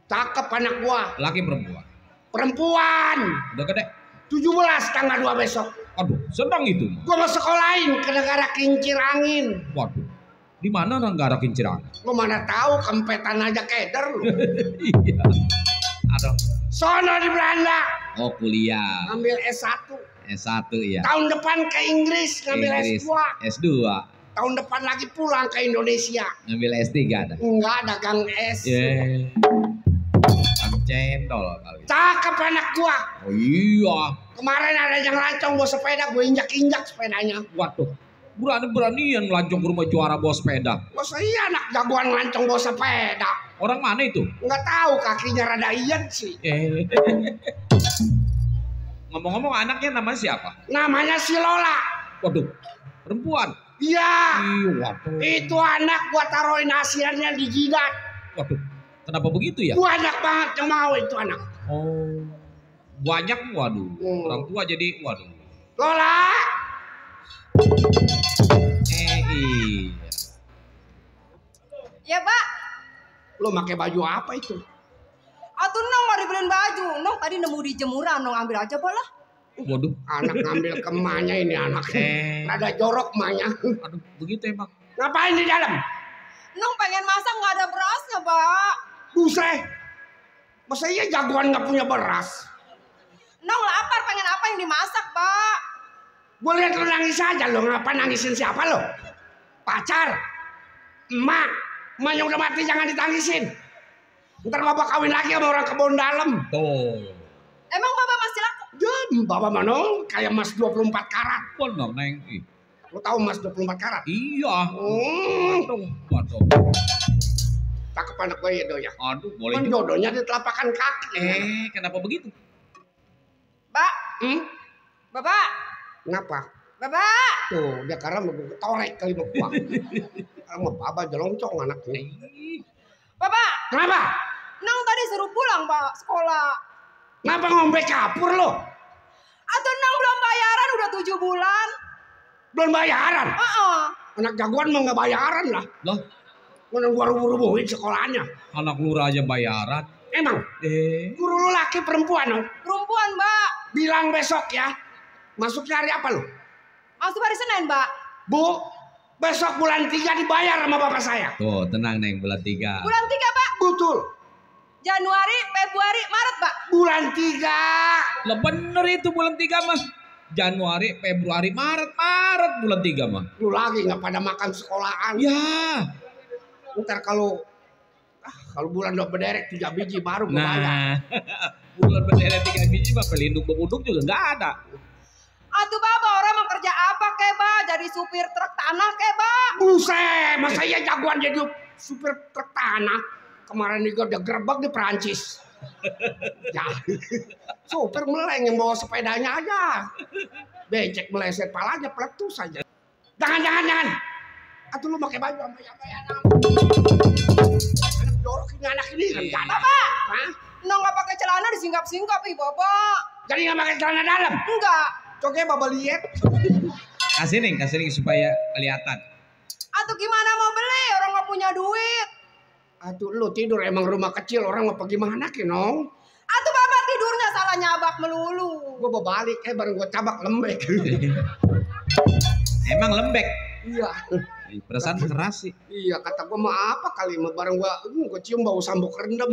Cakep anak gua. Laki perempuan? Perempuan. Udah gede? 17 tanggal 2 besok. Aduh senang itu. Gua mau sekolahin ke negara kincir angin. Waduh. Di mana negara kincir angin? Gua mana tahu, kempetan aja keder lu. Iya. Aduh. Sono di Belanda. Oh kuliah. Ngambil S1. S1 ya. Tahun depan ke Inggris ngambil Inggris. S2. S2. Tahun depan lagi pulang ke Indonesia. Ngambil S3 ada? Enggak, dagang es. Kang cendol kali. Cakep anak gua. Oh iya. Kemarin ada yang lancong bawa sepeda, gue injak-injak sepedanya. Waduh. Berani-beranian lancong ke rumah juara bawa sepeda. Masa iya anak jagoan lancong bawa sepeda? Orang mana itu? Enggak tahu, kakinya rada iyan sih. Ngomong-ngomong anaknya namanya siapa? Namanya si Lola. Waduh. Perempuan. Iya. Waduh. Itu anak gua taruhin hasilnya di jidat. Waduh. Kenapa begitu ya? Banyak banget yang mau itu anak. Oh. Banyak, waduh. Orang tua jadi, waduh. Lola. Iya. Ya Pak. Lo pakai baju apa itu? Atuh Nong mau dibeliin baju. Nong tadi nemu di jemuran, Nong ambil aja Pak lah. Waduh. Anak ngambil ke emaknya ini anak. Rada jorok emaknya. Aduh, begitu emang. Ngapain di dalam? Nong pengen masak nggak ada berasnya Pak. Buset. Masa iya jagoan nggak punya beras? Nong lapar, pengen apa yang dimasak Pak? Gue lihat lo nangis aja lo. Ngapa nangisin siapa lo? Pacar? Emak? Emaknya udah mati jangan ditangisin. Ntar bapak kawin lagi sama orang kebun dalam. Tuh. Emang bapak masih laku? Dan bapak mana kayak emas 24 karat. Bener Neng. Lo tahu emas 24 karat? Iya. Waduh. Cakep anak gue ya. Aduh, boleh kan jodohnya di telapakan kaki. Kenapa begitu? Pak. Bapak. Kenapa? Bapak. Tuh, dia karena mau torek kali mau kuah. Mau apa jeloncong anaknya. Bapak. Kenapa? Nong tadi suruh pulang Pak sekolah. Kenapa ngombe kapur lo? Atau Nong belum bayaran udah 7 bulan. Belum bayaran? Heeh. Anak jagoan mah nggak bayaran lah. Loh? Nggak gua rubuh-rubuhin sekolahnya. Anak lurah aja bayaran. Emang? Guru lu laki perempuan dong? Perempuan, Mbak. Bilang besok ya. Masuknya hari apa lu? Masuk hari Senin, Mbak. Bu, besok bulan 3 dibayar sama bapak saya. Tuh, tenang Neng, bulan 3. Bulan 3, Pak. Betul. Januari, Februari, Maret, Pak. Bulan 3. Lah bener itu bulan 3 mah. Januari, Februari, Maret bulan 3 mah. Lu lagi nggak pada makan sekolahan. Ya. Ntar kalau bulan udah berderek 3 biji baru kebayar. Nah, bulan berderek 3 biji mah pelindung bebuduk juga nggak ada. Atuh Bapak, orang mau kerja apa kek, Pak? Jadi supir truk tanah kek, Pak? Buset, masa iya jagoan jadi supir truk tanah? Kemarin juga udah gerbek di Perancis. Ya, supir meleng yang bawa sepedanya aja. Becek meleset palanya peletus saja. Jangan. Atuh lu pakai baju sampai anak jorok ini anak ini. Bapak, no nggak pakai celana disingkap-singkap, Ih, Bapak. Jadi nggak pakai celana dalam? Enggak. Coba Bapak lihat. Kasih nih supaya kelihatan. Atau gimana mau beli? Orang nggak punya duit. Aduh, lu tidur emang rumah kecil orang mau pergi mana ke nong? Atau Bapak tidurnya salah nyabak melulu. Gua mau balik, baru gua cabak lembek. Emang lembek? Iya. Perasaan keras sih. Iya, kata gua mah apa kali mah bareng gua cium bau sambuk rendem.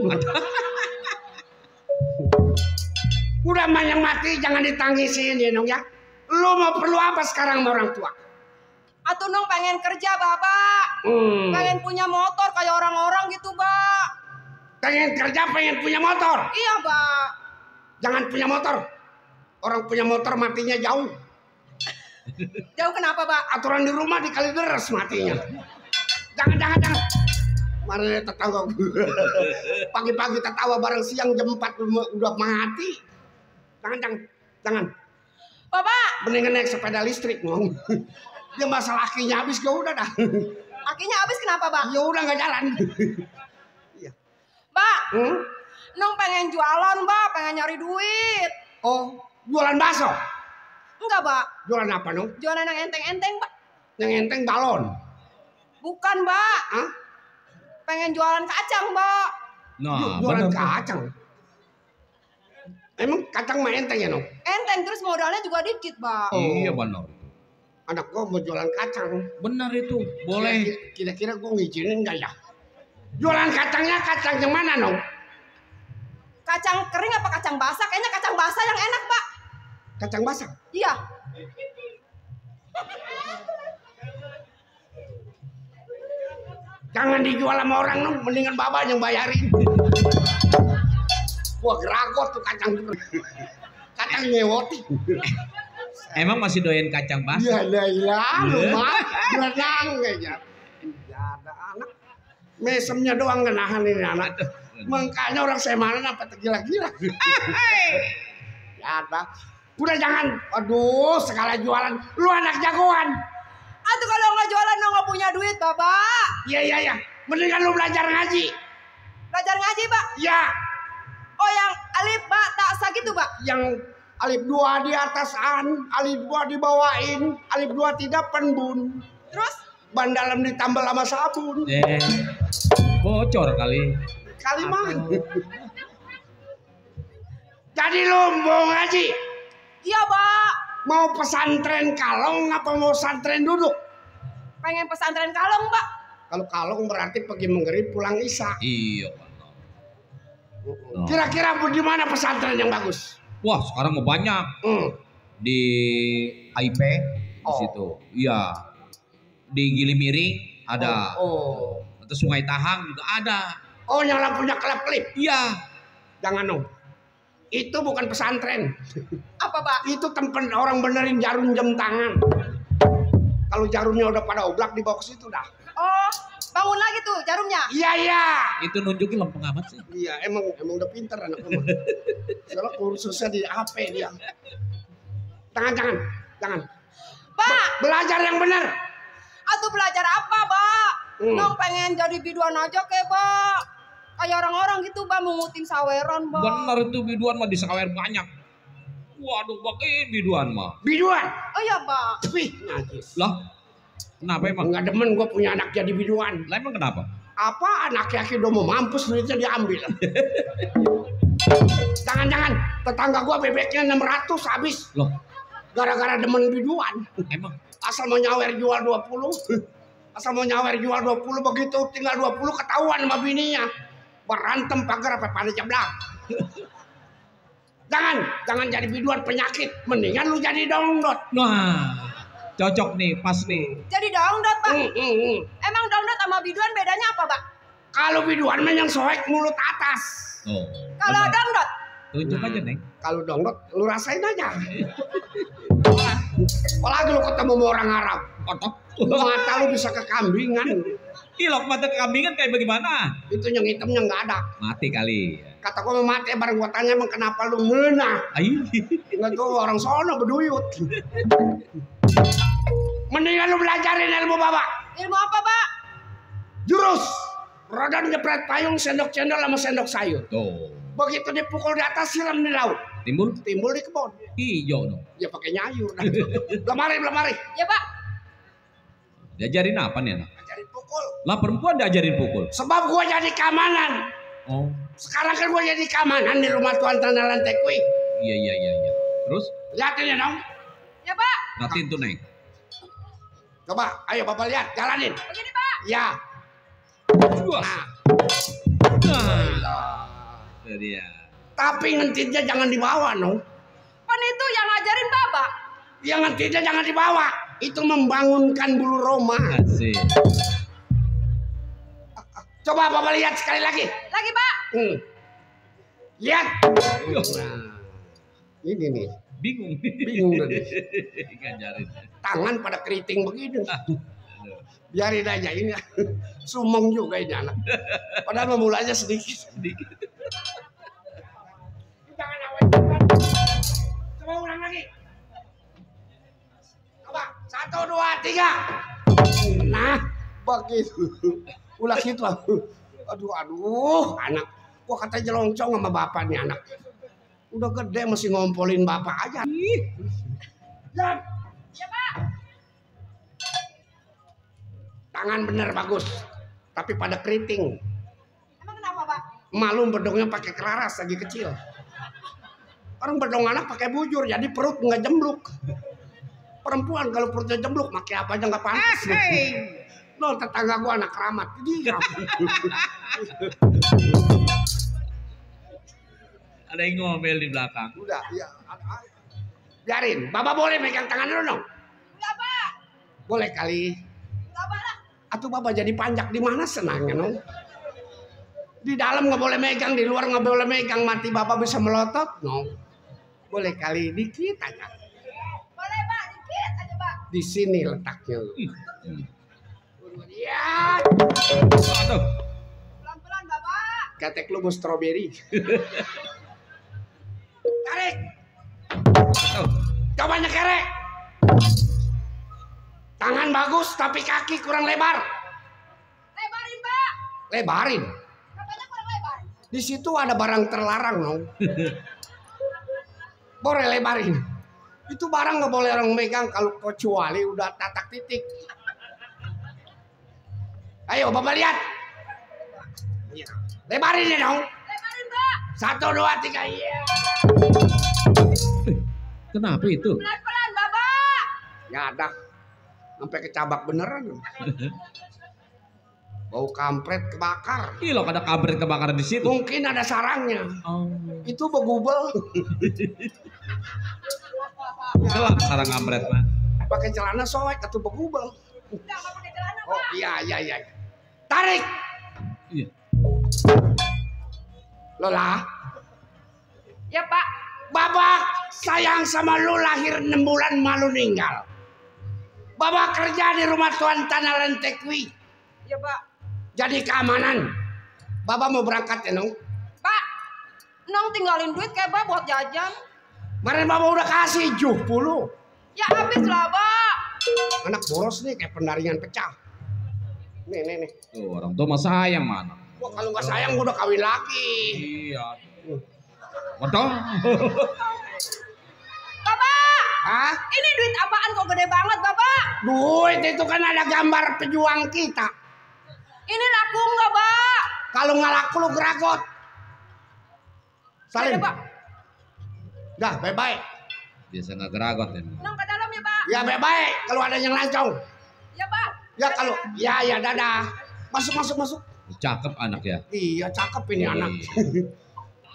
Udah mah yang mati jangan ditangisin ya nong ya. Lu mau perlu apa sekarang sama orang tua? Atuh nong pengen kerja Bapak. Pengen punya motor kayak orang-orang gitu, Pak. Pengen kerja, pengen punya motor? Iya, Pak. Jangan punya motor. Orang punya motor matinya jauh. Jauh kenapa, Pak? Aturan di rumah dikali deres matinya. Jangan. Mana tetangga gue. Pagi-pagi tertawa bareng siang jam 4 udah mati. Jangan. Bapak. Mendingan naik sepeda listrik, ngomong. Dia masalah akinya habis, ya udah dah. Akinya habis kenapa, Pak? Ya udah nggak jalan. Iya. Pak, nong pengen jualan, Pak, pengen nyari duit. Oh, jualan bakso? Enggak, Pak. Jualan apa, nong? Jualan yang enteng-enteng, Pak. Yang enteng balon? Bukan, Pak. Hah? Pengen jualan kacang, Pak. Nah, jualan kacang. Emang kacang mah enteng ya, nong? Enteng, terus modalnya juga dikit, Pak. Iya, benar. Anak gua mau jualan kacang. Benar itu, boleh. Kira-kira gua ngizinin enggak ya? Jualan kacangnya kacang yang mana, nong? Kacang kering apa kacang basah? Kayaknya kacang basah yang enak, Pak. Kacang basah? Iya. Jangan dijual sama orang, nong. Mendingan Bapak yang bayarin. Gua geragot tuh kacang. Kacang ngewoti. Emang masih doyan kacang basah? Ya, lu mah berenang aja. Ya ada anak. Mesemnya doang kenahan ini anak. Makanya orang semanan apa tergila-gila. Ya ada. Udah jangan. Aduh, sekali jualan. Lu anak jagoan. Aduh kalau nggak jualan nggak punya duit, Bapak. Iya. Mendingan lu belajar ngaji. Belajar ngaji, Pak? Ya. Oh, yang alif ba ta sa gitu, Pak? Yang alif 2 di atas an, alif 2 dibawain, alif 2 tidak penbun. Terus? Ban dalam ditambal sama sabun. Bocor kali. Kali mah. Jadi lu mau ngaji? Iya, Pak. Mau pesantren kalong apa mau pesantren duduk? Pengen pesantren kalong, Pak. Kalau kalong berarti pergi maghrib pulang isya. Iya, Pak. Kira-kira di mana pesantren yang bagus? Wah, sekarang mau banyak. Di IP di situ. Iya. Di Gili Miring ada. Terus Sungai Tahang juga ada. Oh, yang lampunya kelap-kelip. Iya. Jangan dong. Itu bukan pesantren. Apa, Pak? Itu tempat orang benerin jarum jam tangan. Kalau jarumnya udah pada oblak dibawa ke situ dah. Oh, bangun lagi tuh jarumnya. Iya. Itu nunjukin lempeng amat sih. Iya, emang udah pinter anak mama. Soalnya kursusnya di HP dia. Jangan. Pak, belajar yang benar. Atuh belajar apa, Pak? Nong pengen jadi biduan aja ke, Pak. Kayak orang-orang gitu, Pak, mengutin saweran, Pak. Benar itu biduan mah di sawer banyak. Waduh, pakai biduan mah. Biduan? Oh iya, Pak. Wih, najis. Lah, kenapa emang? Enggak demen gue punya anak jadi biduan. Lah emang kenapa? Apa anak-laki udah mau mampus duitnya diambil. Jangan-jangan tetangga gua bebeknya 600 habis. Loh, gara-gara demen biduan. Emang Asal mau nyawer jual 20. Asal mau nyawer jual 20 begitu tinggal 20 ketahuan sama bininya. Berantem pagar apa pada jeblak. Jangan jadi biduan penyakit. Mendingan lu jadi dongdot. nah, cocok nih, pas nih. Jadi dongdot, Pak. Emang dongdot sama biduan bedanya apa, Pak? Kalau biduan mah yang soek mulut atas. Oh. Kalau dongdot? Tunjuk aja, Neng. Kalau dongdot lu rasain aja. Apalagi lu ketemu sama orang Arab. Kotok. Mata lu bisa kekambingan. Ilok mata kekambingan kayak bagaimana? Itu yang hitamnya nggak ada. Mati kali. Kata gua mau mati bareng gua tanya emang kenapa lu ngeunah. Nggak tuh orang sono beduyut. Mendingan lu belajarin ilmu Bapak. Ilmu apa, Pak? Jurus. Roda jepret payung, sendok cendol sama sendok sayur. Tuh. Begitu dipukul di atas siram di laut. Timbul di kebun. Hijau dong. Ya pakai nyayur. Belum mari. Ya, Pak. Diajarin apa nih anak? Diajarin pukul. Lah perempuan diajarin pukul. Sebab gua jadi keamanan. Oh. Sekarang kan gua jadi keamanan di rumah Tuan Tanah Lantekui. Iya. Terus? Lihatin ya dong. Ya, Pak. Lihatin tuh, Neng. Coba, ayo Bapak lihat, jalanin. Begini, Pak. Ya. Nah. Itu dia. Tapi ngentitnya jangan dibawa, no. Kan itu yang ngajarin Bapak. Yang ngentitnya jangan dibawa. Itu membangunkan bulu roma. Asik. Coba Bapak lihat sekali lagi. Lagi, Pak. Lihat. Nah, ini nih. Bingung tadi. Ngajarin. Tangan pada keriting begini. Biarin aja ini. Sumeng juga ini anak. Padahal memulainya sedikit. Jangan awet. Coba ulang lagi. Coba 1, 2, 3. Nah, begitu. Ulah gitu. Aduh, anak. Gua kata jelongcong sama bapak nih anak. Udah gede masih ngompolin bapak aja. Ya, Pak. Tangan bener bagus. Tapi pada keriting. Emang kenapa, Pak? Malu bedongnya pakai kelaras lagi kecil. Orang bedong anak pakai bujur jadi perut nggak jembluk. Perempuan kalau perutnya jembluk pakai apa aja nggak pantas. No, tetangga gua anak keramat. Dia. Ada yang ngomel di belakang. Udah, ya. Biarin. Bapak boleh megang tangan lu dong? Enggak, Pak. Boleh kali. Enggak, Pak. Atau Bapak jadi panjak di mana senangnya, no? Di dalam nggak boleh megang, di luar nggak boleh megang, mati Bapak bisa melotot, no? Boleh kali dikit aja. Boleh, Pak, dikit aja, Pak. Di sini letaknya lu. Lihat. Aduh. Pelan-pelan, Bapak. Ketek lu mau stroberi. Tarik. Coba nyekerek. Tangan bagus tapi kaki kurang lebar. Lebarin, Pak. Lebarin. Katanya kurang lebar. Di situ ada barang terlarang, no. Boleh lebarin. Itu barang nggak boleh orang megang kalau kecuali udah tatak titik. Ayo Bapak lihat. Lebarin ya dong. Lebarin, Pak. 1, 2, 3. Iya. Kenapa itu? Pelan-pelan, Bapak. Ya ada. Sampai kecabak beneran. Bau kampret kebakar. Ih, loh ada kampret kebakaran di situ. Mungkin ada sarangnya. Oh. Itu begubel. Itulah sarang kampret, Pak. Pakai celana soek atau begubel. Udah, nggak pakai celana, Pak. Oh iya. Tarik. Iya. Lola. Ya, Pak. Bapak sayang sama lu lahir 6 bulan malu ninggal. Bapak kerja di rumah Tuan Tanah Lantekui. Ya, Pak. Jadi keamanan. Bapak mau berangkat ya, Nong? Pak, Nong tinggalin duit kayak Bapak buat jajan. Kemarin Bapak udah kasih 70. Ya habis lah, Pak. Anak boros nih kayak pendaringan pecah. Nih. Tuh, orang tua mah sayang mana? Wah, kalau nggak sayang gua udah kawin lagi. Iya. Waduh. Bapak. Hah? Ini duit apaan kok gede banget, Bapak? Duit itu kan ada gambar pejuang kita. Ini laku nggak, Pak? Kalau nggak laku lu geragot. Salim. Ada, Pak. Dah, baik-baik. Biasa nggak geragot ya. Nong ke dalam ya, Pak. Ya baik-baik. Kalau ada yang lancong. Ya, Pak. Ya kalau ya dadah. Masuk. Cakep anak ya. Iya cakep ini Iya. anak.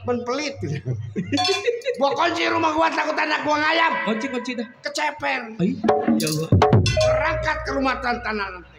Men pelit. Gua kunci rumah gua takut anak gua ngayam. Kunci dah. Keceper. Ay, ya Allah. Berangkat ke rumah Tantana nanti.